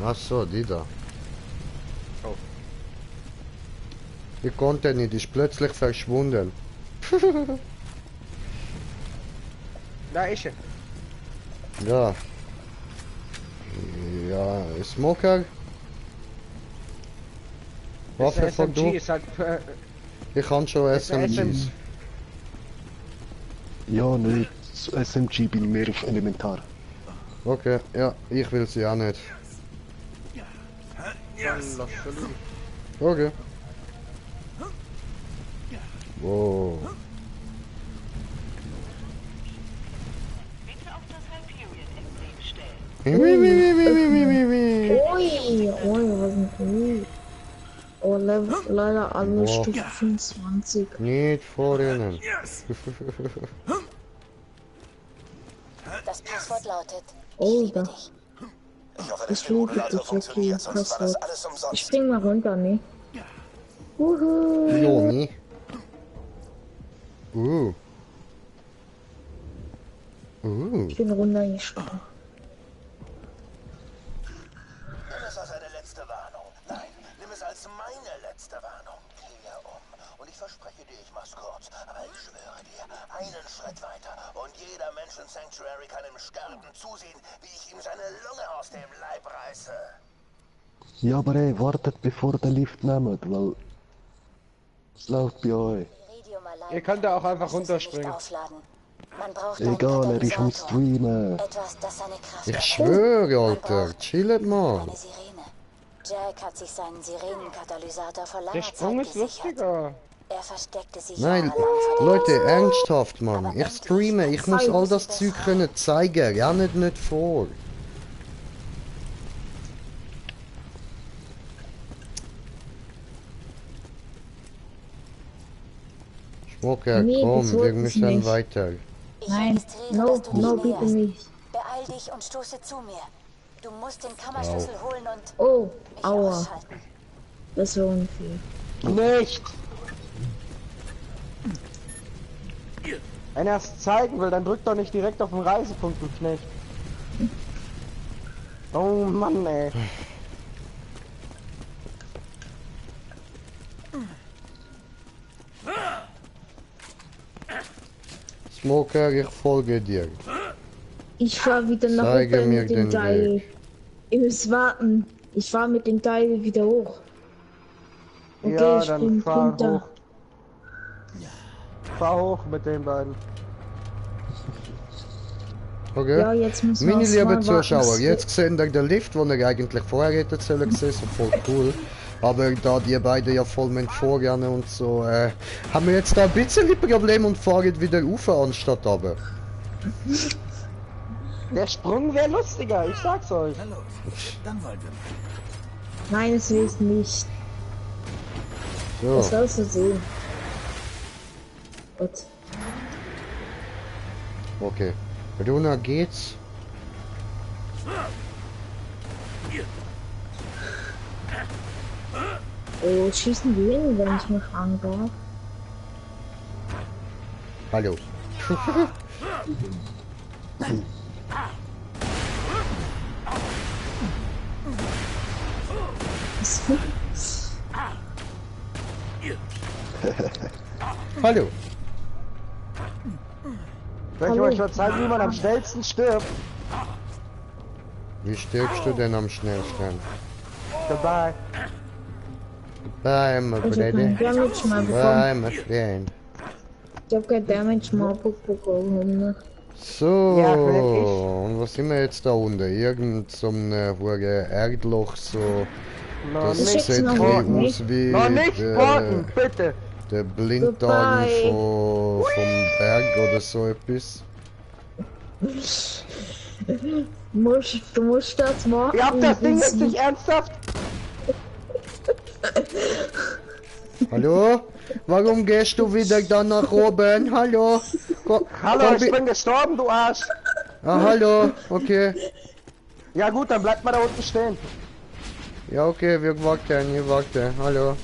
Ach so, die da. Oh. Ich konnte nicht, ist plötzlich verschwunden. Da ist er. Ja. Ja, Smoker. Waffe von du? Ist halt, Ich kann schon SMGs. Ja, nicht. SMG bin ich mehr auf Elementar. Okay, ja, ich will sie auch nicht. Okay. Wow. Ui, was ein Ui. Oh, leider alle Stufe 25. Nicht vor ihnen. Das passt Passwort lautet, Oh, da. Ich hoffe, der Ich liebe Stimmmodulator dich, funktioniert, okay, sonst war das Passwort. alles umsonst. Ich spring mal runter, ne? Wuhu. Joni. Ich bin runtergesprungen. Nimm es als eine letzte Warnung. Nein, nimm es als meine letzte Warnung. Kehr um. Und ich verspreche dir, ich mach's kurz. Aber ich schwöre dir, einen Schritt weiter. Und jeder Mensch in Sanctuary kann im Sterben zusehen, wie ich ihm seine Lunge aus dem Leib reiße. Ja, aber ey, wartet bevor der Lift nehmt, weil es läuft bei euch. Ihr könnt da auch einfach runterspringen. Man braucht Egal, er ist am Streamen. etwas, das seine Kraft Ich schwöre, Alter. Chillet mal. Eine Sirene. Jack hat sich seinen Sirenenkatalysator vor langer Der Sprung Zeit ist gesichert. lustiger. Er versteckte sich Nein, jahrelang vor den Leute, Außen. ernsthaft, Mann. Ich streame, ich muss all das Zeug können zeigen. Ja, nicht vor. Schmucker, Nee, komm, das wir wollte ich müssen nicht. weiter. Ich Nein, registriere, no, dass du dich no, bitte näherst. nicht. Beeil dich und stoße zu mir. Du musst den Kammerschlüssel holen und Oh, mich aua. ausschalten. Das war unfair. Nicht! Wenn er es zeigen will, dann drückt doch nicht direkt auf den Reisepunkt, du Knecht. Oh Mann, ey. Smoker, ich folge dir. Ich fahr wieder nach Zeige oben mir mit dem den Teil. Weg. Ihr müsst warten. Ich fahr mit dem Teil wieder hoch. Okay, Ja, ich dann bin fahr runter. hoch. Fahr hoch mit den beiden. Okay. Ja, jetzt müssen wir Meine erst lieben mal warten, Zuschauer, bis- jetzt sehen wir den Lift, den ihr eigentlich vorher hättet sollen sehen, so voll cool. Aber da die beiden ja voll mit vorgehen und so, haben wir jetzt da ein bisschen ein Problem und fahren wieder rauf anstatt runter. Der Sprung wäre lustiger, ich sag's euch. Na los, dann wollen wir mal. Nein, es will nicht. So. Was sollst du sehen? Gut. Okay. Runa geht's. Oh, schießen die hin, wenn ich mal fragen darf. Hallo. Hallo. Soll ich euch mal zeigen, wie man am schnellsten stirbt? Wie stirbst du denn am schnellsten? Goodbye. Bye, my Ich hab brother. keinen Damage mal Bye, bekommen. my friend. Ich hab kein Damage mal bekommen. Ne? So, Ja, vielleicht und was sind wir jetzt da unten? Irgend so ein Erdloch, so. Noch Das nicht sieht wie warten. aus wie Noch nicht warten, bitte. der Blinddarm Goodbye. vom Berg oder so etwas. Du musst das machen. Ihr habt das Ding jetzt nicht ernsthaft? Hallo? Warum gehst du wieder da nach oben? Hallo? Hallo, komm, ich bin gestorben, du Arsch. Ah, hallo, okay. Ja gut, dann bleibt mal da unten stehen. Ja, okay, wir warten, hallo.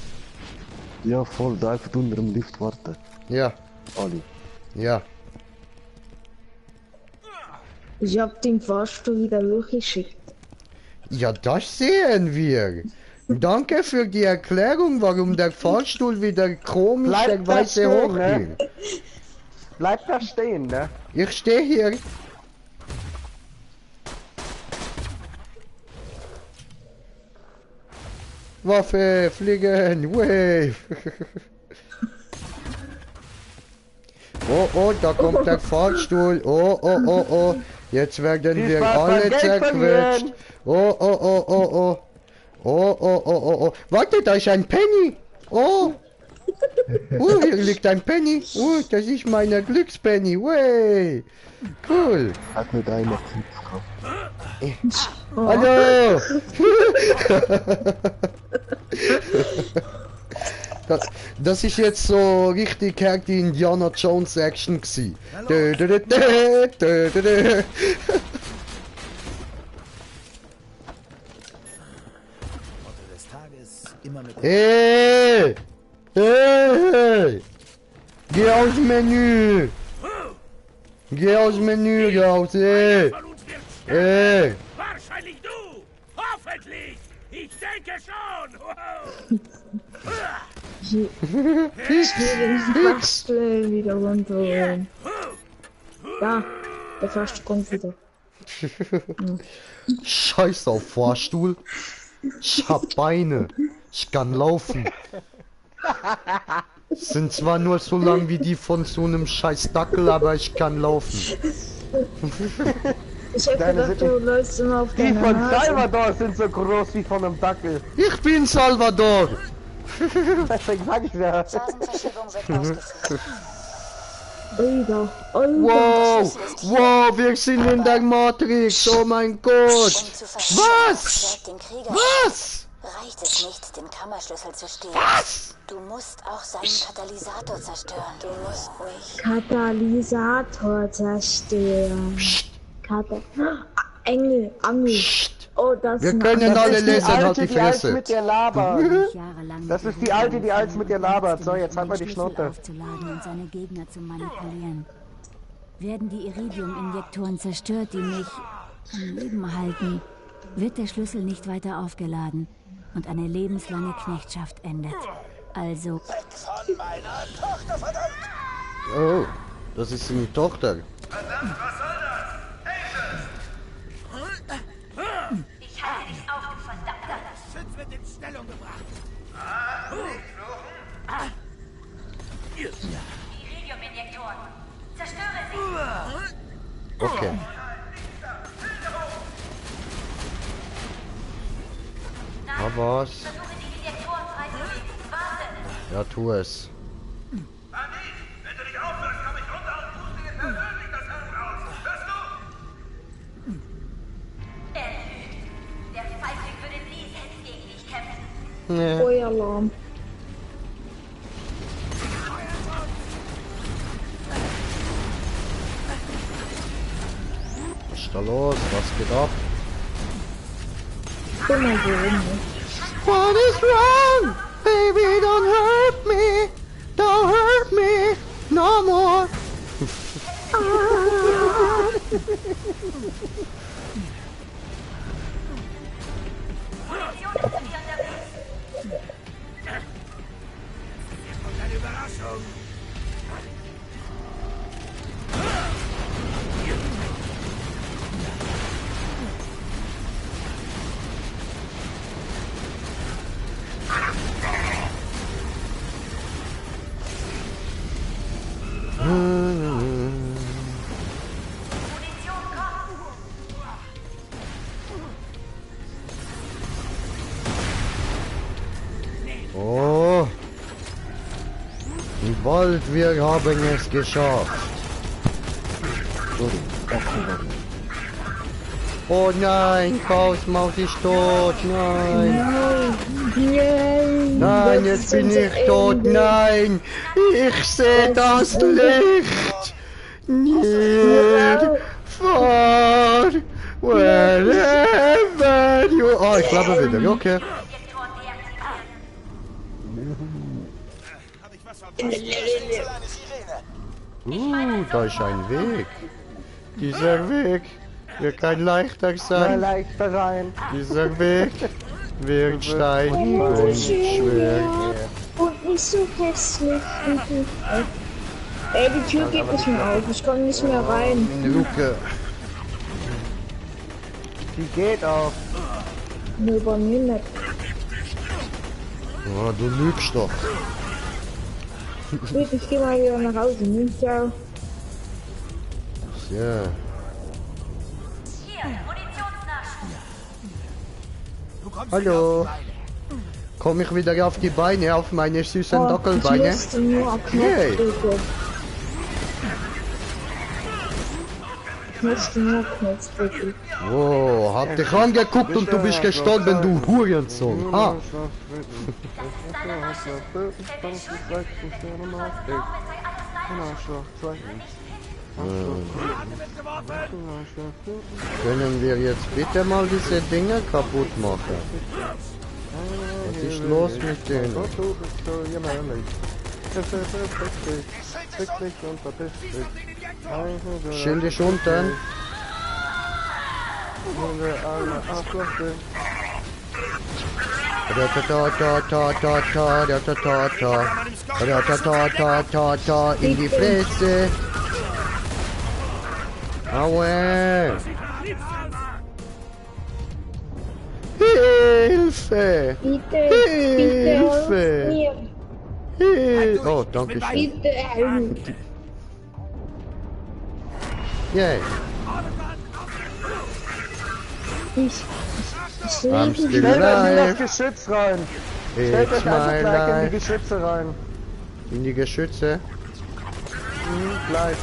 Ja, voll, da einfach unter dem Lift warten. Ja, Ali. ja. Ich hab den Fahrstuhl wieder durchgeschickt. Ja, das sehen wir. Danke für die Erklärung, warum der Fahrstuhl wieder komisch Bleib der da Weise stehen, hochging. ne? Bleib da stehen, ne? Ich stehe hier. Waffe, fliegen, wave. Oh, da kommt der Fahrstuhl. Oh. Jetzt werden Viel wir Spaß beim alle Geld zerquetscht. verlieren. Oh. Warte, da ist ein Penny. Oh. Hier liegt ein Penny. Das ist meine Glückspenny. Way. Cool. Hat nicht einer Kopf gehabt. Hallo. Das ist jetzt so richtig harte Indiana Jones Action gsi. immer mit... Hey! Hey! Geh aus dem Menü! Geh aus dem Menü raus, ey! Ey! Wahrscheinlich du! Hoffentlich! Ich denke schon! Ich will den Fahrstuhl wieder runterholen. Ja, der Fahrstuhl kommt wieder. Scheiß auf Fahrstuhl. Ich hab Beine. Ich kann laufen. Sind zwar nur so lang wie die von so einem scheiß Dackel, aber ich kann laufen. Ich hab gedacht, du läufst immer auf Die deiner von Nase. Salvador sind so groß wie von einem Dackel. Ich bin Salvador. Deswegen sag ich ja. Wow, wow, wir sind in der Matrix. Oh mein Gott. Was? Was? Reicht es nicht, den Kammerschlüssel zu stehlen? Was? Du musst auch seinen Katalysator zerstören. Du musst mich... Katalysator zerstören. Engel, Angel. Oh, das Wir können alle lesen, halt die Die Alte Fresse. mit der labert. Das ist die Alte, die Alte mit der labert. So, jetzt halt mal die Schnauze. Aufzuladen und seine Gegner zu manipulieren. Werden die Iridium-Injektoren zerstört, die mich am Leben halten, wird der Schlüssel nicht weiter aufgeladen und eine lebenslange Knechtschaft endet. Also... Oh, das ist eine Tochter. Ich halte dich auf, du verdammter! Schütz wird in Stellung gebracht! Iridium-Injektoren! Zerstöre sie! Okay. Da war's. Versuche die Injektoren freizulegen! Warte! Ja, tu es. Wenn du nicht aufhörst, komm ich runter und puste dir persönlich das Herz raus! Hörst du? Er lügt! Der Feigling würde nie selbst gegen dich kämpfen! Nee. Feueralarm. Was ist da los? Was geht ab? Immer so rum. What is wrong? Baby, don't hurt me. Don't hurt me. No more. Eine Überraschung! Oh. Bald, wir haben es geschafft. Oh nein, Chaosmaus ist tot, nein. Nein, jetzt bin ich tot, nein. Ich sehe das Licht. Near, far, wherever you are. Oh, ich glaube wieder, okay. Da ist ein Weg. Dieser Weg wird kein leichter sein. Leichter sein. Dieser Weg wird steinig und schwer. Und nicht so hässlich. Ey, die Tür geht nicht mehr auf. Ich komme nicht mehr rein. Luke. Die geht auf. Nee, bei mir nicht. Oh, du lügst doch. Gut, ich geh mal wieder nach Hause. Nicht ja. Ja. Hier, Munitionsnachschub! Hallo. Komm ich wieder auf die Beine, auf meine süßen Dackelbeine? Ich musste nur auf Knopf Hey. drücken. Ich musste nur Knopf drücken. Oh, hab dich angeguckt und du bist gestorben, du Hurensohn. Ha. Können wir jetzt bitte mal diese Dinge kaputt machen? Was ist los mit denen? Du bist so jämmerlich. Fick dich und verpiss dich. Schild ist unten. In die Fresse. Aue. Hilfe! Bitte, Hilfe! mir. Oh, danke schön. Bitte, Yay. ich I'm lebe still Stellt euch in das alive. Geschütz rein. Stellt It's euch einfach my gleich in die life. Geschütze rein. In die Geschütze. Gleich.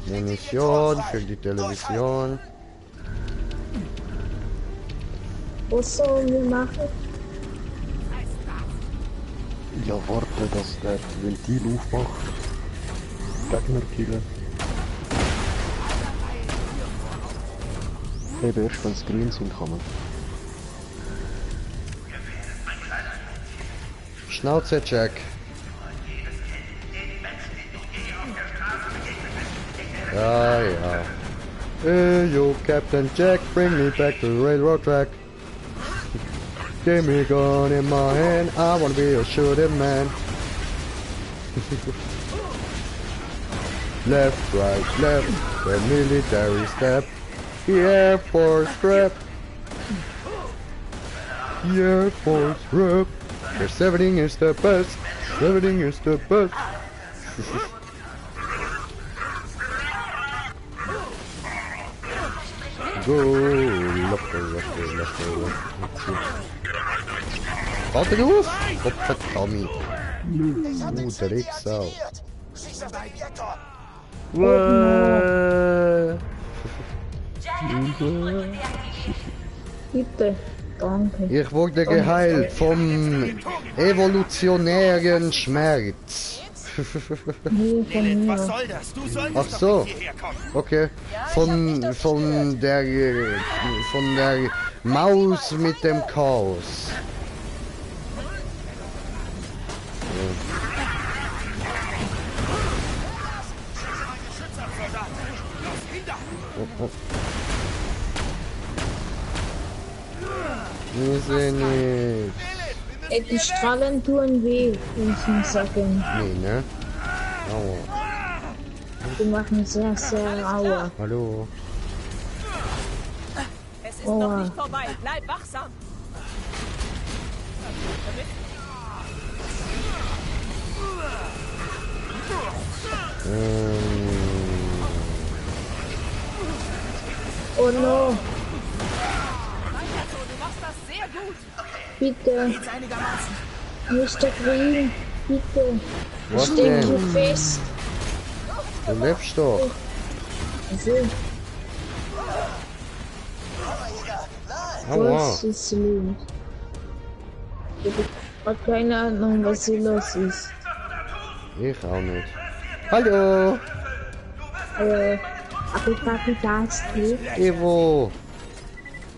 Munition für die Television. Was sollen wir machen? Ja, warte, dass der Ventil aufmacht. Gegner killen. Eben erst wenn sie grün sind, kann man. Schnauze, Jack. Ja, ja. Hey, yo, Captain Jack, bring me back to the railroad track. Give me a gun in my hand, I wanna be a shooting man. Left, right, left, the military step. The Air Force rep. The Air Force rep. Cause everything is the best. Everything is the best. Go, locker. Warte auf! Kopfverdammt. Drecksau. Schieß auf den Injektor! Bitte, danke. Ich wurde geheilt vom evolutionären Schmerz. Nee, von mir. soll das? Du solltest Ach so. Okay. Von der Maus mit dem Chaos. Wir sehen nichts. Ey, die Strahlen tun weh, will ich nicht sagen. Nee, ne? Aua. Die machen sehr, sehr aua. Hallo. Es ist Aua. noch nicht vorbei. Bleib wachsam. Oh no, Weiter so, du machst das sehr gut. bitte. Geht's einigermaßen? Mr. Green, bitte. Was Steck denn? hier fest. Du lebst doch. Also, Aua. was ist los? Ich habe keine Ahnung, was hier los ist. Ich auch nicht. Hallo. Apitapitasti. Evo.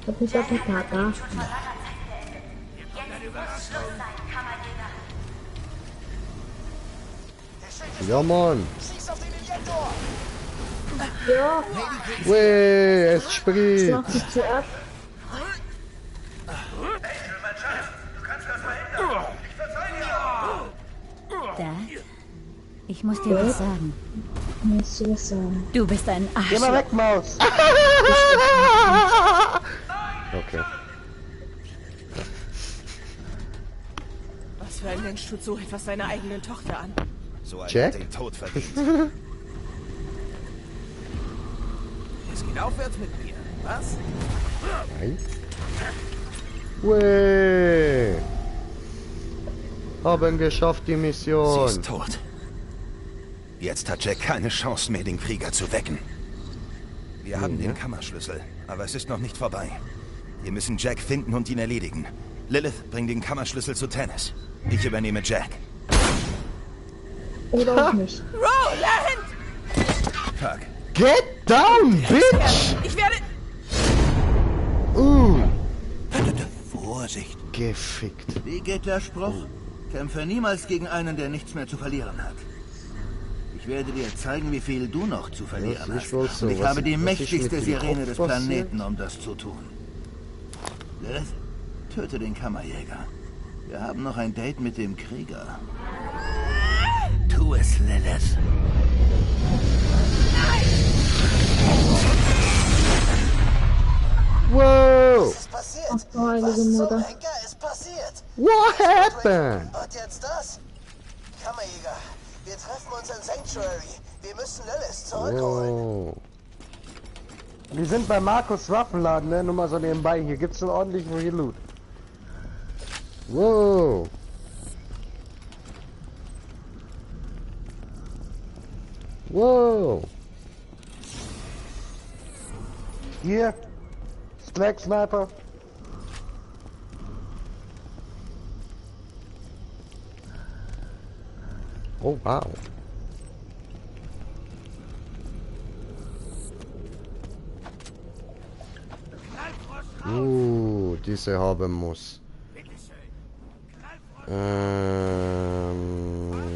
Apitapitata. Ja, Mann. Ja, Weh, es ich spritzt. mach dich zuerst. Dad, ich muss dir was sagen. Musst du was sagen? Du bist ein Geh mal Arschloch. weg, Maus! Okay. Was für ein Mensch tut so etwas seiner eigenen Tochter an? So einer Jack? hat den Tod verdient. Es geht aufwärts mit mir. Was? Nein. Weh. Haben geschafft die Sie Mission. ist tot. Jetzt hat Jack keine Chance mehr, den Krieger zu wecken. Wir haben den Kammerschlüssel, aber es ist noch nicht vorbei. Wir müssen Jack finden und ihn erledigen. Lilith, bring den Kammerschlüssel zu Tennis. Ich übernehme Jack. Oder auch nicht. Roland! Fuck. Get down, bitch! Ich werde... Vorsicht. Gefickt. Wie geht der Spruch? Kämpfe niemals gegen einen, der nichts mehr zu verlieren hat. Ich werde dir zeigen, wie viel du noch zu verlieren hast. Und ich habe die mächtigste Sirene des Planeten, um das zu tun. Lilith, töte den Kammerjäger. Wir haben noch ein Date mit dem Krieger. Tu es, Lilith. Wow! Was ist passiert? Ach, heilige Was zum Mutter. Henker ist passiert? What happened? Und jetzt das? Kammerjäger, wir treffen uns in Sanctuary. Wir müssen Lilith zurückholen. Oh. Wir sind bei Markus Waffenladen, ne? Nur mal so nebenbei. Hier gibt's schon ordentlich viel Loot. Wow. Wow. Hier. Black Sniper. Oh, wow. Diese haben muss.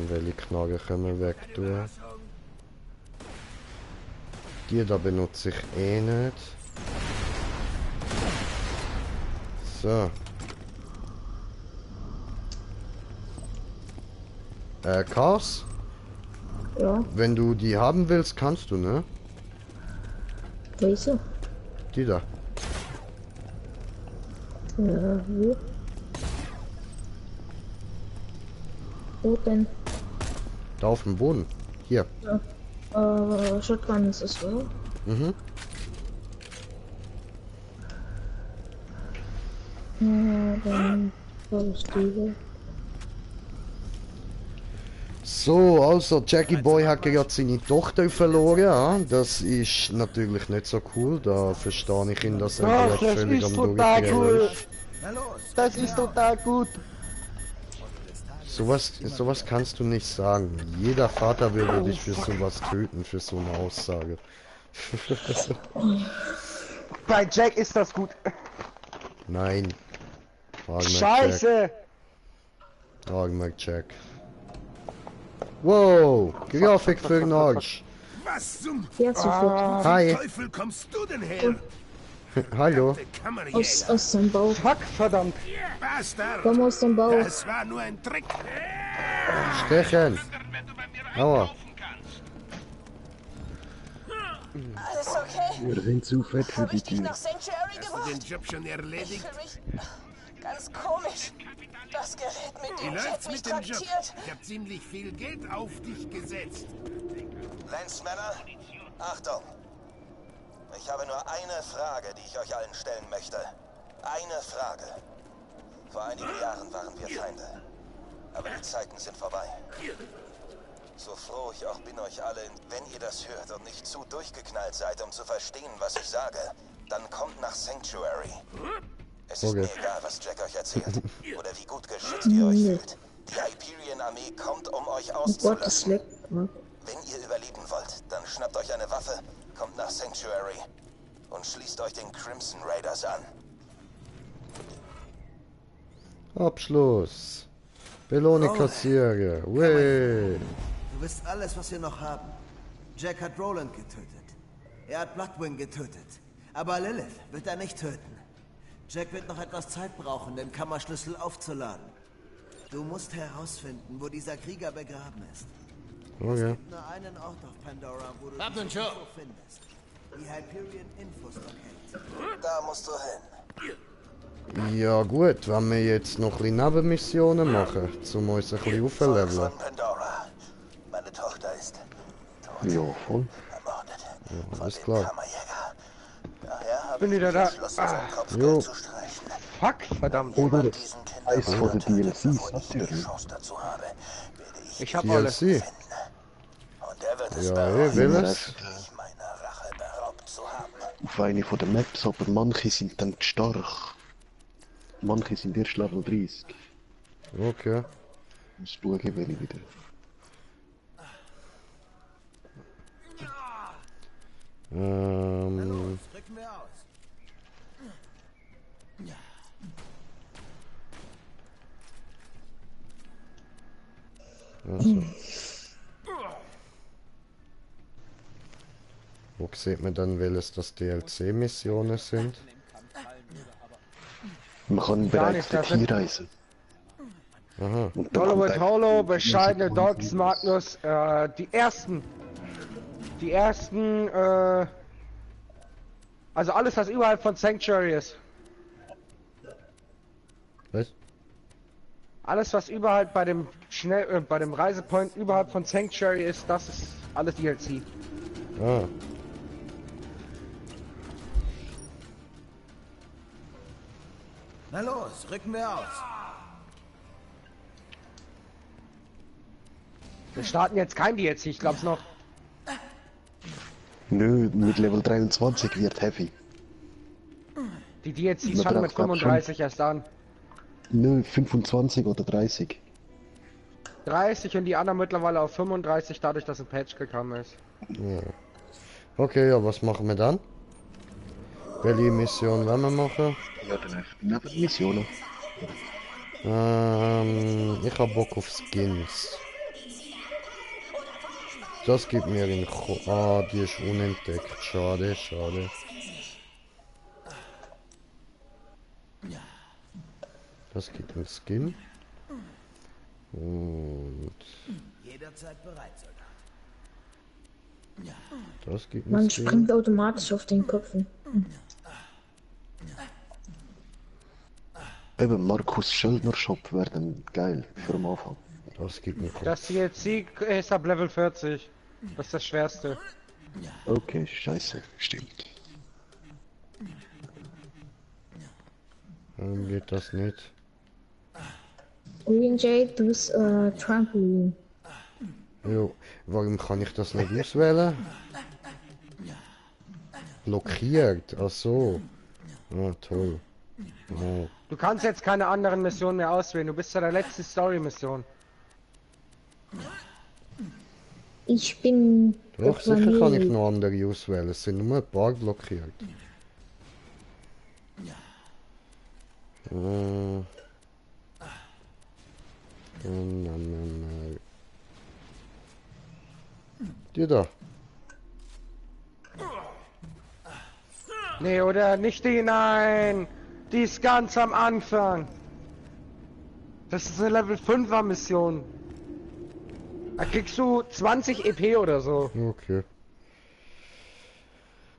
Welche Knarre können wir weg tun? Die da benutze ich eh nicht. So. Chaos? Ja. Wenn du die haben willst, kannst du, ne? Welche? Die da. Ja, wo? Wo denn? Da auf dem Boden. Hier. Ja. Shotgun ist es, oder? Mhm. Ja, dann habe ich die hier. So, also Jackie Boy hat gerade seine Tochter verloren. Ja? Das ist natürlich nicht so cool. Da verstehe ich ihn, dass er Ach, gerade das völlig ist am total Durchdrehen cool. ist. Das ist total gut. Sowas kannst du nicht sagen. Jeder Vater würde dich für sowas töten, für so eine Aussage. Bei Jack ist das gut. Nein. Scheiße! Fragen wir Jack. Wow, Grafik für den Arsch. Was zum Hi. Teufel kommst du denn her? Hallo. Aus dem Bau. Fuck, verdammt. Bastard! Komm aus dem Bau. Das war nur ein Trick. Stechen. Aua. Alles okay? Wir sind zu fett für Hab die ich dich Tür. nach Sanctuary Hast du gebracht? den Job schon Ich erledigt? fühle mich ganz komisch. Das Gerät, mit Wie dem läuft's Jack mich mit dem Job? traktiert. Ich habe ziemlich viel Geld auf dich gesetzt. Lance-Männer, Achtung! Ich habe nur eine Frage, die ich euch allen stellen möchte. Eine Frage. Vor einigen Jahren waren wir Feinde. Aber die Zeiten sind vorbei. So froh ich auch bin euch alle, wenn ihr das hört und nicht zu durchgeknallt seid, um zu verstehen, was ich sage, dann kommt nach Sanctuary. Es ist mir egal, was Jack euch erzählt. Oder wie gut geschützt ihr euch fühlt. Die Hyperion-Armee kommt, um euch Oh Gott, das auszulassen. leckt. Ne? Wenn ihr überleben wollt, dann schnappt euch eine Waffe, kommt nach Sanctuary und schließt euch den Crimson Raiders an. Abschluss. Belohnung kassiere. Weh. Du bist alles, was wir noch haben. Jack hat Roland getötet. Er hat Bloodwing getötet. Aber Lilith wird er nicht töten. Jack wird noch etwas Zeit brauchen, den Kammerschlüssel aufzuladen. Du musst herausfinden, wo dieser Krieger begraben ist. Es Okay. gibt nur einen Ort auf Pandora, wo du Habt die einen Job. Info findest. Die Hyperion Infostockade. Da musst du hin. Ja gut, wenn wir jetzt noch ein bisschen Nebenmissionen machen, um uns ein bisschen aufzuleveln. Von Pandora. Meine Tochter ist Ja, voll. ermordet. Ja, alles klar. Kammerjäger. Daher habe Bin ich wieder da. beschlossen, sein Kopfgeld Jo. zu streichen. Fuck, verdammt. Oder Diesen eins von den Kindern, DLCs, bevor ich natürlich. die Chance dazu habe, werde ich Ich hab alles. DLC. und er wird es Ja, bereuen, ich will es. mich meiner Rache beraubt zu haben. Auf eine von den Maps, aber manche sind dann stark. Manche sind erst Level 30. Okay. Muss schauen, welche wieder. Drücken wir aus. Wo sieht man dann, welches das DLC-Missionen sind? Man kann bereits dorthin reisen. Aha. Hollywood Holo, bescheidene Dogs, Magnus, die ersten, also alles, was überhalb von Sanctuary ist. Was? Alles, was überhalb bei dem bei dem Reisepoint überhalb von Sanctuary ist, das ist alles DLC. Ah. Na los, rücken wir aus. Wir starten jetzt kein DLC, ich glaub's noch. Nö, mit Level 23 wird heavy. Die DLCs fangen mit 35 erst an. Nö, 25 oder 30. 30 und die anderen mittlerweile auf 35, dadurch, dass ein Patch gekommen ist. Ja. Okay, ja, was machen wir dann? Welche Mission wollen wir machen? Ja, dann einfach die Missionen. Ich hab Bock auf Skins. Das gibt mir in die ist unentdeckt. Schade, schade. Das gibt einen Skin. Und Jederzeit bereit, Soldat. das gibt einen Man Skin. springt automatisch auf den Köpfen. Eben, Markus Schöldner Shop wäre dann geil für am Anfang. Das gibt mir Das DLC ist ab Level 40. Das ist das Schwerste. Okay, scheiße, stimmt. Warum geht das nicht? OJ, du bist Trampolin. Jo, warum kann ich das nicht auswählen? Blockiert, ach so. Ah, toll. Oh. Du kannst jetzt keine anderen Missionen mehr auswählen, du bist ja der letzte Story-Mission. Ich bin. Doch, sicher kann ich noch andere auswählen, es sind nur ein paar blockiert. Die da. Nee, oder nicht die, nein! Die ist ganz am Anfang. Das ist eine Level 5er Mission. Da kriegst du 20 EP oder so. Okay.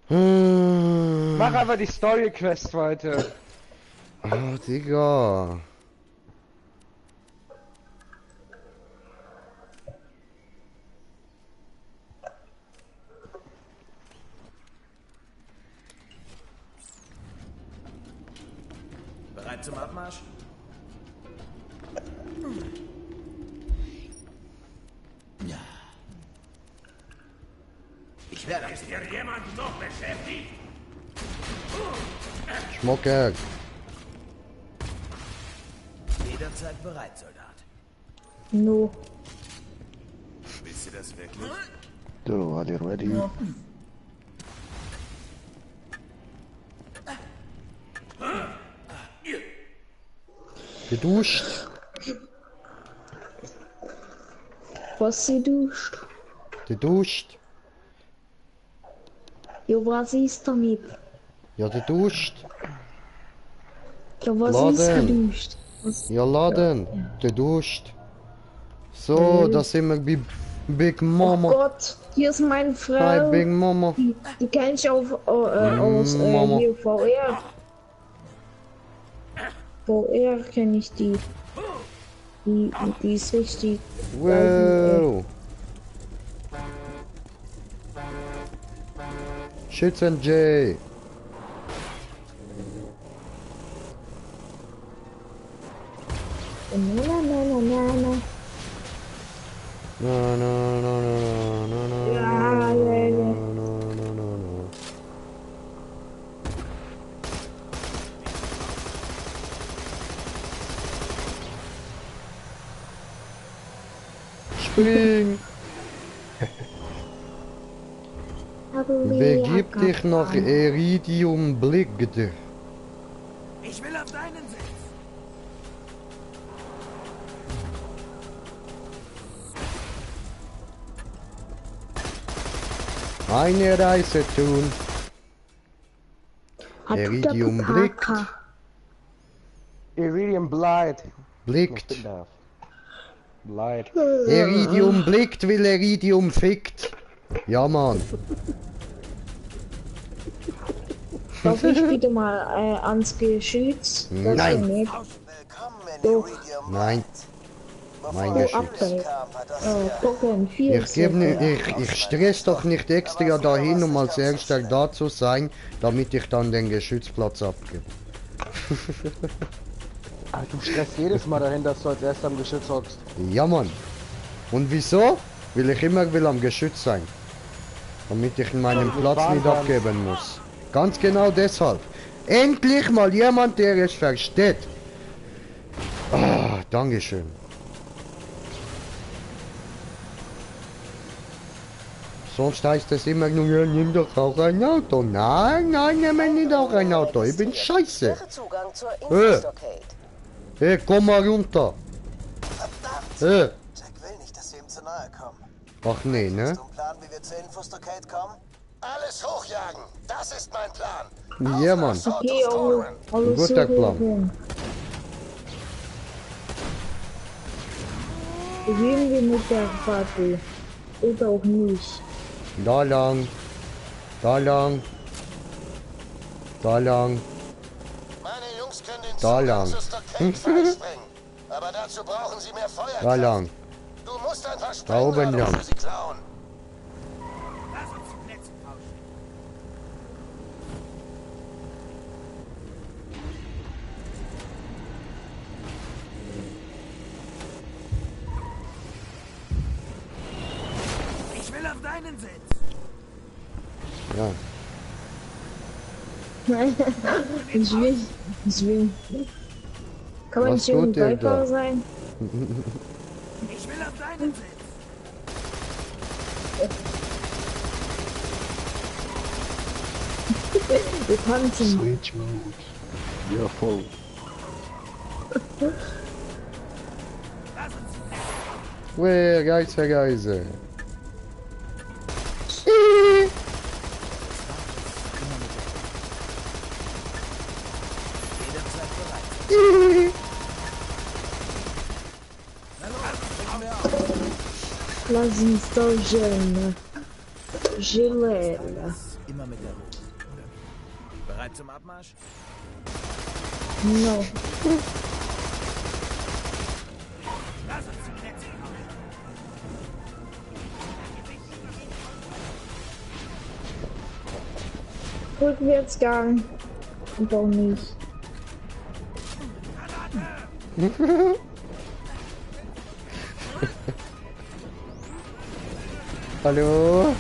Mach einfach die Story Quest weiter. Ah, Digga. Bereit zum Abmarsch? Ja. Ich werde. Ist hier jemand noch beschäftigt? Schmucker. Jederzeit bereit, Soldat. No. Willst du das wirklich? So, are you ready? Ja. Geduscht. Was sie duscht? Geduscht. Jo, was ist damit? Ja, geduscht. Ja, was ist geduscht? Was? Ja, laden. Geduscht. So, da sind wir bei Big Mama. Oh Gott, hier ist meine Frau. Hi, Big Mama. Die kenn ich aus hier VR. VR kenne ich die. Die ist richtig. Wow. Schützen J. Na. Spring! Begib dich nach Iridium Bligde. Ich will auf deinen Sitz. eine Reise tun. Iridium blickt. Iridium bleibt. Blickt. Bleibt. Iridium blickt, will Iridium fickt. Ja, Mann. Darf ich bitte mal ans Geschütz? Nein. Doch. Nein. Mein Geschütz. Ich stress doch nicht extra dahin, um als Erster da zu sein, damit ich dann den Geschützplatz abgebe. Ach, du stresst jedes Mal dahin, dass du als Erster am Geschütz hockst. Ja, Mann. Und wieso? Will ich immer am Geschütz sein. Damit ich meinen Platz nicht abgeben muss. Ganz genau deshalb. Endlich mal jemand, der es versteht. Ah, Dankeschön. Sonst heißt es immer nur, ja, nimm doch auch ein Auto. Nein, nein, nimm nicht auch ein Auto. Ich bin scheiße. Hey, komm mal runter. Hey. Jack will nicht, dass wir ihm zu nahe kommen. Ach nee, ne? Hast du einen Plan, wie wir zur Infostocade kommen? Alles hochjagen. Das ist mein Plan. Ja, Mann. Okay, alles guter Plan. Gehen wir mit der Party. Oder auch nicht. Da lang. Da lang. Da lang. Meine Jungs können den Da Zugang lang. zur Stockade freisprengen. Aber dazu brauchen sie mehr Feuerkraft. Da lang. Du musst ein paar Da oben Sprengladungen lang. für sie klauen. Lass uns die Plätze tauschen. Ich will auf deinen Sitz. Ja. Nein, ich will. Kann man Was nicht irgendwie tut ihr Beifahrer da? sein? Ich will auf deinen Sitz. Wir tanzen. Switch Mode. Ja, voll. Ué, Geister. Lass uns doch geln. Gelel. Immer mit der Ruhe. Bereit zum Abmarsch? No. Lass uns die Plätze tauschen. Rückwärtsgang. Und auch nicht. Hallo?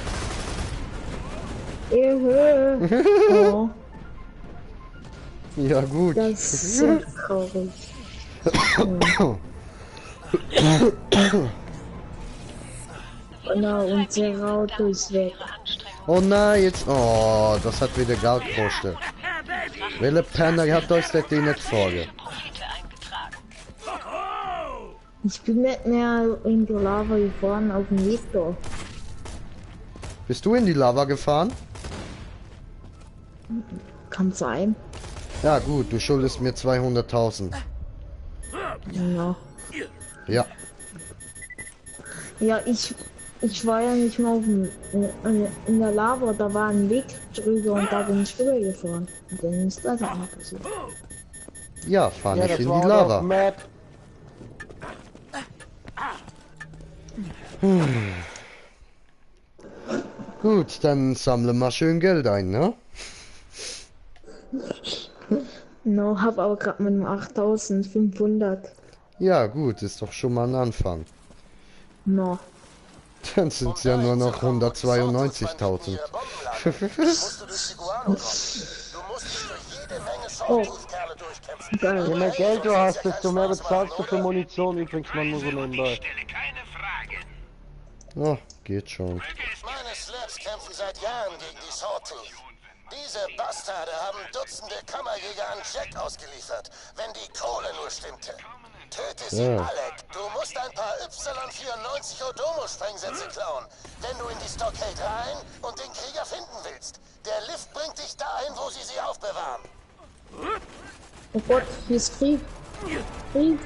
Oh. Ja gut. Das ist so traurig. Na, unser Auto ist weg. Oh nein, jetzt. Oh, das hat wieder Geld gekostet. Welcher Penner hat euch das Ding nicht vorge? Ich bin nicht mehr in die Lava gefahren auf dem Victor. Bist du in die Lava gefahren? Kann sein. Ja gut, du schuldest mir 200.000. Ja. Ja. Ja, ich war ja nicht mal auf dem, in der Lava, da war ein Weg drüber und da bin ich rüber gefahren. Und dann ist das auch passiert. Ja, fahr Ja, nicht das in war die auch Lava. auf Map. Gut, dann sammle mal schön Geld ein, ne? No, hab aber gerade mit 8500. Ja gut, ist doch schon mal ein Anfang. No. Dann sind es ja nur noch 192.000. Oh. Je mehr Geld du hast, desto mehr bezahlst du für Munition übrigens, man muss so nebenbei. Oh, geht schon. Meine Slabs kämpfen seit Jahren gegen die Sawtooth. Diese Bastarde haben Dutzende Kammerjäger an Jack ausgeliefert, wenn die Kohle nur stimmte. Töte sie, Alec. Du musst ein paar Y94 Odomo-Sprengsätze klauen, wenn du in die Stockade rein und den Krieger finden willst. Der Lift bringt dich dahin, wo sie aufbewahren. Oh Gott, hier ist Krieg. Krieg.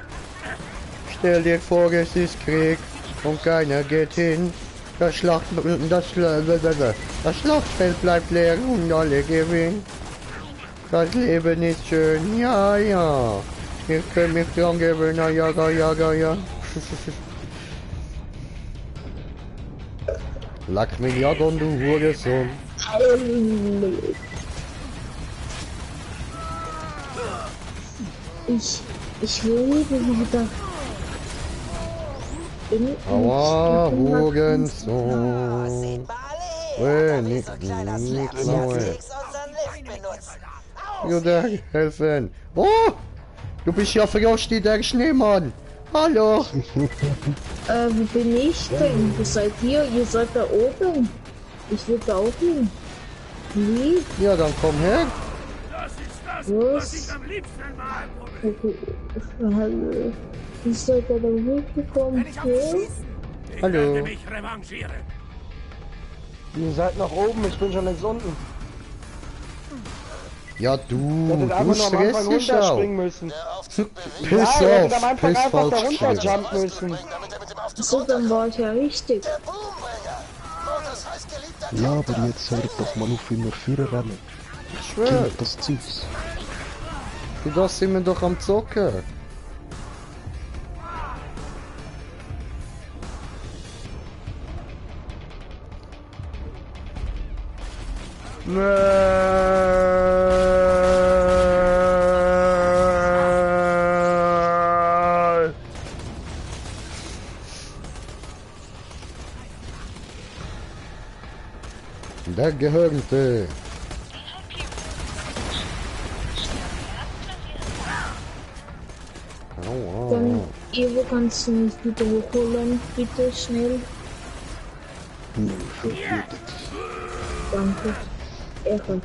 Stell dir vor, es ist Krieg und keiner geht hin. Das Schlachtfeld bleibt leer und alle gewinnen. Das Leben ist schön, ja, ja. Ich kann mich dran gewöhnen, ja. Lack mich jagen, du Hurensohn. Ich lebe wieder. Aua, Hurensohn. Nicht neue. Oder helfen. Oh! Du bist ja verrostet, der Schneemann. Hallo. Wo bin ich denn? Wo seid ihr? Ihr seid da oben. Ich will da auch hin. Wie? Ja, dann komm her. Was? Okay. Hallo. Wie seid ihr da hochgekommen? Hallo. Ihr seid nach oben, ich bin schon längst unten. Ja, du stressst auch. Müssen. Piss auf, am Anfang einfach da runterjumpen müssen. So, dann war ich ja richtig. Ja, aber jetzt hört doch mal auf, immer Führer rennen. Ich schwör. Das Zeugs. Du, das sind wir doch am Zocken. Der Gehörnte. Dann, Evo, kannst du mich bitte hochholen? Bitte, schnell. Danke. Ehre.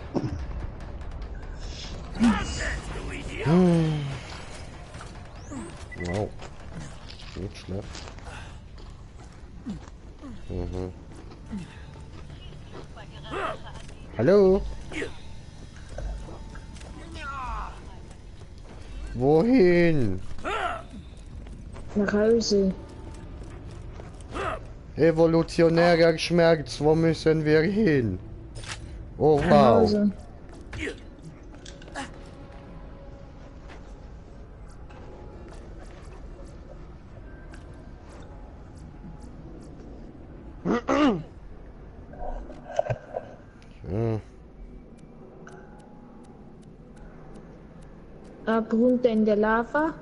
Wow. Nicht schlecht. Hallo? Wohin? Nach Hause. Evolutionärer Schmerz, wo müssen wir hin? Oh Nach wow. Hause. Runter in der Lava.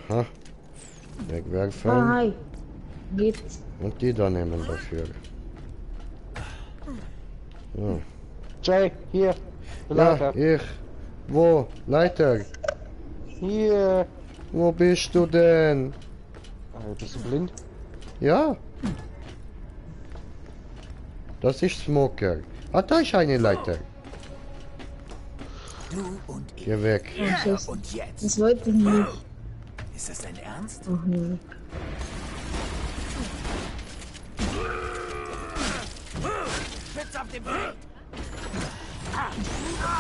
Aha. Wegwerfen. Ah, hi. Geht. Und die da nehmen dafür. Ja. Jay, hier. Ja, ich. Wo? Leiter. Hier. Wo bist du denn? Bist du blind? Ja. Das ist Smoker. Ah, da ist eine Leiter. Du und ich. Geh weg. Und jetzt. Das wollte ich nicht. Ist das dein Ernst? Ach nee.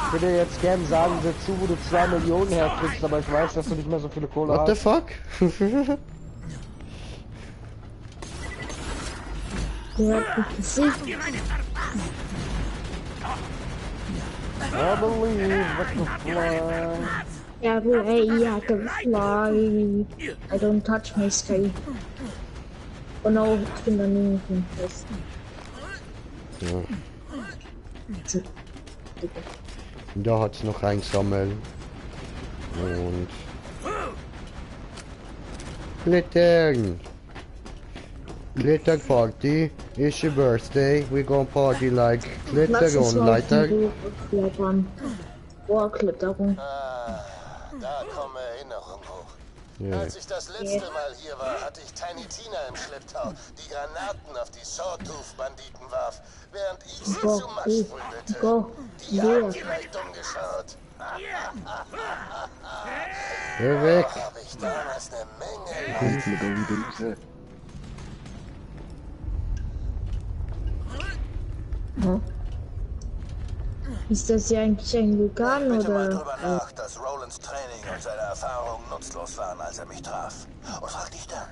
Ich würde jetzt gern sagen, dazu, wo du 2 Millionen herkriegst, aber ich weiß, dass du nicht mehr so viele Kohle What hast. the fuck? Der hat mich gesehen. I believe I can fly. Yeah, but hey, I can fly. I don't touch my sky. Oh no, ich bin daneben fest. Ja. Da hat's noch einsammeln. Und Glittern. Glitter party. It's your birthday. We gonna party like glitter on Leiter. Boah, Kletterung. Da kommen Erinnerungen hoch. Ja. Als ich das letzte Mal hier war, hatte ich Tiny Tina im Schlepptau, die Granaten auf die Sawtooth-Banditen warf, während ich sie zu Matsch prügelte. Die hat vielleicht dumm geschaut. Geh weg! Hab ich damals eine Menge Kommt mir da wieder raus. Hm. Ist das ja eigentlich ein Vulkan Bitte mal oder? drüber nach, dass Rolands Training und seine Erfahrungen nutzlos waren, als er mich traf. Und frag dich dann,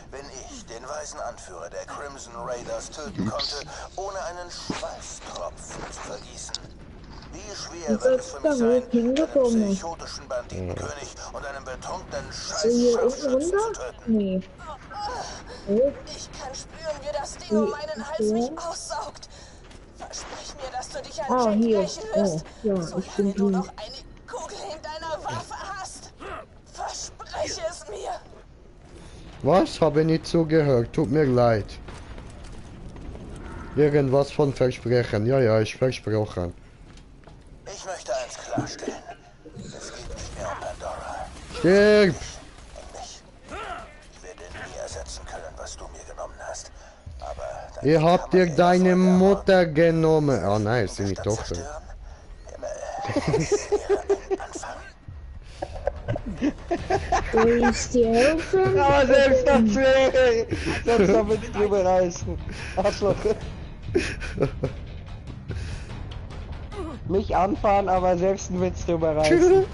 wenn ich den weisen Anführer der Crimson Raiders töten konnte, ohne einen Schweißtropfen zu vergießen. Wie schwer wird es für mich sein, einen psychotischen Banditenkönig und einen betrunkenen Scheiß-Scharfschützen zu töten? Nee. Oh. Ich kann spüren, wie das Ding um meinen Hals mich aussaugt. Versprich mir, dass du dich an Jack Hier. rächen wirst, Ja, ich solange bin du hier. noch eine Kugel in deiner Waffe hast. Verspreche es mir. Was? Habe nicht zugehört. Tut mir leid. Irgendwas von Versprechen. Ja, ich versprochen. Ich möchte eins klarstellen. Es geht nicht mehr um Pandora. Stirb! Ich werde nie ersetzen können, was du mir genommen hast. Aber Ihr habt dir deine Mutter genommen. Oh nein, ist die Tochter. Wo ist die helfen? Aber selbst das wäre. Selbst damit drüber reißen. Arschloch. Mich anfahren, aber selbst einen Witz drüber reißen.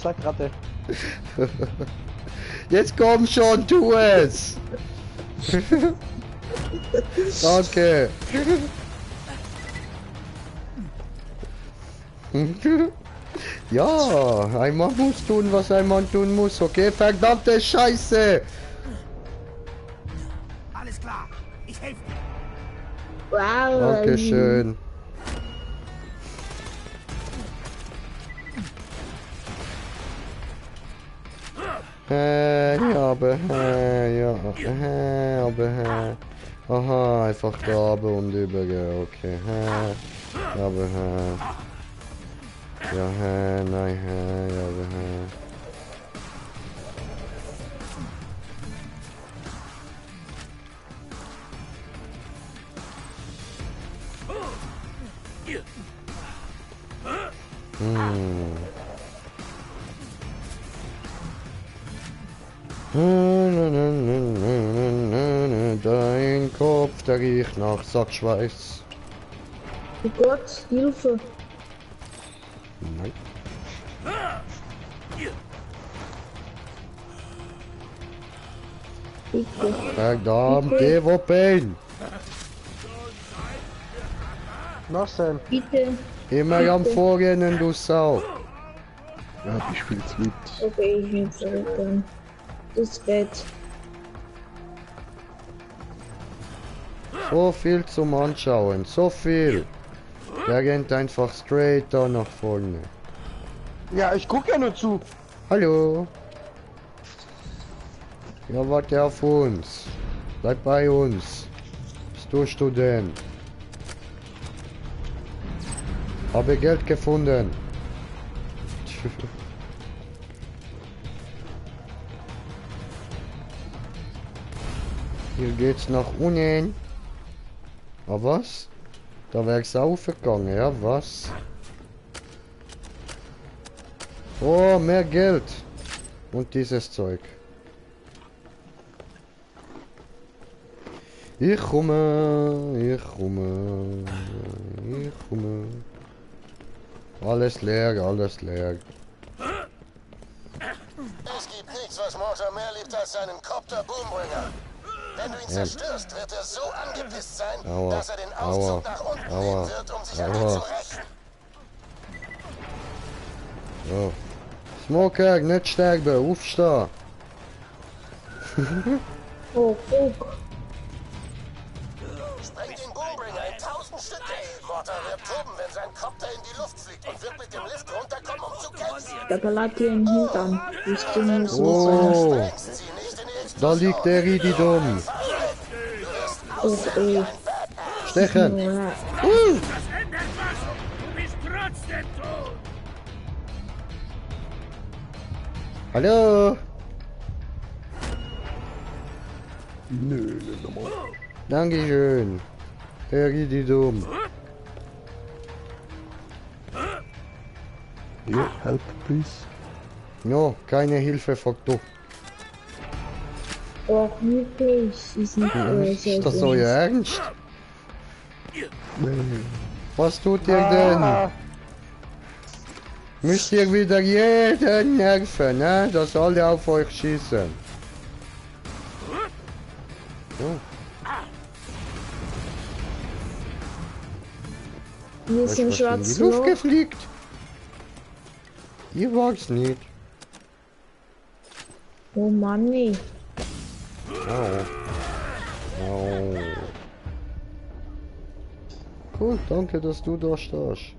Schlagratte. Jetzt komm schon, tu es! Danke! Ja, ein Mann muss tun, was ein Mann tun muss, okay? Verdammte Scheiße! Alles klar, ich helfe dir. Wow. Dankeschön. Aha, einfach da und über, okay. Ja, nein, Dein Kopf, der riecht nach Sackschweiß. Oh Gott, Hilfe. Nein. Bitte. Verdammt, Evo-Pain! Was denn? Bitte. Immer am Vorrennen, du Sau! Ja, ich viel zu weit. Okay, ich bin zurück dann. Das Bett. So viel zum Anschauen, so viel! Der rennt einfach straight da nach vorne. Ja, ich guck ja nur zu. Hallo! Ja, warte auf uns. Bleib bei uns. Bist du Student? Habe Geld gefunden. Hier geht's nach unten. Ah, was? Da wär's aufgegangen, ja, was? Oh, mehr Geld. Und dieses Zeug. Ich komme. Alles leer, alles leer. Es gibt nichts, was Mortar mehr liebt als seinen Copter Boombringer. Wenn du ihn zerstörst, wird er so angepisst sein, dass er den Aufzug nach unten nehmen wird, um sich an dir zu rächen. So. Smoker, nicht sterben, aufstehen. Oh, fuck. Spreng den Boombringer in 1000 Stücke. Mortar wird toben, wenn sein Copter in die Luft fliegt und wird mit dem Lift runterkommen, um zu kämpfen. Da ballert dir ein Hintern. Ich bin so. Oh, da liegt der Rididum. Oh, ey. Stechen. Das ändert was. Du bist trotzdem tot. Hallo. Nö, nochmal. Dankeschön. Der Rididum. Ja, help, please. No, keine Hilfe, fuck du. Auch wirklich. Ist nicht Ist das euer Ernst? Was tut ihr denn? Müsst ihr wieder jeden nerven, ne? Dass alle auf euch schießen. So. Wir sind in schwarz die Luft gefliegt. Ich wag's nicht. Oh Mann, nee. Oh. Cool, danke, dass du da stehst.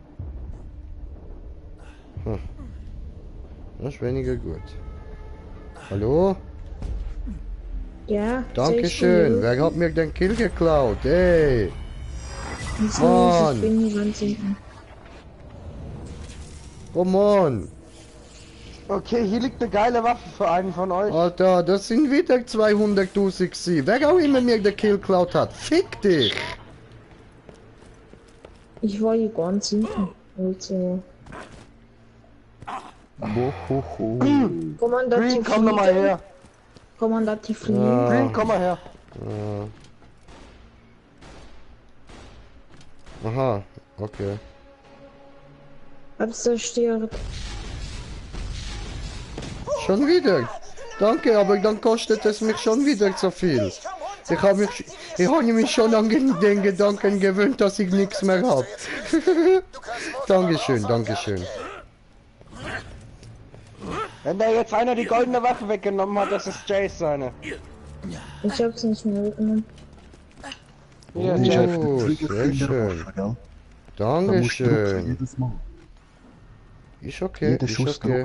Das ist weniger gut. Hallo? Ja. Dankeschön. Wer hat mir den Kill geklaut? Ey. Mann. Ich bin hier ganz hinten. Come on. Okay, hier liegt eine geile Waffe für einen von euch. Alter, das sind wieder 200.000 sie. Wer auch immer mir den Kill geklaut hat. Fick dich. Ich war hier ganz hinten. Also. Kommandativ. Green, komm nochmal her. Kommandativ. Green, komm mal her. Aha, okay. Hab's zerstört. Schon wieder? Danke, aber dann kostet es mich schon wieder so viel. Ich habe mich schon an den Gedanken gewöhnt, dass ich nichts mehr habe. Dankeschön, Dankeschön. Wenn da jetzt einer die goldene Waffe weggenommen hat, das ist Jace seine. Ich hab's nicht mehr weggenommen. Ja, sehr schön. Dankeschön. Ist okay, ist okay.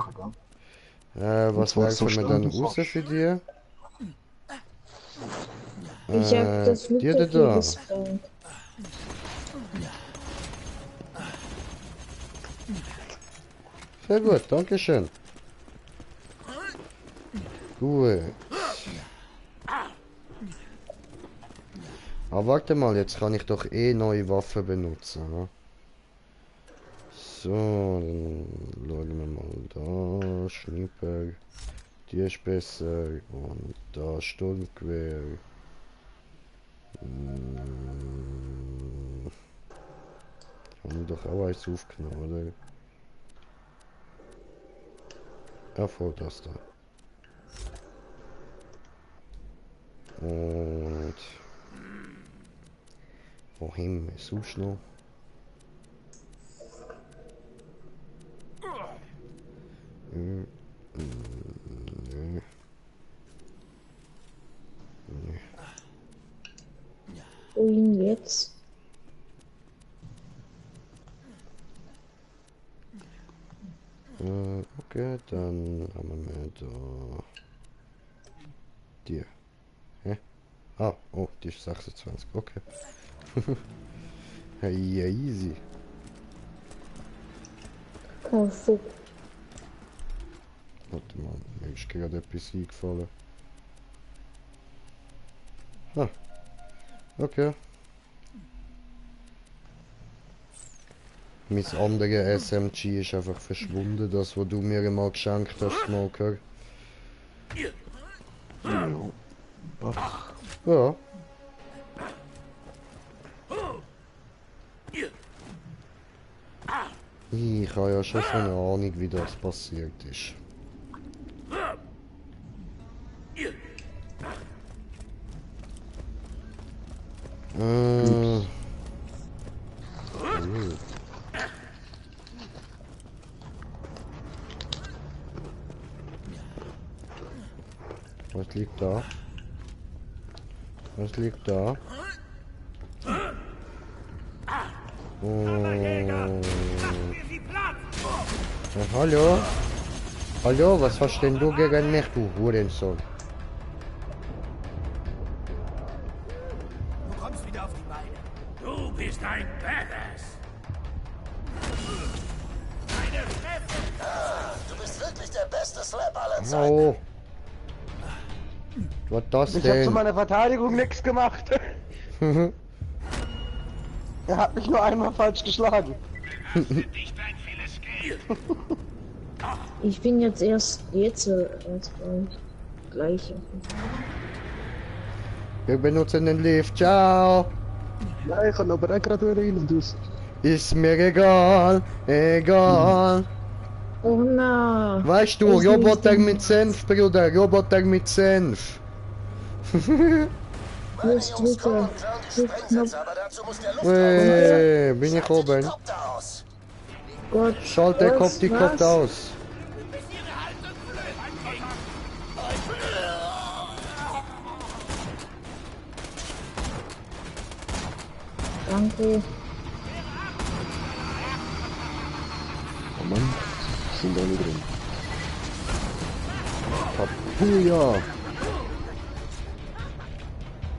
Was werfen wir dann raus für dir? Ich hab das Flugzeug da. gesprengt. Sehr gut, dankeschön. Gut. Aber warte mal, jetzt kann ich doch eh neue Waffen benutzen. Ne? So, dann schauen wir mal da. Schnipper. Die ist besser. Und da Sturmgewehr. Haben wir doch auch eins aufgenommen, oder? Ja, voll das da. Und wohin ist sonst noch? Wohin jetzt? Okay, dann haben wir da die. Hä? Ah, oh, die ist 26, okay. Ja, easy. Oh, fuck. Warte mal, mir ist gerade etwas eingefallen. Ah, okay. Mein anderer SMG ist einfach verschwunden, das, was du mir mal geschenkt hast, Smoker. Ja. Ich habe ja schon so eine Ahnung, wie das passiert ist. Was liegt da? Was liegt da? Hallo? Hallo, was hast denn du gegen mich, du Hurensohn? Du kommst wieder auf die Beine. Du bist ein Badass. Du bist wirklich der beste Slap aller Zeiten. Oh. Was das ich denn? hab zu meiner Verteidigung nichts gemacht. Er hat mich nur einmal falsch geschlagen. Das wird nicht dein vieles Geld. Ich bin jetzt erst gleich. Wir benutzen den Lift. Ciao. Nein, ich kann aber auch gerade rein und aus. Ist mir egal. Egal. Oh nein. Weißt du, Roboter mit Senf, Bruder. Roboter mit Senf. Los, drücke. Bin ich oben. Gott. Schalt der Kopf die Kopf aus. Danke. Oh Mann, sind alle drin. Papuja.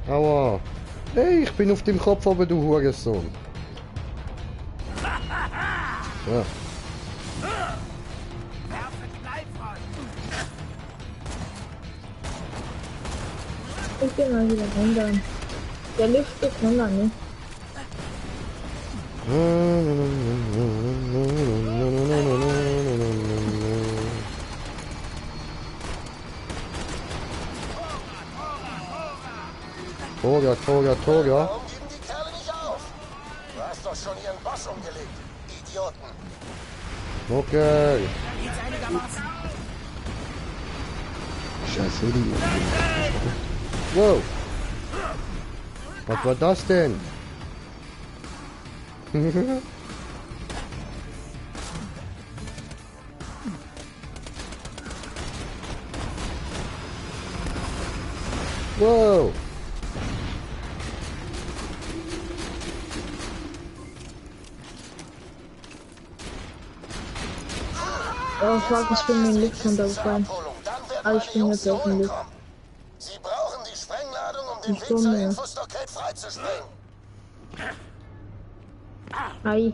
Aua. Hey, ich bin auf dem Kopf, aber du Hurensohn. Ja. Ich bin mal wieder runter. Der Lift geht runter, ne? Warum Toga. geben die Kerle nicht auf? Du hast doch schon ihren Boss umgelegt, Idioten. Okay. Scheiße, die. Wow. Was war das denn? Wow. Oh fuck, ich bin in den Lift runtergefallen. Aber ich bin jetzt auf dem Lift. Sie brauchen die Sprengladung, um den Weg zur Infostockade freizusprengen. Hi.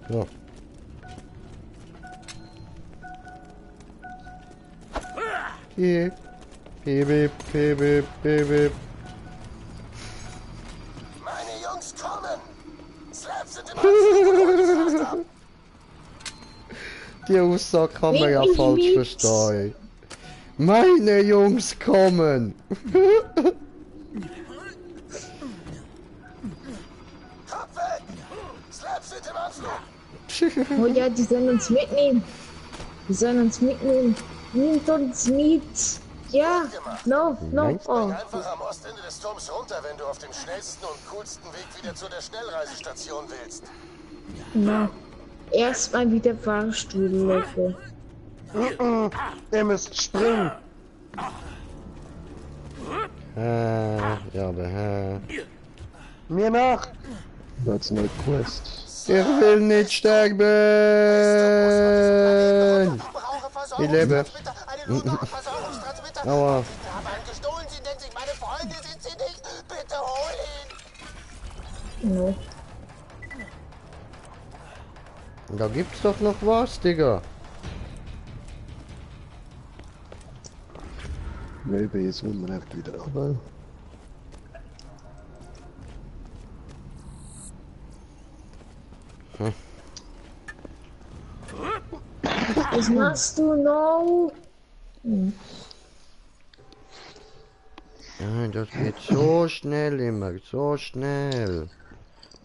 Ja. Hier. Piep. Meine Jungs kommen! Slaps sind im Anflug. Die Aussage kann man ja falsch verstehen. Meine Jungs kommen! Kopf weg! Slaps sind im Anflug. Oh ja, die sollen uns mitnehmen. Nimmt uns mit. Ja, no. Oh. Einfach am Ostende des Turms runter, wenn du auf dem schnellsten und coolsten Weg wieder zu der Schnellreisestation willst. Na, erstmal wieder Fahrstuhl laufen. Ihr müsst springen. Ja, aber Mir nach. That's no quest. Ich will nicht sterben! Ich lebe. Aua. No. Da gibt's doch noch was, Digga. Maybe jetzt will man echt wieder runter. Was machst du noch? Ja, das geht so schnell immer, so schnell.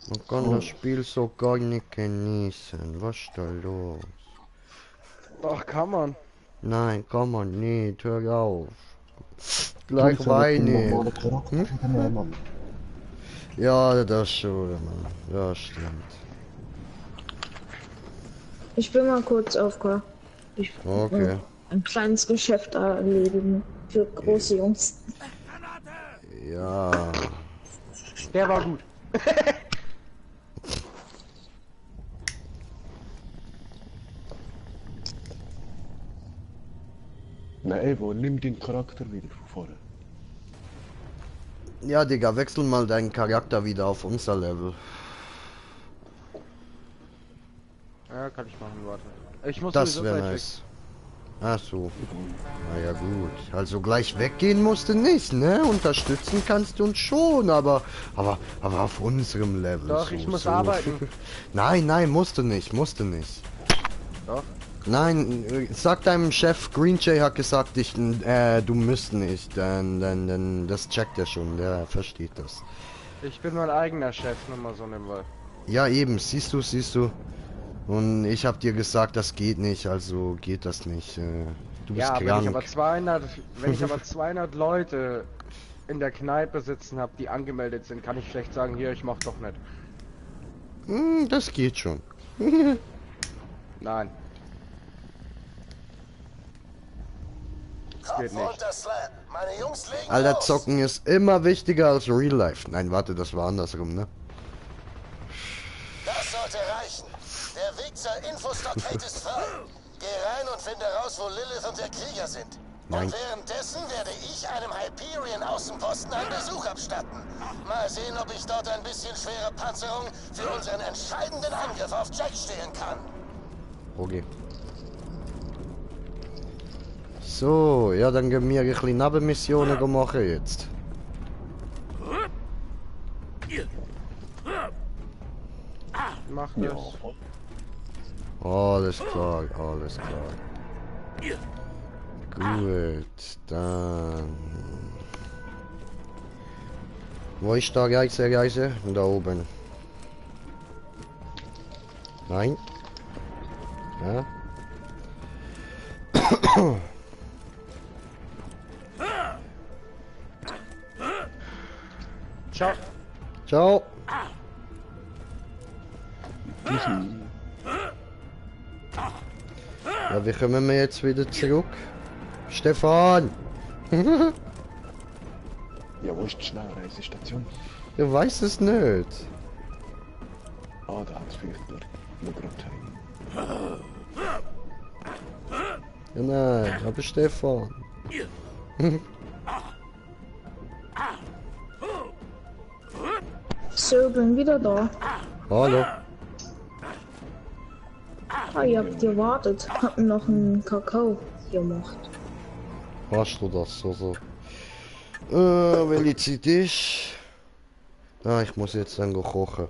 Man kann das Spiel so gar nicht genießen. Was ist da los? Ach, kann man. Nein, kann man nicht. Hör auf. Gleich weine. Ja, das schon, Mann. Das stimmt. Ich bin mal kurz aufgehört. Okay. Ein kleines Geschäft erledigen für große Jungs. Ja. Der war gut. Nein, wo nimm den Charakter wieder von vorne. Ja, Digga, wechsel mal deinen Charakter wieder auf unser Level. Ja, kann ich machen, warte. Ich muss Das sowieso wäre gleich nice. Ach so. Na ja gut. Also gleich weggehen musst du nicht, ne? Unterstützen kannst du uns schon, aber auf unserem Level. Doch, so, ich muss so. arbeiten. Nein, musst du nicht. Doch. Nein, sag deinem Chef, Green Jay hat gesagt, du müsst nicht. Dann das checkt er schon, der versteht das. Ich bin mein eigener Chef, nur mal so nebenbei. Ja eben, siehst du. Und ich hab dir gesagt, das geht nicht, also geht das nicht. Du bist krank. Wenn ich aber 200 Leute in der Kneipe sitzen habe, die angemeldet sind, kann ich schlecht sagen, hier, ich mach doch nicht. Das geht schon. Nein. Das geht nicht. Alter, Zocken ist immer wichtiger als Real Life. Nein, warte, das war andersrum, ne? Das sollte reichen. Der Weg zur Infostockgate ist frei. Geh rein und finde raus, wo Lilith und der Krieger sind. Nein. Und währenddessen werde ich einem Hyperion-Außenposten einen Besuch abstatten. Mal sehen, ob ich dort ein bisschen schwere Panzerung für unseren entscheidenden Angriff auf Jack stehlen kann. Okay. So, ja, dann gehen wir ein bisschen Nebenmissionen machen jetzt. Mach das. Alles klar. Gut, dann... Wo ist da Reise? Da oben. Nein. Ja. Ciao. Ciao. Ja, wie kommen wir jetzt wieder zurück? Stefan! Ja, wo ist die Schnellreisestation? Ich weiß es nicht. Ah, da hat es vielleicht durch. Nur gerade heim. Ja, nein, aber Stefan. So, bin wieder da. Hallo. Ah, ihr habt gewartet. Hab mir noch einen Kakao gemacht. Hast du das so? Welche Zeit ist? Ah, ich muss jetzt dann kochen.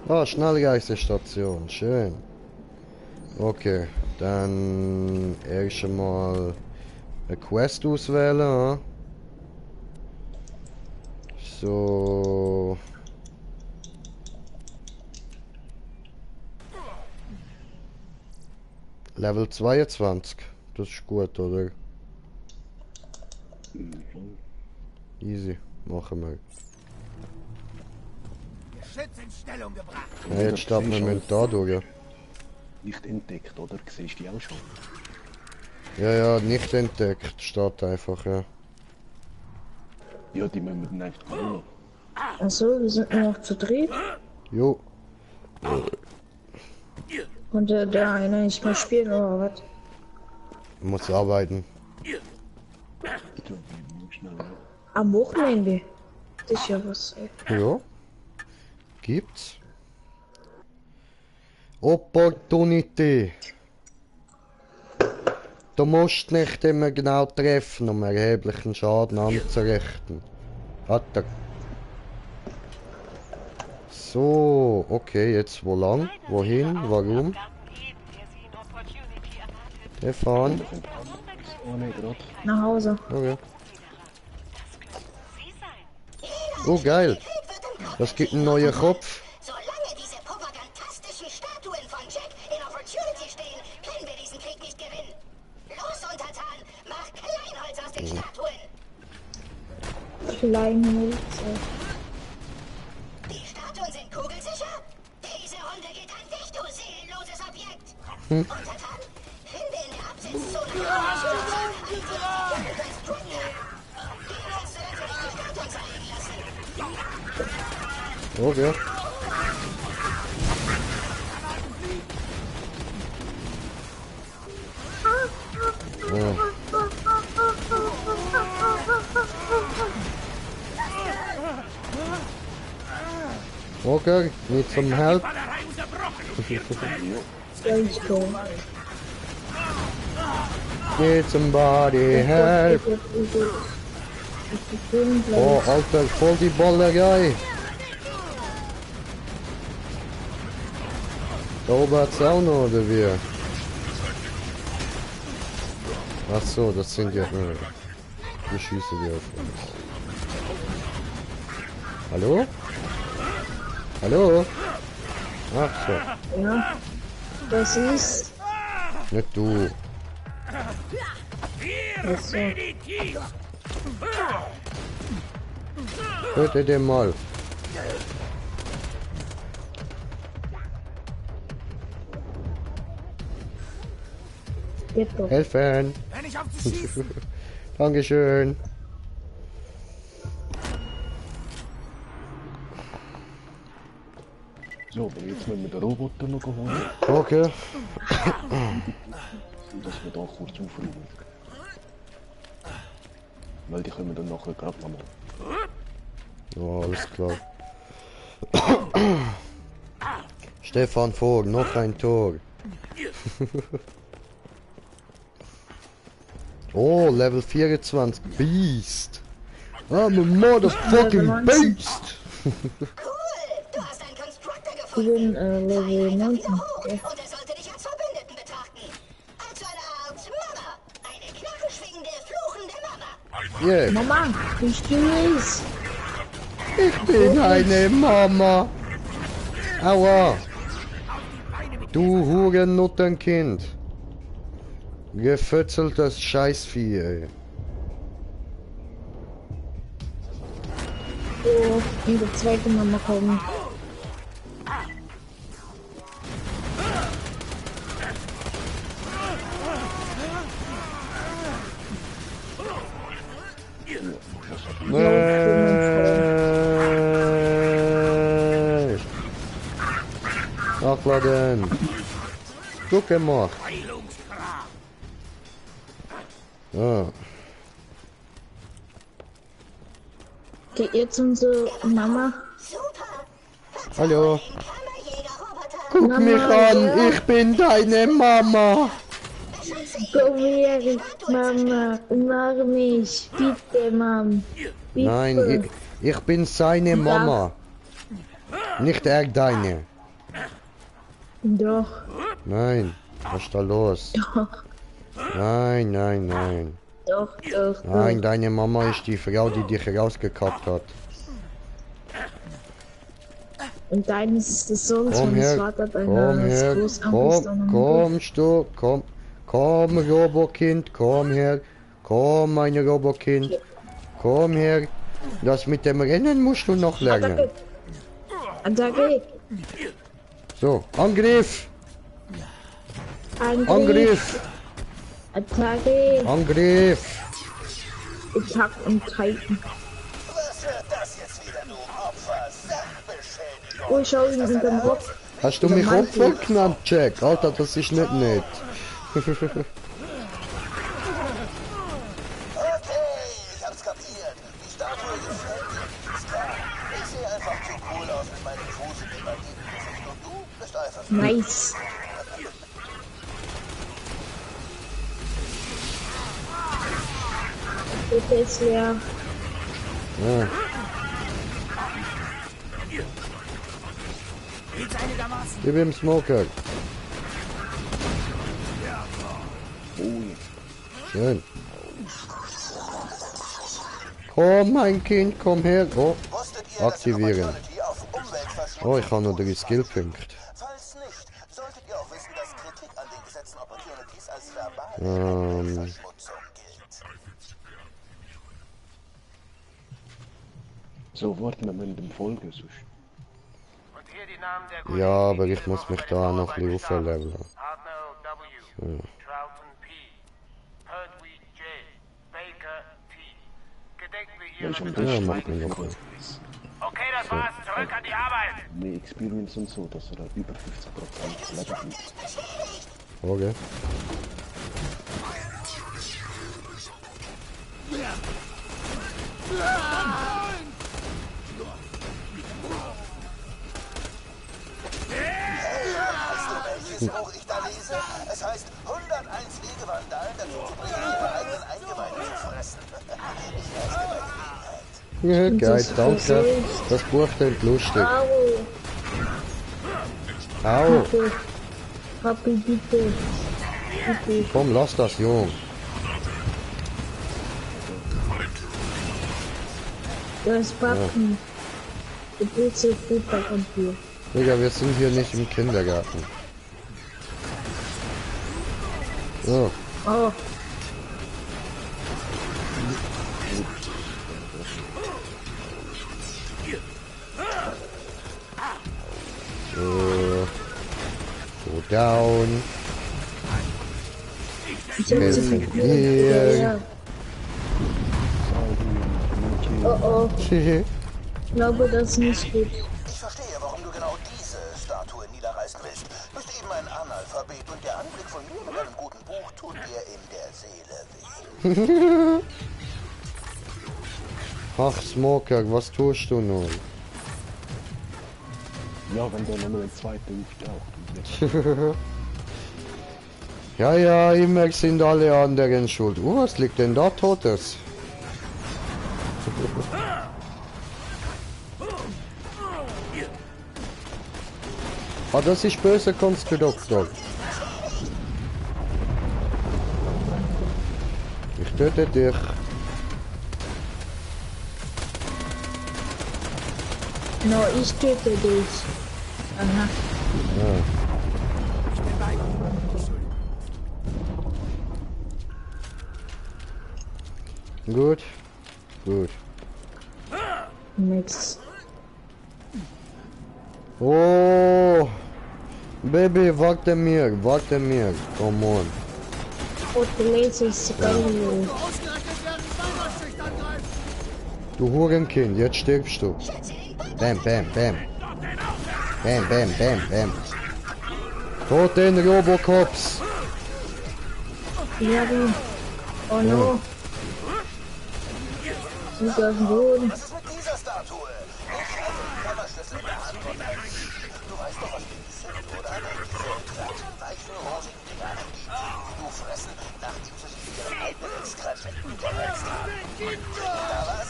Ah, Schnellreisestation, schön. Okay, dann erst einmal eine Quest auswählen. Hm? So. Level 22. Das ist gut, oder? Easy, machen wir. Geschütz in Stellung gebracht. Ja, jetzt starten wir mit da durch. Nicht entdeckt, oder? Siehst du die auch schon? Ja, nicht entdeckt, steht einfach, ja. Ja, die müssen wir dann einfach holen. Achso, wir sind nur noch zu dritt. Jo. Und der eine nicht mehr spielen, oder was? Muss arbeiten. Am Wochenende. Das ist ja was, ey. Ja. Gibt's. Opportunity. Du musst nicht immer genau treffen, um erheblichen Schaden anzurichten. Hat er. So, okay, jetzt wo lang? Wohin? Warum? Stefan? Nach Hause. Okay. Oh, geil. Das gibt einen neuen Kopf. Solange diese propagandastischen Statuen von Jack in Opportunity stehen, können wir diesen Krieg nicht gewinnen. Los, Untertan, mach Kleinholz aus den Statuen. Kleinholz. Die Statuen sind kugelsicher? Diese Runde geht an dich, du seelenloses Objekt. Untertan, finde in der Absitzzone Den kannst du natürlich die Statuen zerlegen lassen. Okay. Ja. Okay, need some help? Need somebody help? Oh, Alter, voll die Ballerei. Da oben hat's auch noch, oder wie? Ach so, das sind ja... Die schießen wir auf uns. Hallo? Hallo? Ach so. Ja. Was ist? Nicht du. Also. Hört ihr den mal? Helfen! Dankeschön! So, aber jetzt müssen wir den Roboter noch holen. Okay. Dass wir da kurz aufräumen. Weil die können wir dann nachher gerade noch mal. Ja, alles klar. Stefan Vogel, noch ein Tor. Oh, Level 24, Beast. I'm a motherfucking Beast. Ich bin Level 19. Und er sollte dich als Verbündeten betrachten. Als eine Art Mama. Eine knochenschwingende, fluchende Mama. Yeah. Mama, ich bin es. Ich bin eine Mama. Aua. Du Hurennuttenkind. Gefützeltes Scheißvieh, ey. Oh, und die zweite Mama kommt. Nachladen. Gut gemacht. Ah. Geht jetzt unsere Mama. Hallo. Guck Mama, mich an, ja. ich bin deine Mama. Komm her, Mama, mach mich, bitte, Mom. Bitte. Nein, ich bin seine Mama. Nicht er deine. Doch. Nein, was ist da los? Doch. Nein, nein, nein. Doch. Nein, deine Mama ist die Frau, die dich rausgekappt hat. Und deines ist der Sohn Komm meines her, Vaters, komm her, kommst du, komm Robokind, komm her, komm meine Robokind, komm her. Das mit dem Rennen musst du noch lernen. Attacke. So, Angriff! Angriff! Attacke! Angriff! Ich hab und Titan. Oh, ich schau ihn in den Rock. Hast du mich Opfer genannt, Jack? Alter, das ist nicht nett. Nice. Bitte ist leer. Ja. Gib ihm Smoker. Schön. Komm, mein Kind, komm her. Oh, aktivieren. Oh, ich habe noch 3 Skillpunkte. Falls nicht, solltet ihr auch wissen, dass Kritik an den Gesetzen Opportunities als verbale Verschmutzung gilt. So, warten wir mal in dem Folge, sonst. Ja, aber ich muss mich da noch ein bisschen aufleveln. So. Ja, macht mir noch was. Okay, das war's. Zurück an die Arbeit. Mehr Experience und so, dass er da über 50% Leben hat. Okay. Spruch ich da lese? Es heißt 101 Wegewandalen dazu zu bringen, ihre eigenen Eingeweide zu fressen. Ich werde bei Ja, geil, danke. Das Buch klingt lustig. Au. Papi, bitte. Bitte. Komm, lass das, Jung. Das Papi. Bitte, Futter kommt hier. Digga, wir sind hier nicht im Kindergarten. So. Oh. Go down. Helfen dir. Oh oh. Ich glaube, das ist nicht gut. Ich verstehe, warum du genau diese Statue niederreißen willst. Du bist eben ein Analphabet und der Anblick von mir mit einem guten Buch tut dir in der Seele weh. Ach, Smoker, was tust du nun? Ja, wenn der nochmal den zweiten auftaucht. Ja, immer sind alle anderen schuld. Was liegt denn da Totes? Ah, das ist böse Konstruktor. Ich töte dich. No, ich töte dich. Aha. Ja. Gut. Gut. Nix. Oh. Baby, warte mir. Come on. Und du lässt geil. Du Hurenkind, jetzt stirbst du. Bam, bam, bam. Bam, bam, bam, bam. Tot den Robocops. Ja, du. Oh no. Nicht auf den Boden. Was ist mit dieser Statue? Ich habe den Kammerschlüssel in der Hand und ein... Du weißt doch, was die sind, oder? Diese kleinen, weichen, rosigen Dinger, die du fressen, nachdem sie sich ihren eigenen Exkretementen gehetzt haben. Da was?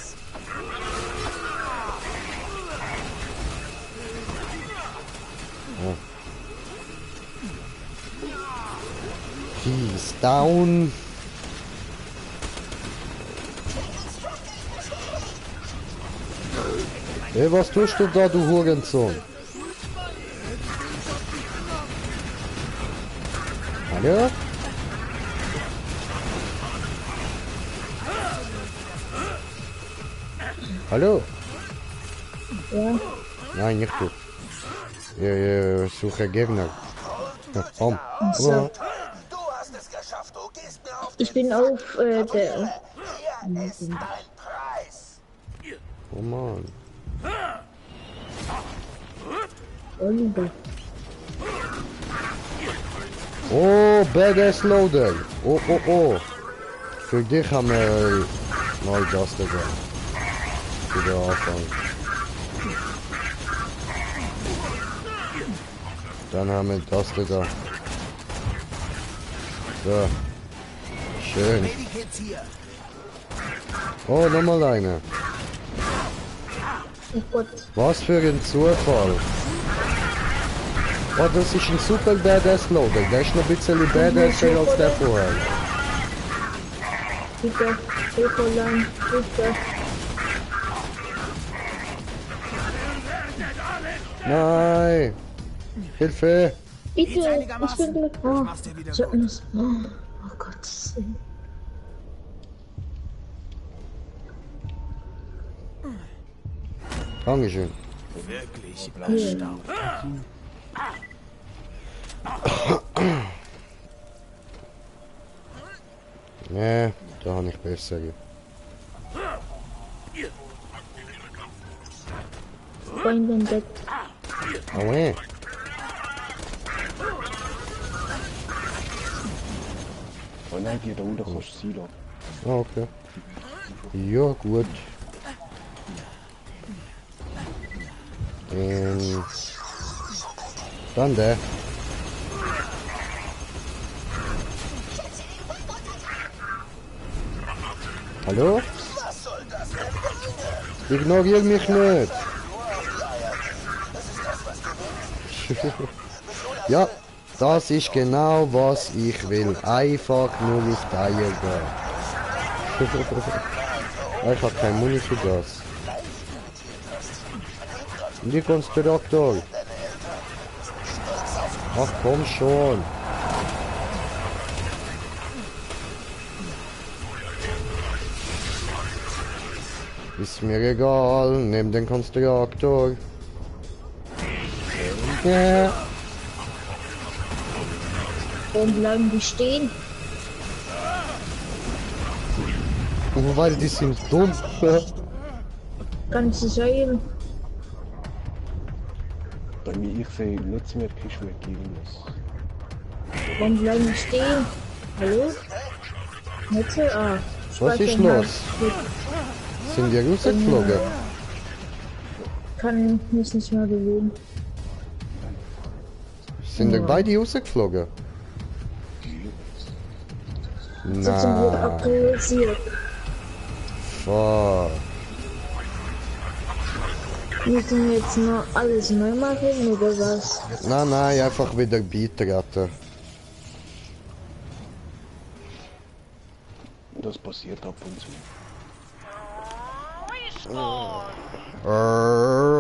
Oh. He's down. Hey, was tust du da, du Hurensohn? Hallo? Hallo? Ja. Nein, nicht du. Ich suche Gegner. Ja, komm. So. Ich bin auf der... Oh Mann. Oliver. Oh, Badass Loader. Oh, oh, oh. Für dich haben wir mal das da. Für den Anfang. Dann haben wir das da. So. Schön. Oh, nochmal eine. Oh Gott. Was für ein Zufall. Oh, das ist ein super Badass Loader. Der ist noch ein bisschen badasser als der vorher. Bitte, Hilfe lang, bitte. Nein! Hilfe! Bitte, ich bin gleich. Oh, Schönes. Oh Gott. Dankeschön. Wirklich erstaunt. Nee, da habe ich besser. Find them dead. Oh nee. Oh nein, die da unten kannst du sie da. Ah, okay. Ja, gut. Dann der. Hallo? Ignorier mich nicht. Ja, das ist genau was ich will. Einfach nur auf die Eier gehen. Ich habe keine Muni für das. Und hier kommst du, Doktor. Ach komm schon. Ist mir egal, nimm den Konstruktor. Ja. Warum bleiben die stehen? Weil die sind dumm. Kann es sein? Bei mir, ich sehe Netzwerk ist weg irgendwas. Warum bleiben die stehen? Hallo? Netze? Ah. Was ist los? Sind die rausgeflogen? Kann mich nicht mehr bewegen. Sind die beide rausgeflogen? Sitzung wird aktualisiert. Fuck. Müssen wir jetzt noch alles neu machen oder was? Nein, einfach wieder beitreten. Das passiert ab und zu.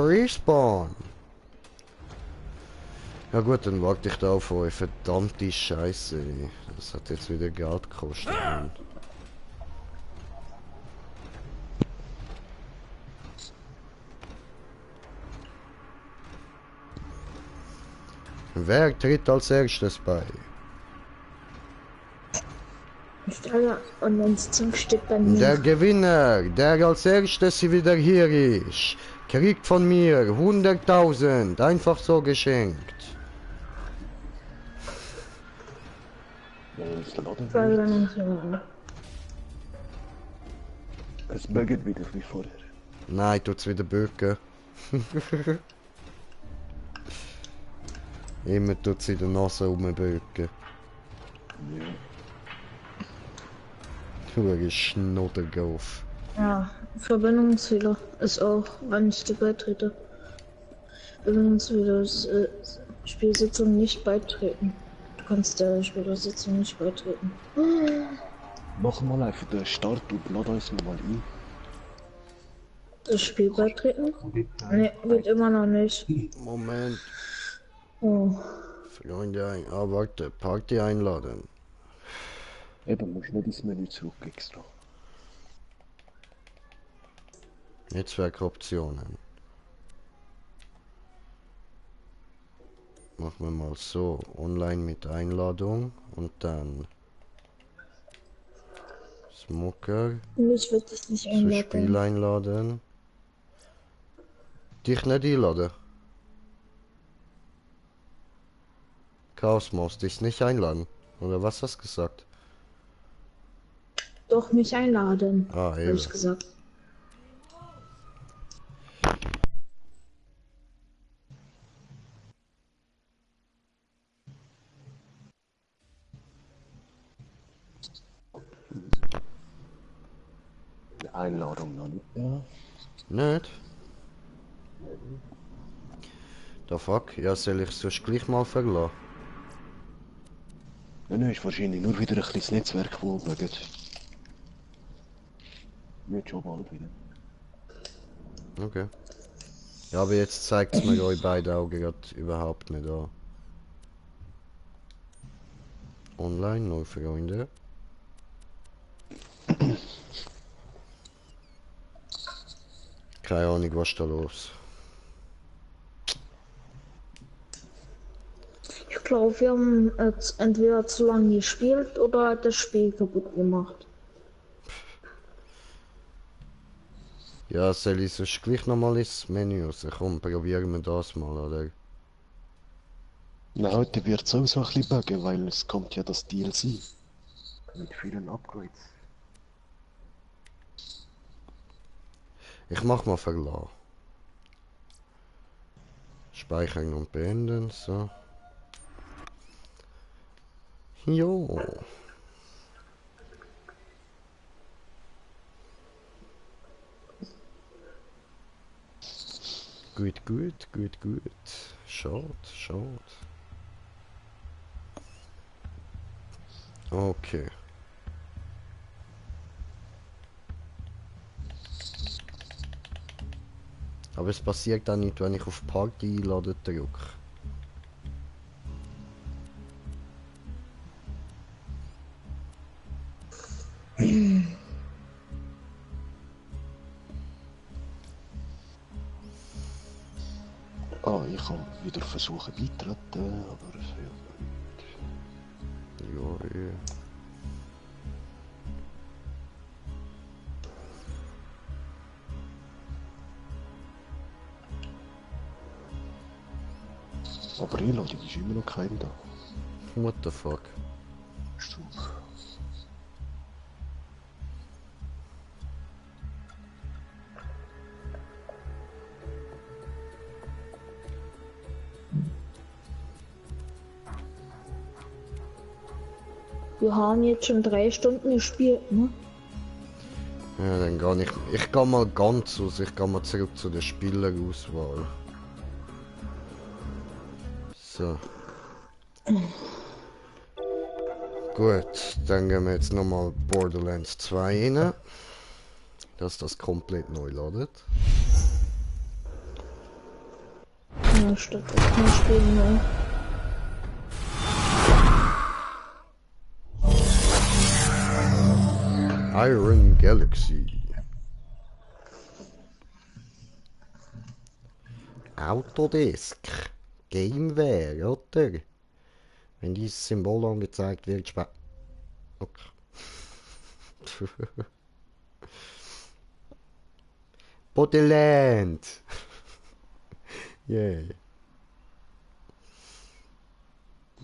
Respawn. Ja gut, dann warte ich da auf euch. Verdammte Scheiße. Das hat jetzt wieder Geld gekostet. Mann. Wer tritt als erstes bei? Und wenn es steht dann nicht. Der Gewinner, der als erstes wieder hier ist, kriegt von mir 100.000, einfach so geschenkt. Es buggt wieder wie vorher. Nein, tut's wieder böcken. Immer tut's in der Nase rumböcken. Ja. Du Schnoddergauf. Ja, Verbindungsfehler ist auch, wenn ich die beitrete. Verbindungsfehler ist Spielsitzung nicht beitreten. Du kannst der Spielsitzung nicht beitreten. Mach mal einfach den Start und lad uns mal ein. Das Spiel beitreten? Ne, geht immer noch nicht. Moment. Oh. Freunde ein. Ah, warte. Party einladen. Eben, muss nicht ins Menü zurück extra. Netzwerkoptionen. Machen wir mal so. Online mit Einladung und dann Smoker. Mich wird es nicht einladen. Spiel einladen. Dich nicht einladen. Chaosmaus, dich nicht einladen. Oder was hast du gesagt? Doch, mich einladen. Ah, hab eben. ich gesagt. Einladung noch nicht. Ja. Nicht? Da fuck, ja soll ich sonst gleich mal verlassen? Nein, ist wahrscheinlich nur wieder ein kleines Netzwerk, wo buggt. Wird schon bald wieder. Okay. Ja, aber jetzt zeigt es mir euch beide Augen gerade überhaupt nicht an. Online, neue Freunde. Keine Ahnung, was da los. Ich glaube, wir haben jetzt entweder zu lange gespielt oder hat das Spiel kaputt gemacht. Ja, soll ich sonst gleich nochmal ins Menü raus? Komm, probieren wir das mal, oder? Na, heute wird es auch so ein bisschen buggen, weil es kommt ja das DLC. Mit vielen Upgrades. Ich mach mal verlassen. Speichern und beenden, so. Jo. Gut. Schade. Okay. Aber es passiert dann nicht, wenn ich auf Party einladen drücke. Ich kann wieder versuchen beitreten, aber es hilft nicht. Ja. Aber Einladung ist immer noch kein da. What the fuck? Wir haben jetzt schon 3 Stunden gespielt, ne? Ja, dann gar nicht. Ich gehe mal ganz aus. Ich gehe mal zurück zu der Spielerauswahl. So. Gut, dann gehen wir jetzt nochmal Borderlands 2 rein. Dass das komplett neu ladet. Ja, statt das mal spielen, ne? Iron Galaxy. Autodisk. Gameware, oder? Wenn dieses Symbol angezeigt wird, okay. Borderland. Yeah.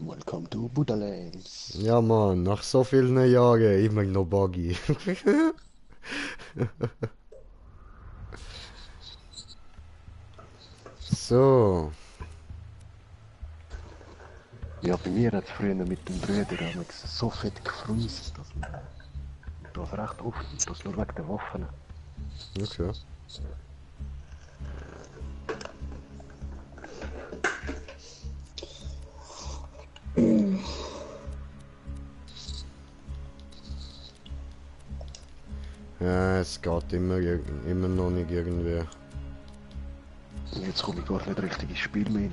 Welcome to Borderlands. Ja Mann, nach so vielen Jahren immer noch buggy. So. Ja, bei mir hat es früher mit dem Bruder so fett gefreust, dass man das recht oft, das nur wegen der Waffen. Okay. Ja, es geht immer noch nicht irgendwie. Jetzt komme ich gar nicht richtig ins Spiel mehr.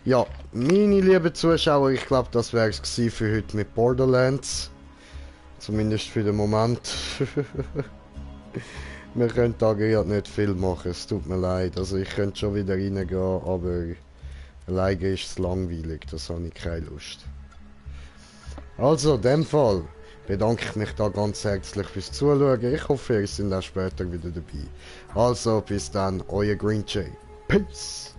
Ja, meine lieben Zuschauer, ich glaube, das wäre es für heute mit Borderlands. Zumindest für den Moment. Wir können da gerade nicht viel machen, es tut mir leid. Also ich könnte schon wieder reingehen, aber alleine ist es langweilig, das habe ich keine Lust. Also, in dem Fall bedanke ich mich da ganz herzlich fürs Zuschauen. Ich hoffe, ihr seid auch später wieder dabei. Also, bis dann, euer Green Jay. Peace!